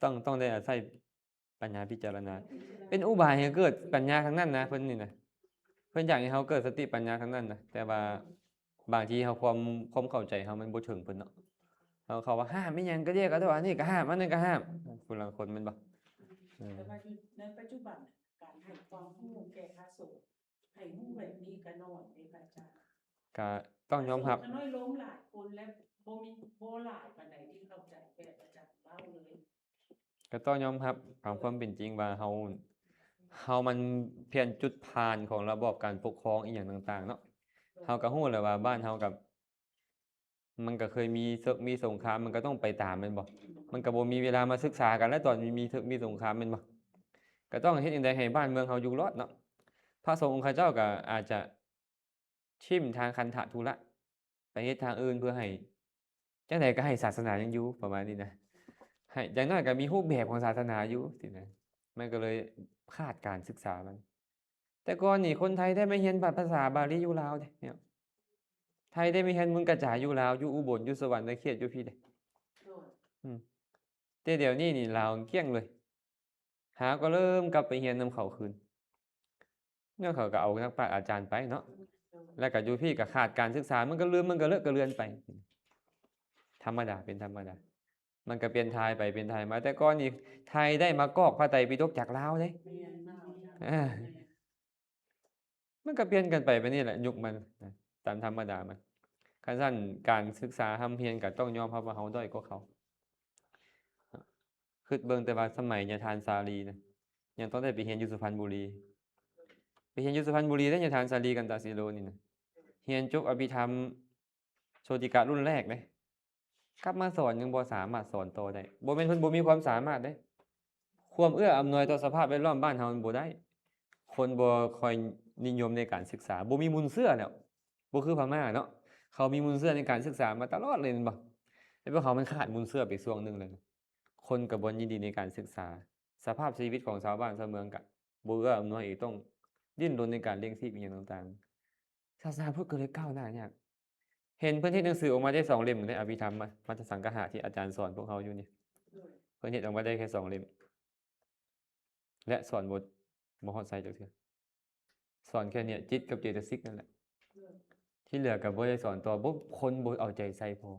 ຕ້ອງ ຕ້ອງໄດ້ອາໄສປັນຍາພິຈາລະນາ ເປັນອຸບາຍໃຫ້ເກີດປັນຍາທັງນັ້ນນະ ເພິ່ນນີ້ນະ. ເພິ່ນຢາກໃຫ້ເຮົາເກີດສະຕິປັນຍາທັງນັ້ນນະ ແຕ່ວ່າບາງທີເຮົາ ຄວາມ ຄວາມເຂົ້າໃຈເຮົາມັນບໍ່ເຖິງເພິ່ນເນາະ. ເຮົາ ເຂົາວ່າຫ້າມອີ່ຫຍັງກໍແຍກເອົາ ອັນນີ້ກໍຫ້າມ ອັນນັ້ນກໍຫ້າມ ຜູ້ລາງຄົນແມ່ນບໍ່? ເອີ ແຕ່ວ່າຢູ່ໃນປັດຈຸບັນ ການໃຫ້ຄວາມຮູ້ແກ່ພະສົງ ໃຫ້ຮູ້ແບບນີ້ກໍໜ້ອຍເດ້ ພະອາຈານ. ກໍຕ້ອງຍອມຮັບ ພະສົງຂ້ານ້ອຍລົ້ມຫຼາຍຄົນ ແລະ ບໍ່ມີ ບໍ່ຫຼາຍປານໃດທີ່ເຂົ້າໃຈແບບອາຈານເວົ້າເລີຍ. ກໍຕ້ອງຍອມຮັບຕາມຄວາມເປັນຈິງວ່າເຮົາ ເຮົາມັນພຽງຈຸດຜ່ານຂອງລະບອບການປົກຄອງອີ່ຫຍັງຕ່າງໆ ເນາະ. ເຮົາກໍຮູ້ແລ້ວວ່າບ້ານເຮົາກັບ ມັນກໍເຄີຍມີເສິກມີສົງຄາມ ມັນກໍຕ້ອງໄປຕາມແມ່ນບໍ່? ມັນກໍບໍ່ມີເວລາມາສຶກສາກັນແລ້ວ ຕອນມີ ມີເສິກມີສົງຄາມແມ່ນບໍ່? ກໍຕ້ອງເຮັດຈັ່ງໃດໃຫ້ບ້ານເມືອງເຮົາຢູ່ລອດເນາະ. ພະສົງອົງຄະເຈົ້າກໍອາດຈະຖິ້ມທາງຄັນທະທຸລະ ໄປເຮັດທາງອື່ນ ເພື່ອໃຫ້ ຈັ່ງໃດກໍໃຫ້ສາສະໜາຍັງຢູ່ ປະມານນີ້ນະ. ໃຫ້ ຢ່າງໜ້ອຍກໍມີຮູບແບບຂອງສາສະໜາຢູ່ຊີ້ນະ. ມັນກໍເລີຍຂາດການສຶກສາມັນ. ແຕ່ກ່ອນນີ້ຄົນໄທໄດ້ມາຮຽນພາສາບາລີຢູ່ລາວເດ້ ເນາະ. ໄທໄດ້ມາຮຽນມຸນກະຈາຢູ່ລາວ ຢູ່ອຸບົນ ຢູ່ສະຫວັນນະເຂດ ຢູ່ພີ້ເດ້. ອືມ ແຕ່ດຽວນີ້ນີ້ລາວກ້ຽງເລີຍ. ຫາກໍເລີ່ມກັບໄປຮຽນນຳເຂົາຄືນ. ແລ້ວເຂົາກໍເອົານັກປາດອາຈານໄປເນາະ ແລ້ວກໍຢູ່ພີ້ກໍຂາດການສຶກສາ ມັນກໍລືມ ມັນກໍເລີກກໍເລື່ອນໄປ. ທຳມະດາ ເປັນທຳມະດາ. ມັນກໍປ່ຽນຖ່າຍໄປປ່ຽນຖ່າຍມາ. ແຕ່ກ່ອນນີ້ໄທໄດ້ມາກອກພະໄຕປິດົກຈາກລາວເດ້. ແມ່ນ ເອີ ມັນກໍປ່ຽນກັນໄປແບບນີ້ແຫຼະ ຍຸກມັນນະ ຕາມທຳມະດາມັນ. ຄັນຊັ້ນການສຶກສາຮ່ຳຮຽນກໍຕ້ອງຍອມຮັບວ່າເຮົາດ້ອຍກວ່າເຂົາ. ຄິດເບິ່ງແຕ່ວ່າສະໄໝຍາທ່ານສາລີນະ ຍັງຕ້ອງໄດ້ໄປຮຽນຢູ່ສຸພັນບຸລີ ໄປຮຽນຢູ່ສຸພັນບຸລີເດ້ ຍາທ່ານສາລີ ກັນຕະສີໂລນີ້ນະ ຮຽນຈົບອະພິທຳໂຊຕິກະລຸ້ນແລກເດ້ ກັບມາສອນຍັງບໍ່ສາມາດສອນຕໍ່ໄດ້. ບໍ່ແມ່ນເພິ່ນບໍ່ມີຄວາມສາມາດເດ້ ຄວາມເອື້ອອຳນວຍຕໍ່ສະພາບແວດລ້ອມບ້ານເຮົາມັນບໍ່ໄດ້. ຄົນບໍ່ຄ່ອຍນິຍົມໃນການສຶກສາ ບໍ່ມີມູນເຊື້ອແລ້ວ. ບໍ່ຄືພະມ້າເນາະ ເຂົາມີມູນເຊື້ອໃນການສຶກສາມາຕະຫຼອດເລີຍແມ່ນບໍ່? ແຕ່ພວກເຮົາມັນຂາດມູນເຊື້ອໄປຊ່ວງໜຶ່ງແລ້ວນະ. ຄົນກໍບໍ່ຍິນດີໃນການສຶກສາ ສະພາບຊີວິດຂອງຊາວບ້ານຊາວເມືອງກໍບໍ່ເອື້ອອຳນວຍອີກ ຕ້ອງດີ້ນລົນໃນການລ້ຽງຊີບອີ່ຫຍັງຕ່າງໆ ສາສະໜາພຸດກໍເລີຍກ້າວໜ້າຍາກ. ເຫັນເພິ່ນເຮັດໜັງສືອອກມາໄດ້ສອງເຫຼັ້ມເດ້ ອະພິທຳມະ ມັດທະສັງກະຫະ ທີ່ອາຈານສອນພວກເຮົາຢູ່ນີ້ ເພິ່ນເຮັດອອກມາໄດ້ແຄ່ສອງເຫຼັ້ມ ແລະ ສອນບໍ່ ບໍ່ຮອດໄຊຈັກເທື່ອ. ສອນແຄ່ເນຍ ຈິດກັບເຈຕະສິກນັ້ນແຫຼະ ທີ່ເຫຼືອກໍບໍ່ໄດ້ສອນຕໍ່ ບໍ່ ຄົນບໍ່ເອົາໃຈໃສ່ພໍ.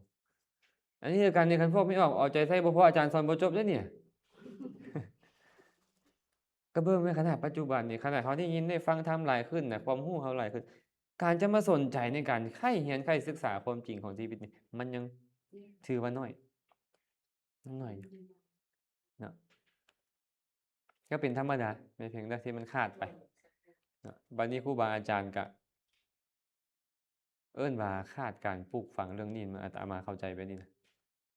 ອັນນີ້ຄືກັນນີ້ ຄັນພວກໄມ່ອອກເອົາໃຈໃສ່ບໍ່ພໍ ອາຈານສອນບໍ່ຈົບເດ້ນີ້. ກໍເບິ່ງແມ່ນຂະໜາດປັດຈຸບັນນີ້ ຂະໜາດເຮົາໄດ້ຍິນໄດ້ຟັງທຳຫຼາຍຂຶ້ນນະ ຄວາມຮູ້ເຮົາຫຼາຍຂຶ້ນ ການຈະມາສົນໃຈໃນການໃຄ່ຮຽນໃຄ່ສຶກສາຄວາມຈິງຂອງຊີວິດນີ້ ມັນຍັງຖືວ່າໜ້ອຍ ມັນໜ້ອຍຢູ່ເນາະ. ກໍເປັນທຳມະດາ ແມ່ນພຽງແຕ່ທີ່ມັນຂາດໄປເນາະ. ບັດນີ້ຄູບາອາຈານກະ ເອີ້ນວ່າຂາດການປູກຝັງເລື່ອງນີ້ ອາດຕະມາເຂົ້າໃຈແບບນີ້ນະ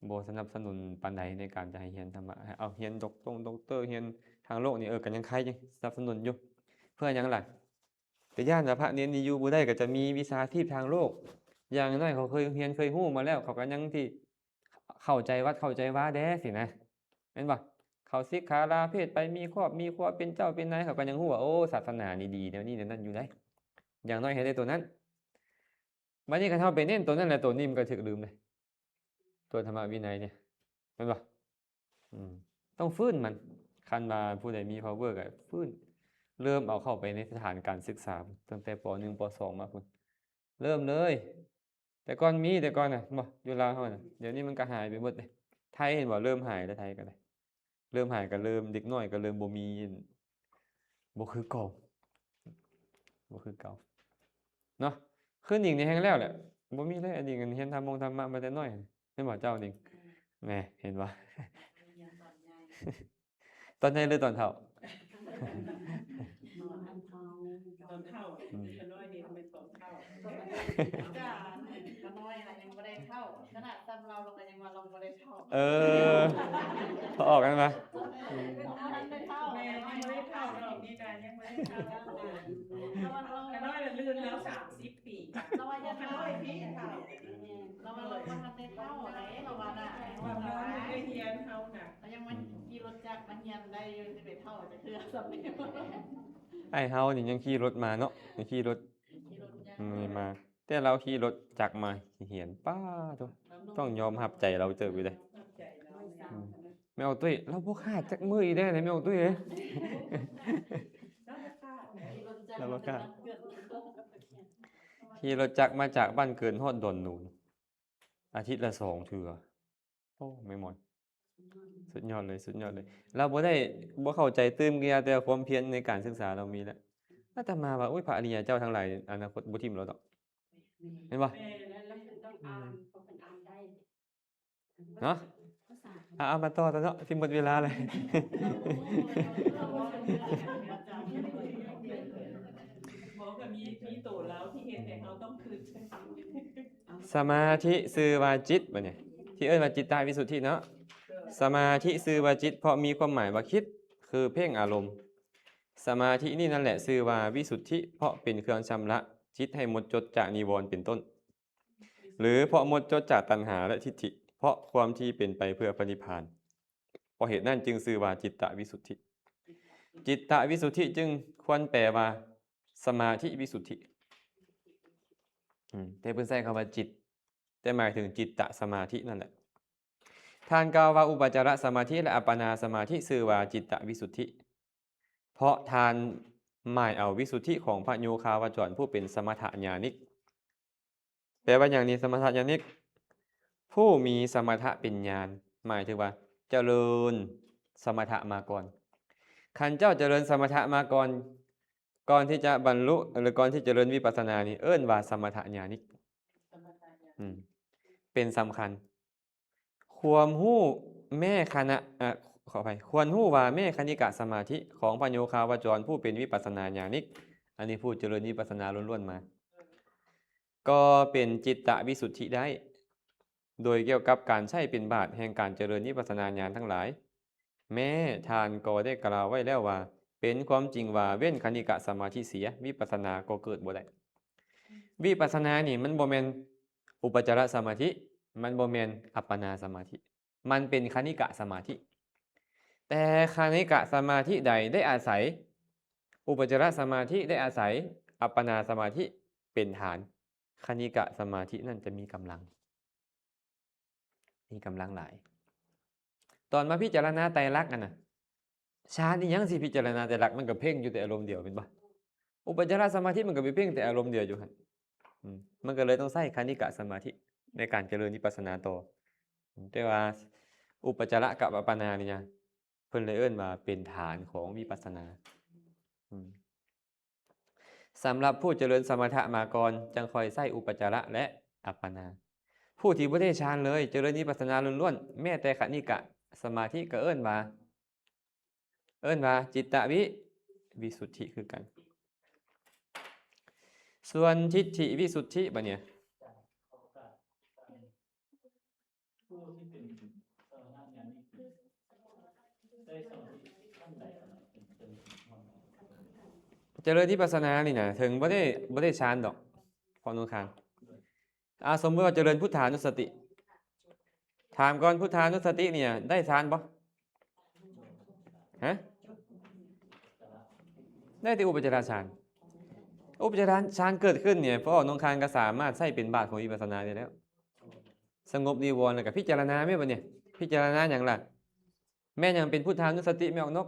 ບໍ່ສະໜັບສະໜູນປານໃດໃນການຈະໃຫ້ຮຽນທຳມະ ເອົາຮຽນດັອກຕົງດັອກເຕີ ຮຽນທາງໂລກນີ້ ເອີ ກໍຍັງໃຄ່ຢູ່ ສະໜັບສະໜູນຢູ່. ເພື່ອຫຍັງລະ? ກໍຢ້ານວ່າພະເນນນີ້ຢູ່ບໍ່ໄດ້ ກໍຈະມີວິຊາຊີບທາງໂລກ ຢ່າງໜ້ອຍເຂົາເຄີຍຮຽນເຄີຍຮູ້ມາແລ້ວ ເຂົາກໍຍັງທີ່ ເຂົ້າໃຈວັດເຂົ້າໃຈວາແດ່ຊີ້ນະ ແມ່ນບໍ່? ເຂົາສິກຂາລາເພດໄປ ມີຄອບມີຄົວ ເປັນເຈົ້າເປັນນາຍ ເຂົາກໍຍັງຮູ້ວ່າ ໂອ້ ສາສະໜານີ້ດີແນວນີ້ແນວນັ້ນຢູ່ໃດ໋ ຢ່າງໜ້ອຍໃຫ້ໄດ້ໂຕນັ້ນ. ບັດນີ້ຄັນເຮົາໄປເນັ້ນໂຕນັ້ນແຫຼະ ໂຕນີ້ມັນກໍຖືກລືມເດ້ ຕົວທຳມະວິໄນນີ້ ແມ່ນບໍ່? ອືມ ຕ້ອງຟື້ນມັນ ຄັນວ່າຜູ້ໃດມີພາວເວີກໍຟື້ນ ເລີ່ມເອົາເຂົ້າໄປໃນສະຖານການສຶກສາ ຕັ້ງແຕ່ ປໍໜຶ່ງ ປໍສອງ ມາພຸ້ນ ເລີ່ມເລີຍ. ແຕ່ກ່ອນມີ ແຕ່ກ່ອນນະ ບໍ່ ຢູ່ລາວເຮົານະ ດຽວນີ້ມັນກໍຫາຍໄປໝົດເດ້. ໄທເຫັນບໍ່ ເລີ່ມຫາຍແລ້ວ ໄທກໍໄດ້ ເລີ່ມຫາຍ ກໍເລີ່ມ ເດັກນ້ອຍກໍເລີ່ມບໍ່ມີ ບໍ່ຄືເກົ່າ ບໍ່ຄືເກົ່າເນາະ. ຄືໜິງນີ້ແຮ່ງແລ້ວແຫຼະ ບໍ່ມີເລີຍ ອັນນີ້ຮຽນທຳມົງທຳມະມາແຕ່ນ້ອຍ ແມ່ນບໍ່ເຈົ້າໜິງ? ແມ່ນ ເຫັນບໍ່? ຕອນໃຫຍ່ ຕອນໃຫຍ່ ຫຼື ຕອນເຖົ້າ? ຕອນເຖົ້າ ຕອນເຖົ້າ ອືມ ຂະນ້ອຍນີ້ແມ່ນຕອນເຖົ້າ ກະ ຂະນ້ອຍລະຍັງບໍ່ໄດ້ເຖົ້າ ຂະໜາດສ່ຳລາວ ລາວກໍຍັງວ່າລາວບໍ່ໄດ້ເຖົ້າ. ເອີ ພໍອອກກັນມາ ອືມ ຍັງບໍ່ໄດ້ເຖົ້າ ແມ່ນ ຍັງບໍ່ໄດ້ເຖົ້າດອກ ນີ້ກະຍັງບໍ່ໄດ້ເຖົ້າ ຂະນ້ອຍລະລື່ນລາວສາມສິບປີ ລາວວ່າຍັງນ້ອຍພີ້ເຖົ້າ ລາວວ່າລາວບໍ່ທັນໄດ້ເຖົ້າເດ້ ລາວວ່ານະ ວ່າລາວຍັງໄດ້ຮຽນເຮົານະ ລາວຍັງມາຂີ່ລົດຈັກມາຮຽນໄດ້ຢູ່ ຊິໄປເຖົ້າຈັກເທື່ອສ່ຳນີ້. ອ້າຍເຮົານີ້ຍັງຂີ່ລົດມາເນາະ ຍັງຂີ່ລົດ ຂີ່ລົດຈັກ ອືມ ມາ ແຕ່ລາວຂີ່ລົດຈັກມາຮຽນ ປ້າໂທ້ ຕ້ອງຍອມຮັບໃຈລາວເຕີບຢູ່ເດ້ ອືມ. ແມ່ອອກຕຸ້ຍ ລາວບໍ່ຂາດຈັກມື້ອີກແລ້ວນະ ແມ່ອອກຕຸ້ຍເອີຍ ລາວບໍ່ຂາດ ຂີ່ລົດຈັກມາຈາກບ້ານເກີດຮອດດອນໂນນ ອາທິດລະສອງເທື່ອ. ໂອ້ ແມ່ໝອຍ ສຸດຍອດເລີຍ ສຸດຍອດເລີຍ. ລາວບໍ່ໄດ້ ບໍ່ເຂົ້າໃຈຕື່ມເກຍ ແຕ່ຄວາມພຽນໃນການສຶກສາລາວມີແລ້ວ. ອາດຕະມາວ່າ ໂອ້ຍ ພະອະລິຍະເຈົ້າທັງຫຼາຍ ອະນາຄົດບໍ່ຖິ້ມລາວດອກ ແມ່ນບໍ່? ແມ່ນ ລະເພິ່ນຕ້ອງອ່ານ ເພາະເພິ່ນອ່ານໄດ້ເນາະ. ອ່າ ເອົາມາຕໍ່ຕໍ່ເນາະ ຊິໝົດເວລາແລ້ວ. ບໍ່ ກໍມີ ມີໂຕລາວທີ່ເຮັດໃຫ້ເຮົາຕ້ອງຄິດ. ສະມາທິຊື່ວ່າຈິດ ບັດນີ້ ທີ່ເອີ້ນວ່າຈິດຕະວິສຸດທິເນາະ. ສະມາທິຊື່ວ່າຈິດ ເພາະມີຄວາມໝາຍວ່າຄິດ ຄືເພ່ງອາລົມ. ສະມາທິນີ້ນັ້ນແຫຼະຊື່ວ່າວິສຸດທິ ເພາະເປັນເຄື່ອງຊຳລະຈິດໃຫ້ໝົດຈົດຈາກນິວອນເປັນຕົ້ນ ຫຼື ເພາະໝົດຈົດຈາກຕັນຫາ ແລະ ທິດຖິ ເພາະຄວາມທີ່ເປັນໄປເພື່ອພະນິບພານ. ເພາະເຫດນັ້ນຈຶ່ງຊື່ວ່າຈິດຕະວິສຸດທິ. ຈິດຕະວິສຸດທິຈຶ່ງຄວນແປວ່າສະມາທິວິສຸດທິ. ອືມ ແຕ່ເພິ່ນໃຊ້ຄຳວ່າຈິດ ແຕ່ໝາຍເຖິງຈິດຕະສະມາທິນັ້ນແຫຼະ. ທ່ານກ່າວວ່າ ອຸປະຈາລະສະມາທິ ແລະ ອັບປະນາສະມາທິຊື່ວ່າຈິດຕະວິສຸດທິ ເພາະທ່ານໝາຍເອົາວິສຸດທິຂອງພະໂຍຄາວະຈອນຜູ້ເປັນສະມະຖະຍານິກ. ແປວ່າຫຍັງນີ້ ສະມະຖະຍານິກ? ຜູ້ມີສະມະຖະເປັນຍານ ໝາຍເຖິງວ່າຈະເລີນສະມະຖະມາກ່ອນ. ຄັນເຈົ້າຈະເລີນສະມະຖະມາກ່ອນ ກ່ອນທີ່ຈະບັນລຸ ຫຼື ກ່ອນທີ່ຈະເລີນວິປັດສະນານີ້ ເອີ້ນວ່າສະມະຖະຍານິກ. ອືມ ເປັນສຳຄັນ. ຄວາມຮູ້ແມ່ຄະນະ ເອີ ຂໍອະໄພ ຄວນຮູ້ວ່າແມ່ຄະນິກະສະມາທິຂອງພະໂຍຄາວະຈອນຜູ້ເປັນວິປັດສະນາຍານິກ, ອັນນີ້ຜູ້ຈະເລີນວິປັດສະນາລ້ວນໆມາ, ກໍເປັນຈິດຕະວິສຸດທິໄດ້ ໂດຍກ່ຽວກັບການໃຊ້ເປັນບາດແຫ່ງການຈະເລີນວິປັດສະນາຍານທັງຫຼາຍ. ແມ້ທ່ານກໍໄດ້ກ່າວໄວ້ແລ້ວວ່າ ເປັນຄວາມຈິງວ່າເວັ້ນຄະນິກະສະມາທິເສຍ ວິປັດສະນາກໍເກີດບໍ່ໄດ້. ວິປັດສະນານີ້ມັນບໍ່ແມ່ນອຸປະຈາລະສະມາທິ, ມັນບໍ່ແມ່ນອັບປະນາສະມາທິ, ມັນເປັນຄະນິກະສະມາທິ. ແຕ່ຄະນິກະສະມາທິໃດໄດ້ອາໄສອຸປະຈາລະສະມາທິ, ໄດ້ອາໄສອັບປະນາສະມາທິເປັນຖານ, ຄະນິກະສະມາທິນັ້ນຈະມີກຳລັງ ມີກຳລັງຫຼາຍ. ຕອນມາພິຈາລະນາໄຕລັກຫັ້ນນະ, ຊານອີ່ຫຍັງຊິພິຈາລະນາໄຕລັກ? ມັນກໍເພັ່ງຢູ່ແຕ່ອາລົມດຽວແມ່ນບໍ່? ອຸປະຈາລະສະມາທິມັນກໍໄປເພັ່ງແຕ່ອາລົມດຽວຢູ່ຫັ້ນ. ອືມ ມັນກໍເລີຍຕ້ອງໃຊ້ຄະນິກະສະມາທິໃນການຈະເລີນວິປັດສະນາຕໍ່. ແຕ່ວ່າອຸປະຈາລະກັບອັບປະນານີ້ນະ ເພິ່ນເລີຍເອີ້ນວ່າເປັນຖານຂອງວິປັດສະນາ. ອືມ ສຳລັບຜູ້ຈະເລີນສະມະຖະມາກ່ອນ ຈັ່ງຄ່ອຍໃຊ້ອຸປະຈາລະ ແລະ ອັບປະນາ. ຜູ້ທີ່ບໍ່ໄດ້ຊານເລີຍ ຈະເລີນວິປັດສະນາລ້ວນໆ ແມ້ແຕ່ຄະນິກະສະມາທິກໍເອີ້ນວ່າ ເອີ້ນວ່າຈິດຕະວິ ວິສຸດທິຄືກັນ. ສ່ວນທິດຖິວິສຸດທິບາດນີ້ ຈະເລີນວິປັດສະນານີ້ນະ ເຖິງບໍ່ໄດ້ ບໍ່ໄດ້ຊານດອກ ຂອງໜູຄານ. ອາ ສົມມຸດວ່າຈະເລີນພຸດທານຸສະຕິ. ຖາມກ່ອນ ພຸດທານຸສະຕິນີ້ໄດ້ຊານບໍ່? ຮະ? ໄດ້ແຕ່ອຸປະຈາລະຊານ. ອຸປະຈາລະຊານເກີດຂຶ້ນນີ້ ພວກໜູຄານກໍສາມາດໃຊ້ເປັນບາດຂອງວິປັດສະນາໄດ້ແລ້ວ. ສະຫງົບນິວອນ ແລ້ວກໍພິຈາລະນາແມ່ນບໍ່ນີ້? ພິຈາລະນາຫຍັງລະ? ແມ່ນຫຍັງເປັນພຸດທານຸສະຕິ ແມ່ອອກນົກ?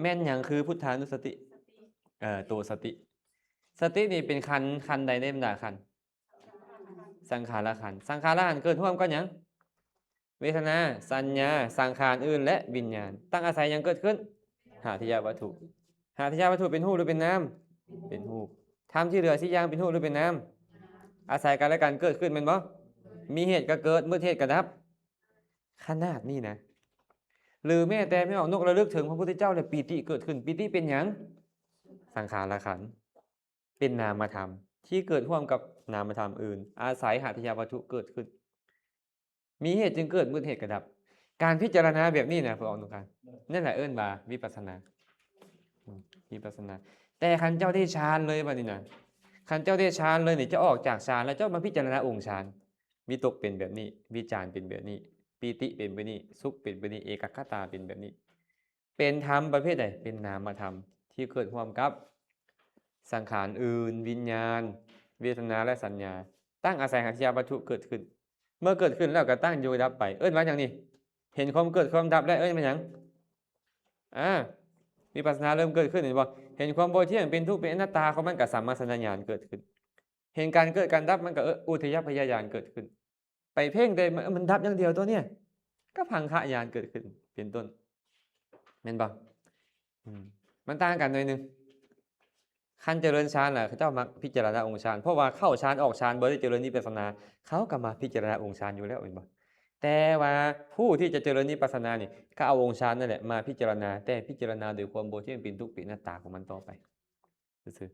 ແມ່ນຫຍັງຄືພຸດທານຸສະຕິ? ເອີ ໂຕສະຕິ. ສະຕິນີ້ເປັນຂັນ ຂັນໃດໃນບັນດາຂັນ? ສັງຂາລະຂັນ. ສັງຂາລະຂັນເກີດຮ່ວມກັບຫຍັງ? ເວທະນາ, ສັນຍາ, ສັງຂານອື່ນ ແລະ ວິນຍານ. ຕັ້ງອາໄສຫຍັງເກີດຂຶ້ນ? ຫາດທະຍະວັດຖຸ. ຫາດທະຍະວັດຖຸເປັນຮູບຫຼືເປັນນາມ? ເປັນຮູບ. ທຳທີ່ເຫຼືອສີ່ຢ່າງເປັນຮູບຫຼືເປັນນາມ? ອາໄສກັນແລະກັນເກີດຂຶ້ນແມ່ນບໍ່? ມີເຫດກໍເກີດ, ໝົດເຫດກໍດັບ. ຂະໜາດນີ້ນະ ຫຼືແມ້ແຕ່ແມ່ອອກນົກລະລຶກເຖິງພະພຸດທະເຈົ້າ ແລະ ປີຕິເກີດຂຶ້ນ. ປີຕິເປັນຫຍັງ? ສັງຂາລະຂັນ. ເປັນນາມະທຳທີ່ເກີດຮ່ວມກັບນາມະທຳອື່ນ, ອາໄສຫາດທະຍະວັດຖຸເກີດຂຶ້ນ, ມີເຫດຈຶ່ງເກີດ, ໝົດເຫດກໍດັບ. ການພິຈາລະນາແບບນີ້ນະ ພວກອອກນອກການ, ນັ້ນແຫຼະເອີ້ນວ່າວິປັດສະນາ, ອືມ ວິປັດສະນາ. ແຕ່ຄັນເຈົ້າໄດ້ຊານເລີຍບັດນີ້ນະ, ຄັນເຈົ້າໄດ້ຊານເລີຍນີ້, ເຈົ້າອອກຈາກຊານແລ້ວ ເຈົ້າມາພິຈາລະນາອົງຊານ, ວິຕົກເປັນແບບນີ້, ວິຈານເປັນແບບນີ້, ປີຕິເປັນແບບນີ້, ສຸກເປັນແບບນີ້, ເອກະຄະຕາເປັນແບບນີ້. ເປັນທຳປະເພດໃດ? ເປັນນາມະທຳທີ່ເກີດຮ່ວມກັບສັງຂານອື່ນ, ວິນຍານ, ເວທະນາ ແລະ ສັນຍາ, ຕັ້ງອາໄສຫາດທະຍະວັດຖຸເກີດຂຶ້ນ. ເມື່ອເກີດຂຶ້ນແລ້ວກໍຕັ້ງຢູ່ດັບໄປ. ເອີ້ນວ່າຫຍັງນີ້? ເຫັນຄວາມເກີດຄວາມດັບແລ້ວເອີ້ນວ່າຫຍັງ? ອາ ວິປັດສະນາເລີ່ມເກີດຂຶ້ນ, ເຫັນບໍ່? ເຫັນຄວາມບໍ່ທ່ຽງ, ເປັນທຸກ, ເປັນອະນັດຕາຂອງມັນ, ກໍສຳມາສັນຍານເກີດຂຶ້ນ. ເຫັນການເກີດການດັບ, ມັນກໍ ເອີ ອຸດທະຍະພະຍາຍານເກີດຂຶ້ນ. ໄປເພ່ງແຕ່ມັນ ເອີ ມັນດັບຢ່າງດຽວຕົວເນີ້ຍ, ກໍພັງຄະຍານເກີດຂຶ້ນເປັນຕົ້ນ, ແມ່ນບໍ່? ອືມ ມັນຕ່າງກັນໜ້ອຍໜຶ່ງ. ຄັນຈະເລີນຊານລະ ເຂົາເຈົ້າມັກພິຈາລະນາອົງຊານ, ເພາະວ່າເຂົ້າຊານອອກຊານ ບໍ່ໄດ້ຈະເລີນວິປັດສະນາ, ເຂົາກໍມາພິຈາລະນາອົງຊານຢູ່ແລ້ວ, ແມ່ນບໍ່? ແຕ່ວ່າຜູ້ທີ່ຈະຈະເລີນວິປັດສະນານີ້ ກໍເອົາອົງຊານນັ້ນແຫຼະມາພິຈາລະນາ, ແຕ່ພິຈາລະນາໂດຍຄວາມບໍ່ທ່ຽງ, ເປັນທຸກ, ເປັນອະນັດຕາຂອງມັນຕໍ່ໄປຊື່ໆ.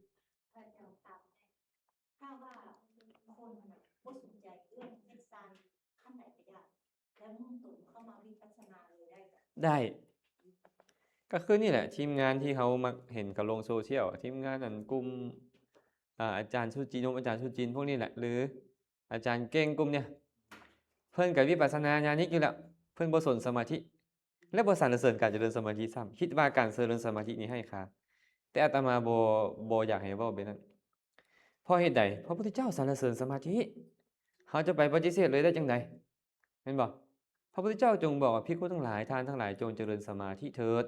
ຖ້າວ່າຄົນບໍ່ສົນໃຈເລື່ອງເຮັດຊານຂັ້ນໃດກໍໄດ້ ແລ້ວມຸ່ງຕົງເຂົ້າມາວິປັດສະນາເລີຍໄດ້ບໍ່? ໄດ້. ກໍຄືນີ້ແຫຼະ, ທີມງານທີ່ເຮົາມັກເຫັນເຂົາລົງໂຊຊຽວ, ທີມງານອັນກຸ່ມ ອາ ອາຈານສຸຈິນ, ອາຈານສຸຈິນພວກນີ້ແຫຼະ ຫຼື ອາຈານເກັ່ງກຸ່ມເນີ້ຍ, ເພິ່ນກໍວິປັດສະນາຍານິກຢູ່ແລ້ວ, ເພິ່ນບໍ່ສົນສະມາທິ ແລະ ບໍ່ສັນລະເສີນການຈະເລີນສະມາທິຊ້ຳ, ຄິດວ່າການຈະເລີນສະມາທິນີ້ໄຮ້ຄ່າ. ແຕ່ອາດຕະມາບໍ່ ບໍ່ຢາກໃຫ້ເວົ້າແບບນັ້ນ. ເພາະເຫດໃດ? ພະພຸດທະເຈົ້າສັນລະເສີນສະມາທິ, ເຮົາຈະໄປປະຕິເສດເລີຍໄດ້ຈັ່ງໃດ? ແມ່ນບໍ່? ພະພຸດທະເຈົ້າຈົ່ງບອກວ່າ ພິກຂຸທັງຫຼາຍ, ທ່ານທັງຫຼາຍ, ຈົ່ງຈະເລີນສະມາທິເທີດ,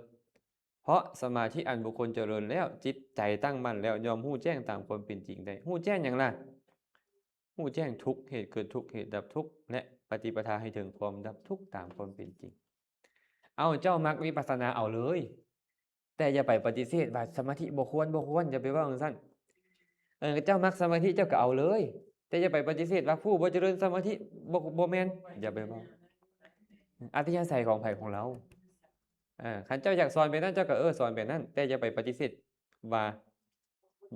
ເພາະສະມາທິອັນບຸກຄົນຈະເລີນແລ້ວ, ຈິດໃຈຕັ້ງໝັ້ນແລ້ວ, ຍ່ອມຮູ້ແຈ້ງຕາມຄວາມເປັນຈິງໄດ້. ຮູ້ແຈ້ງຫຍັງລະ? ຮູ້ແຈ້ງທຸກ, ເຫດເກີດທຸກ, ເຫດດັບທຸກ ແລະ ປະຕິປະທາໃຫ້ເຖິງຄວາມດັບທຸກຕາມຄວາມເປັນຈິງ. ເອົາ, ເຈົ້າມັກວິປັດສະນາເອົາເລີຍ, ແຕ່ຢ່າໄປປະຕິເສດວ່າສະມາທິບໍ່ຄວນ, ບໍ່ຄວນ, ຢ່າໄປເວົ້າຈັ່ງຊັ້ນ. ເອີ ເຈົ້າມັກສະມາທິເຈົ້າກໍເອົາເລີຍ ແຕ່ຢ່າໄປປະຕິເສດວ່າຜູ້ບໍ່ຈະເລີນສະມາທິ ບໍ່ ບໍ່ແມ່ນ ຢ່າໄປເວົ້າ. ອັດຕະຍາໄສຂອງໃຜຂອງລາວ. ເອີ ຄັນເຈົ້າຢາກສອນແບບນັ້ນ ເຈົ້າກໍ ເອີ ສອນແບບນັ້ນ ແຕ່ຢ່າໄປປະຕິເສດວ່າ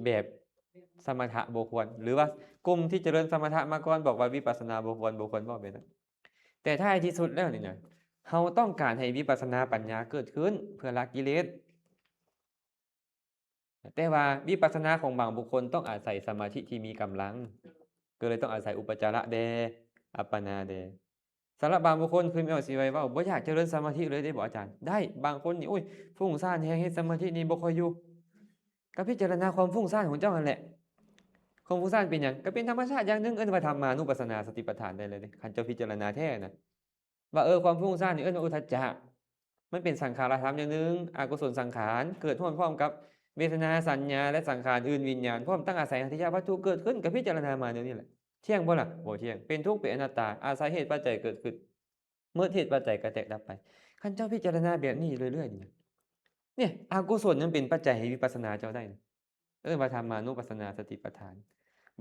ແບບສະມະຖະບໍ່ຄວນ ຫຼືວ່າກຸ່ມທີ່ຈະເລີນສະມະຖະມາກ່ອນບອກວ່າວິປັດສະນາບໍ່ຄວນ ບໍ່ຄວນເວົ້າແບບນັ້ນ. ແຕ່ທ້າຍທີ່ສຸດແລ້ວນີ້ນະ ເຮົາຕ້ອງການໃຫ້ວິປັດສະນາປັນຍາເກີດຂຶ້ນເພື່ອລະກິເລດ. ແຕ່ວ່າວິປັດສະນາຂອງບາງບຸກຄົນຕ້ອງອາໄສສະມາທິທີ່ມີກຳລັງ ກໍເລີຍຕ້ອງອາໄສອຸປະຈາລະແດ່ ອັບປະນາແດ່. ສຳລັບບາງບຸກຄົນ ຄືແມ່ອອຍຊິໄວເວົ້າ ບໍ່ຢາກຈະເລີນສະມາທິເລີຍເດ້ບໍ່ອາຈານ? ໄດ້. ບາງຄົນນີ້ ໂອ້ຍ ຟຸ້ງຊານແຮງ ເຮັດສະມາທິນີ້ບໍ່ຄ່ອຍຢູ່. ກໍພິຈາລະນາຄວາມຟຸ້ງຊານຂອງເຈົ້າຫັ້ນແຫຼະ. ຄວາມຟຸ້ງຊານເປັນຫຍັງ? ກໍເປັນທຳມະຊາດຢ່າງໜຶ່ງ ເອີ້ນວ່າທຳມານຸປັດສະນາສະຕິປັດຖານໄດ້ເລີຍເດ້ ຄັນເຈົ້າພິຈາລະນາແທ້ນະ. ວ່າ ເອີ ຄວາມຟຸ້ງຊານນີ້ເອີ້ນວ່າອຸດທັດຈະ ມັນເປັນສັງຂາລະທຳຢ່າງໜຶ່ງ ອະກຸສົນສັງຂານ ເກີດຮ່ວມພ້ອມກັບເວທະນາ ສັນຍາ ແລະ ສັງຂານອື່ນ ວິນຍານ ພ້ອມທັງອາໄສຫັດຖະຍະວັດຖຸເກີດຂຶ້ນ ກໍພິຈາລະນາມາແນວນີ້ແຫຼະ. ທ່ຽງບໍ່ລະ? ບໍ່ທ່ຽງ. ເປັນທຸກ ເປັນອະນັດຕາ ອາໄສເຫດປັດໄຈເກີດຂຶ້ນ ໝົດເຫດປັດໄຈກໍແຕກດັບໄປ. ຄັນເຈົ້າພິຈາລະນາແບບນີ້ເລື້ອຍໆ ນີ້ນະ ນີ້ ອະກຸສົນຍັງເປັນປັດໄຈໃຫ້ວິປັດສະນາເຈົ້າໄດ້ນະ ເອີ້ນວ່າທຳມານຸປັດສະນາສະຕິປັດຖານ.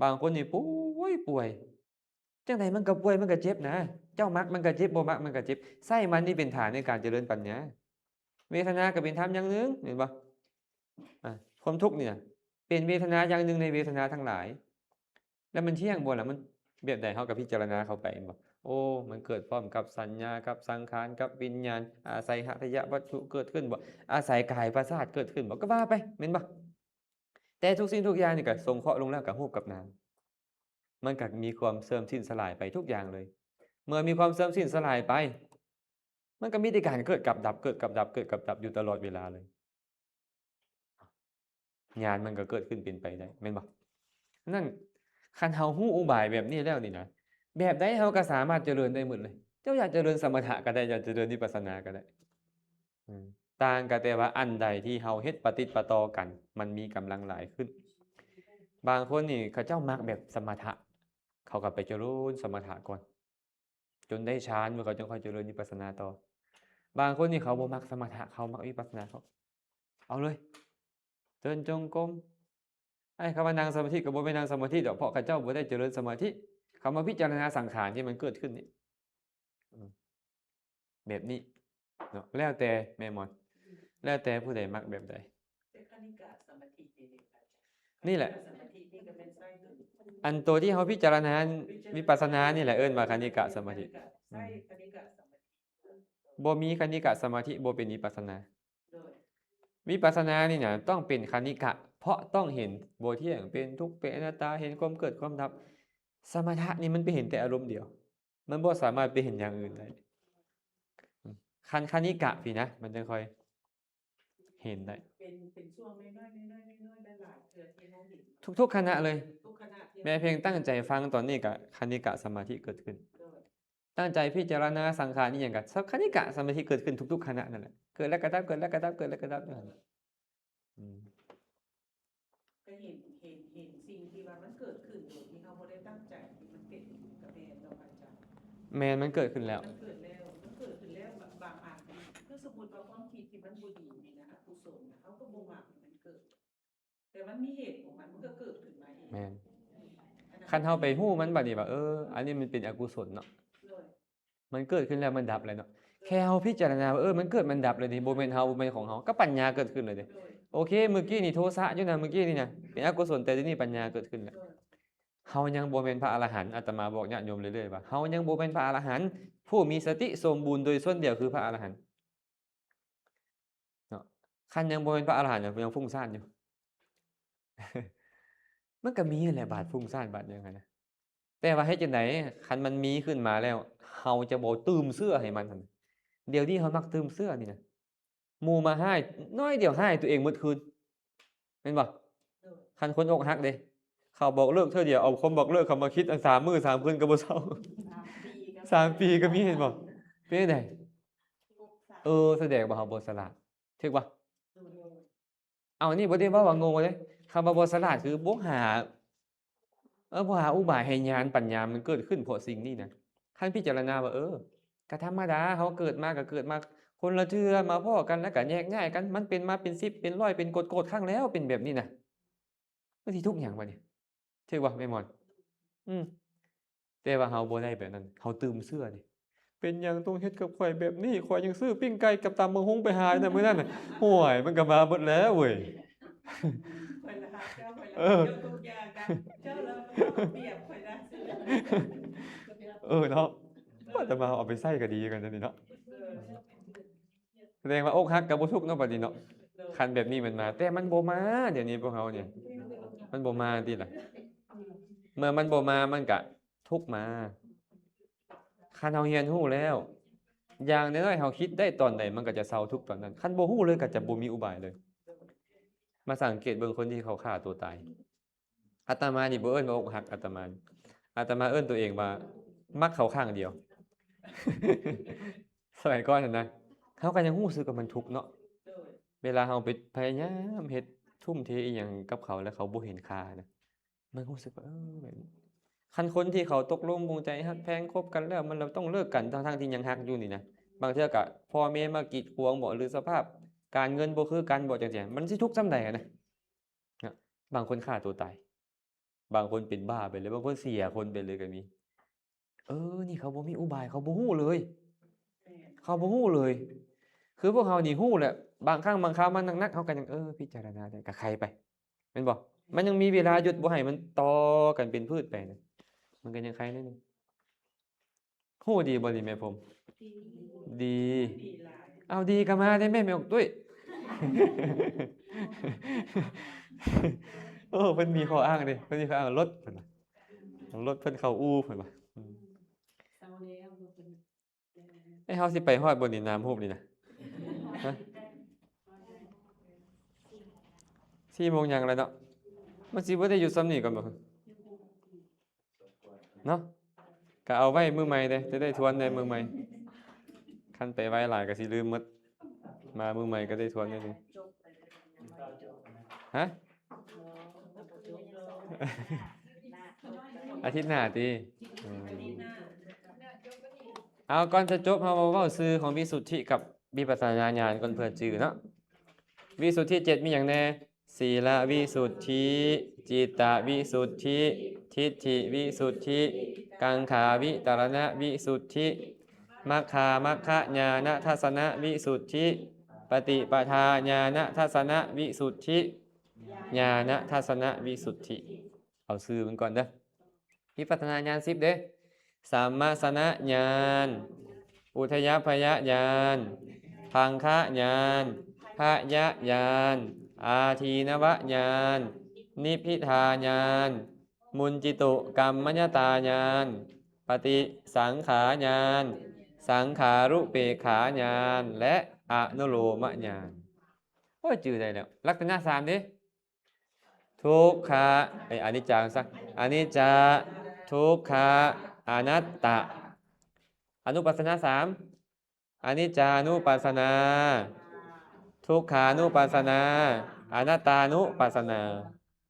ບາງຄົນນີ້ປ່ວຍ ປ່ວຍ ຈັ່ງໃດມັນກໍປ່ວຍ ມັນກໍເຈັບນະ. ເຈົ້າມັກມັນກໍເຈັບ ບໍ່ມັກມັນກໍເຈັບ. ໃຊ້ມັນນີ້ເປັນຖານໃນການຈະເລີນປັນຍາ. ເວທະນາກໍເປັນທຳຢ່າງໜຶ່ງ ແມ່ນບໍ່? ອາ ຄວາມທຸກນີ້ນະ ເປັນເວທະນາຢ່າງໜຶ່ງໃນເວທະນາທັງຫຼາຍ. ແລ້ວມັນທ່ຽງບໍ່ລະ? ມັນແບບໃດ? ເຮົາກໍພິຈາລະນາເຂົ້າໄປ ແມ່ນບໍ່? ໂອ້ ມັນເກີດພ້ອມກັບສັນຍາ ກັບສັງຂານ ກັບວິນຍານ ອາໄສຫັດຖະຍະວັດຖຸເກີດຂຶ້ນບໍ່? ອາໄສກາຍປະສາດເກີດຂຶ້ນບໍ່? ກໍວ່າໄປ ແມ່ນບໍ່? ແຕ່ທຸກສິ່ງທຸກຢ່າງນີ້ກໍສົງເຄາະລົງແລ້ວກໍຮູບກັບນາມ ມັນກໍມີຄວາມເສື່ອມສິ້ນສະຫຼາຍໄປທຸກຢ່າງເລີຍ. ເມື່ອມີຄວາມເສື່ອມສິ້ນສະຫຼາຍໄປ ມັນກໍມີແຕ່ການເກີດກັບດັບ ເກີດກັບດັບ ເກີດກັບດັບຢູ່ຕະຫຼອດເວລາເລີຍ. ຍານມັນກໍເກີດຂຶ້ນເປັນໄປໄດ້ ແມ່ນບໍ່? ນັ້ນ ຄັນເຮົາຮູ້ອຸບາຍແບບນີ້ແລ້ວນີ້ນະ ແບບໃດເຮົາກໍສາມາດຈະເລີນໄດ້ໝົດເລີຍ. ເຈົ້າຢາກຈະເລີນສະມະຖະກໍໄດ້ ຢາກຈະເລີນວິປັດສະນາກໍໄດ້. ອືມ ຕ່າງກັນແຕ່ວ່າອັນໃດທີ່ເຮົາເຮັດປະຕິດປະຕໍ່ກັນ ມັນມີກຳລັງຫຼາຍຂຶ້ນ. ບາງຄົນນີ້ເຂົາເຈົ້າມັກແບບສະມະຖະ ເຂົາກໍໄປຈະເລີນສະມະຖະກ່ອນ ຈົນໄດ້ຊານ ເຂົາຈຶ່ງຄ່ອຍຈະເລີນວິປັດສະນາຕໍ່. ບາງຄົນນີ້ເຂົາບໍ່ມັກສະມະຖະ ເຂົາມັກວິປັດສະນາ ເຂົາເອົາເລີຍ ເດີນຈົງກົມ. ອ້າຍ ຄຳວ່ານັ່ງສະມາທິກໍບໍ່ແມ່ນນັ່ງສະມາທິດອກ ເພາະເຂົາເຈົ້າບໍ່ໄດ້ຈະເລີນສະມາທິ ເຂົາມາພິຈາລະນາສັງຂານທີ່ມັນເກີດຂຶ້ນນີ້ ອືມ ແບບນີ້ເນາະ ແລ້ວແຕ່ ແມ່ນບໍ່? ແລ້ວແຕ່ຜູ້ໃດມັກແບບໃດ. ແຕ່ຄະນິກະສະມາທິນີ້ເດ ນີ້ແຫຼະ ຄະນິກະສະມາທິນີ້ກໍແມ່ນໃຊ້ຕົວ ອັນໂຕທີ່ເຮົາພິຈາລະນາ ວິປັດສະນານີ້ແຫຼະ ເອີ້ນວ່າຄະນິກະສະມາທິ. ຄະນິກະ ໃຊ້ຄະນິກະສະມາທິ ບໍ່ມີຄະນິກະສະມາທິ ບໍ່ເປັນວິປັດສະນາ. ໂດຍ ວິປັດສະນານີ້ນະ ຕ້ອງເປັນຄະນິກະ ເພາະຕ້ອງເຫັນບໍ່ທ່ຽງ ເປັນທຸກ ເປັນອະນັດຕາ ເຫັນຄວາມເກີດຄວາມດັບ. ສະມະຖະນີ້ມັນໄປເຫັນແຕ່ອາລົມດຽວ ມັນບໍ່ສາມາດໄປເຫັນຢ່າງອື່ນໄດ້. ຄັນຄະນິກະພີ້ນະ ມັນຈັ່ງຄ່ອຍເຫັນໄດ້ ເປັນ ເປັນຊ່ວງນ້ອຍໆ ນ້ອຍໆ ນ້ອຍໆ ຫຼາຍໆ ເທື່ອທີ່ເຮົາເຫັນ ທຸກໆຂະນະເລີຍ ທຸກຂະນະ ແມ່ພຽງຕັ້ງໃຈຟັງຕອນນີ້ກະຄະນິກະສະມາທິເກີດຂຶ້ນ. ໂດຍ ຕັ້ງໃຈພິຈາລະນາສັງຂານອີ່ຫຍັງກະ ຄະນິກະສະມາທິເກີດຂຶ້ນທຸກໆຂະນະນັ້ນແຫຼະ ເກີດແລ້ວກະດັບ ເກີດແລ້ວກະດັບ ເກີດແລ້ວກະດັບຢູ່ຫັ້ນ. ອືມ ກໍເຫັນ ເຫັນ ເຫັນສິ່ງທີ່ວ່າມັນເກີດຂຶ້ນໂດຍທີ່ເຮົາບໍ່ໄດ້ຕັ້ງໃຈ ທີ່ມັນເປັນກະແມ່ນເນາະອາຈານ. ແມ່ນ ມັນເກີດຂຶ້ນແລ້ວ ມັນເກີດແລ້ວ ມັນເກີດຂຶ້ນແລ້ວ. ບາງອັນ ຄືສົມມຸດວ່າຄວາມຄິດທີ່ມັນບໍ່ດີນີ້ນະ ອະກຸສົນນະ ເຮົາກໍບໍ່ມັກໃຫ້ມັນເກີດ ແຕ່ມັນມີເຫດຂອງມັນ ມັນກໍເກີດຂຶ້ນມາເອງ. ແມ່ນ ຄັນເຮົາໄປຮູ້ມັນບາດນີ້ວ່າ ເອີ ອັນນີ້ມັນເປັນອະກຸສົນເນາະ ໂດຍ ມັນເກີດຂຶ້ນແລ້ວ ມັນດັບແລ້ວເນາະ. ແຄ່ເຮົາພິຈາລະນາວ່າ ເອີ ມັນເກີດ ມັນດັບເລີຍນີ້ ບໍ່ແມ່ນເຮົາ ບໍ່ແມ່ນຂອງເຮົາ ກໍປັນຍາເກີດຂຶ້ນເລີຍເດ້. ໂດຍ ໂອເຄ ມື້ກີ້ນີ້ໂທສະຢູ່ນະ ມື້ກີ້ນີ້ນະ ເປັນອະກຸສົນ ແຕ່ດຽວນີ້ປັນຍາເກີດຂຶ້ນແລ້ວ. ໂດຍ ເຮົາຍັງບໍ່ແມ່ນພະອະລະຫັນ. ອາດຕະມາບອກຍາດໂຍມເລື້ອຍໆວ່າ ເຮົາຍັງບໍ່ແມ່ນພະອະລະຫັນ ຜູ້ມີສະຕິສົມບູນໂດຍສ່ວນດຽວຄືພະອະລະຫັນເນາະ. ຄັນຍັງບໍ່ແມ່ນພະອະລະຫັນ ຍັງ ຍັງຟຸ້ງຊານຢູ່. ມັນກໍມີແຫຼະ ບາດຟຸ້ງຊານ ບາດຫຍັງຫັ້ນນະ ແຕ່ວ່າເຮັດຈັ່ງໃດ ຄັນມັນມີຂຶ້ນມາແລ້ວ ເຮົາຈະບໍ່ຕື່ມເຊື້ອໃຫ້ມັນຫັ້ນ. ດຽວນີ້ເຮົາມັກຕື່ມເຊື້ອນີ້ນະ ໝູ່ມາຮ້າຍ ໜ້ອຍດຽວຮ້າຍຕົວເອງໝົດຄືນ ແມ່ນບໍ່? ໂດຍ ຄັນຄົນອົກຫັກເດ້ ເຂົາບອກເລີກເທື່ອດຽວ ເອົາຄວາມບອກເລີກເຂົາມາຄິດ ອັນ ສາມມື້ສາມຄືນກໍບໍ່ເຊົາ ສາມປີກໍ ສາມປີກໍມີ ເຫັນບໍ່? ເປັນຈັ່ງໃດ? ເອີ ສະແດງວ່າເຮົາບໍ່ສະຫຼາດ ຖືກບໍ່? ໂດຍ ເອົາ ນີ້ບໍ່ໄດ້ເວົ້າວ່າໂງ່ເດ້ ຄຳວ່າບໍ່ສະຫຼາດຄືບໍ່ຫາ ເອີ ບໍ່ຫາອຸບາຍໃຫ້ຍານປັນຍາມັນເກີດຂຶ້ນເພາະສິ່ງນີ້ນະ. ຄັນພິຈາລະນາວ່າ ເອີ ກະທຳມະດາ ເຮົາເກີດມາກະເກີດມາຄົນລະເທື່ອ ມາພໍ້ກັນແລ້ວກະແຍກຍ້າຍກັນ ມັນເປັນມາເປັນສິບເປັນຮ້ອຍເປັນໂກດໆຄັ້ງແລ້ວ ເປັນແບບນີ້ນະ ມັນຊິທຸກຫຍັງບາດນີ້? ຖືກບໍ່ແມ່ໝອນ? ອືມ ແຕ່ວ່າເຮົາບໍ່ໄດ້ແບບນັ້ນ ເຮົາຕື່ມເຊື່ອເດ້. ເປັນຫຍັງຕ້ອງເຮັດກັບຂ້ອຍແບບນີ້? ຂ້ອຍຍັງຊື້ປີ້ງໄກ່ກັບຕຳບັກຫຸ່ງໄປໃຫ້ນະມື້ນັ້ນນະ. ໂອ້ຍ ມັນກໍມາເບິດແລ້ວເວີຍ. ຂ້ອຍລະຮັກເຈົ້າ ຂ້ອຍລະ ເອີ ເຈົ້າທຸກຢ່າງນະ ເຈົ້າລະເອົາປຽບຂ້ອຍນະ. ເອີເນາະ ວ່າແຕ່ມາເອົາໄປໃຊ້ກໍດີຄືກັນນີ້ເນາະ. ເອີ ສະແດງວ່າອົກຫັກກໍບໍ່ທຸກເນາະ ບັດນີ້ເນາະ. ຄັນແບບນີ້ມັນມາ ແຕ່ມັນບໍ່ມາ ດຽວນີ້ພວກເຮົານີ້ ມັນບໍ່ມາຕິລະ. ເມື່ອມັນບໍ່ມາ ມັນກະທຸກມາ. ຄັນເຮົາຮຽນຮູ້ແລ້ວ ຢ່າງໜ້ອຍໆເຮົາຄິດໄດ້ຕອນໃດ ມັນກໍຈະເຊົາທຸກຕອນນັ້ນ. ຄັນບໍ່ຮູ້ເລີຍກໍຈະບໍ່ມີອຸບາຍເລີຍ. ມາສັງເກດເບິ່ງຄົນທີ່ເຂົາຂ້າຕົວຕາຍ. ອາດຕະມານີ້ບໍ່ເອີ້ນວ່າອົກຫັກ ອາດຕະມາ ອາດຕະມາເອີ້ນຕົວເອງວ່າມັກເຂົາຂ້າງດຽວ. ສະໄໝກ່ອນຫັ້ນນະ ເຮົາກໍຍັງຮູ້ສຶກວ່າມັນທຸກເນາະ. ເວລາເຮົາໄປພະຍາຍາມເຮັດ ທຸ່ມເທອີ່ຫຍັງກັບເຂົາ ແລ້ວເຂົາບໍ່ເຫັນຄ່ານະ ມັນຮູ້ສຶກວ່າ ເອີ ແບບນີ້. ຄັນຄົນທີ່ເຂົາຕົກລົງປົງໃຈຮັກແພງຄົບກັນແລ້ວ ມັນລະຕ້ອງເລີກກັນ ທັງໆທີ່ຍັງຮັກຢູ່ນີ້ນະ. ບາງເທື່ອກະພໍ່ແມ່ມາກີດຂວາງບໍ ຫຼືສະພາບການເງິນບໍ່ຄືກັນບໍ ຈັ່ງຊີ້ ມັນຊິທຸກສ່ຳໃດຫັ້ນນະ. ເນາະ ບາງຄົນຂ້າຕົວຕາຍ ບາງຄົນເປັນບ້າໄປເລີຍ ບາງຄົນເສຍຄົນໄປເລີຍກໍມີ. ເອີ ນີ້ເຂົາບໍ່ມີອຸບາຍ ເຂົາບໍ່ຮູ້ເລີຍ ເຂົາບໍ່ຮູ້ເລີຍ. ຄືພວກເຮົານີ້ຮູ້ແຫຼະ ບາງຄັ້ງບາງຄາວມາໜັກໆ ເຮົາກໍຍັງ ເອີ ພິຈາລະນາໄດ້ ກໍໄຄໄປ ແມ່ນບໍ່? ມັນຍັງມີເວລາຢຸດບໍ່ໃຫ້ມັນຕໍ່ກັນເປັນພືດໄປນະ ມັນກໍຍັງໄຄໜ້ອຍໜຶ່ງ. ຮູ້ດີບໍ່ນີ້ແມ່ພົມ? ດີ ດີ ດີຫຼາຍ. ເອົາ ດີກໍມາໄດ້ແມ່ ແມ່ອອກຕຸ້ຍ. ໂອ້ ເພິ່ນມີຂໍ້ອ້າງເດ້ ເພິ່ນມີຂໍ້ອ້າງ ລົດເພິ່ນວ່າ ລົດເພິ່ນເຂົ້າອູ່ເພິ່ນວ່າ. ອືມ ເຊົາແລ້ວ ເອີ ເອີ ເຮົາຊິໄປຮອດບໍ່ນີ້ ນາມຮູບນີ້ນະ? ຮະ? ສີ່ໂມງຫຍັງແລ້ວເນາະ ມັນຊິບໍ່ໄດ້ຢຸດສ່ຳນີ້ກ່ອນບໍ່? ເນາະ ກະເອົາໄວ້ມື້ໃໝ່ເດ້ ຈະໄດ້ທວນໃນມື້ໃໝ່. ຄັນໄປໄວຫຼາຍກະຊິລືມໝົດ ມາມື້ໃໝ່ກະໄດ້ທວນໜ້ອຍໜຶ່ງ. ຮະ? ອາທິດໜ້າຕິ? ອືມ ເອົາ ກ່ອນຈະຈົບ ເຮົາມາເວົ້າຊື່ຂອງວິສຸດທິກັບວິປັດສະນາຍານກ່ອນ ເພື່ອຈື່ເນາະ. ວິສຸດທິເຈັດມີຫຍັງແດ່? ສີລະວິສຸດທິ, ຈິດຕະວິສຸດທິ, ທິດຖິວິສຸດທິ, ກັງຂາວິຕະລະນະວິສຸດທິ, ມັກຄາມັກຄະຍານະທັດສະນະວິສຸດທິ, ປະຕິປະທາຍານະທັດສະນະວິສຸດທິ, ຍານະທັດສະນະວິສຸດທິ. ເອົາຊື່ມັນກ່ອນເດີ. ວິປັດສະນາຍານສິບເດ້. ສຳມະສະນະຍານ, ອຸທະຍະພະຍະຍານ, ພັງຄະຍານ, ພະຍະຍານ, ອາທີນະວະຍານ, ນິບພິທາຍານ, ມຸນຈິຕຸກຳມະຍະຕາຍານ, ປະຕິສັງຂາຍານ, ສັງຂາລຸເປກຂາຍານ ແລະ ອະນຸໂລມະຍານ. ໂອ້ຍ ຈື່ໄດ້ແລ້ວ. ລັກສະນະສາມເດ້. ທຸກຂະ ເອີຍ ອະນິດຈັງຊະ ອະນິດຈະ ທຸກຂະ ອະນັດຕະ. ອະນຸປັດສະນາສາມ ອະນິດຈານຸປັດສະນາ ທຸກຂານຸປັດສະນາ ອະນັດຕານຸປັດສະນາ.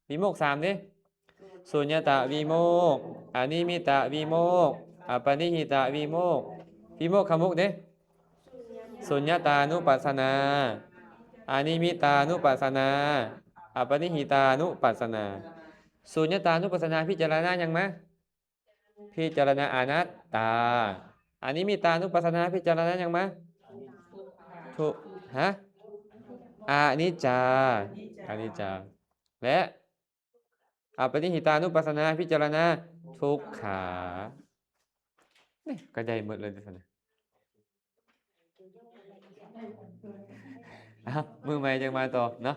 ວິໂມກສາມເດ້. ສຸນຍະຕະວິໂມກ ອະນິມິດຕະວິໂມກ ອະປະນິຫິຕະວິໂມກ. ວິໂມກຂະມຸກເດ້. ສຸນຍະຕານຸປັດສະນາ ອະນິມິດຕານຸປັດສະນາ ອະປະນິຫິຕານຸປັດສະນາ. ສຸນຍະຕານຸປັດສະນາພິຈາລະນາຫຍັງມາ? ພິຈາລະນາອະນັດຕາ. ອະນິມິດຕານຸປັດສະນາພິຈາລະນາຫຍັງມາ? ທຸ ຮະ? ອະນິດຈາ ອະນິດຈາ ແລະ ອະປະນິຫິຕານຸປັດສະນາພິຈາລະນາທຸກຂາ. ນີ້ກໍໄດ້ໝົດເລີຍຊັ້ນນະ. ເອົາ ມື້ໃໝ່ຈັ່ງມາຕໍ່ເນາະ.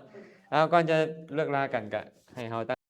ເອົາ ກ່ອນຈະເລີກລາກັນ ກະໃຫ້ເຮົາຕັ້ງ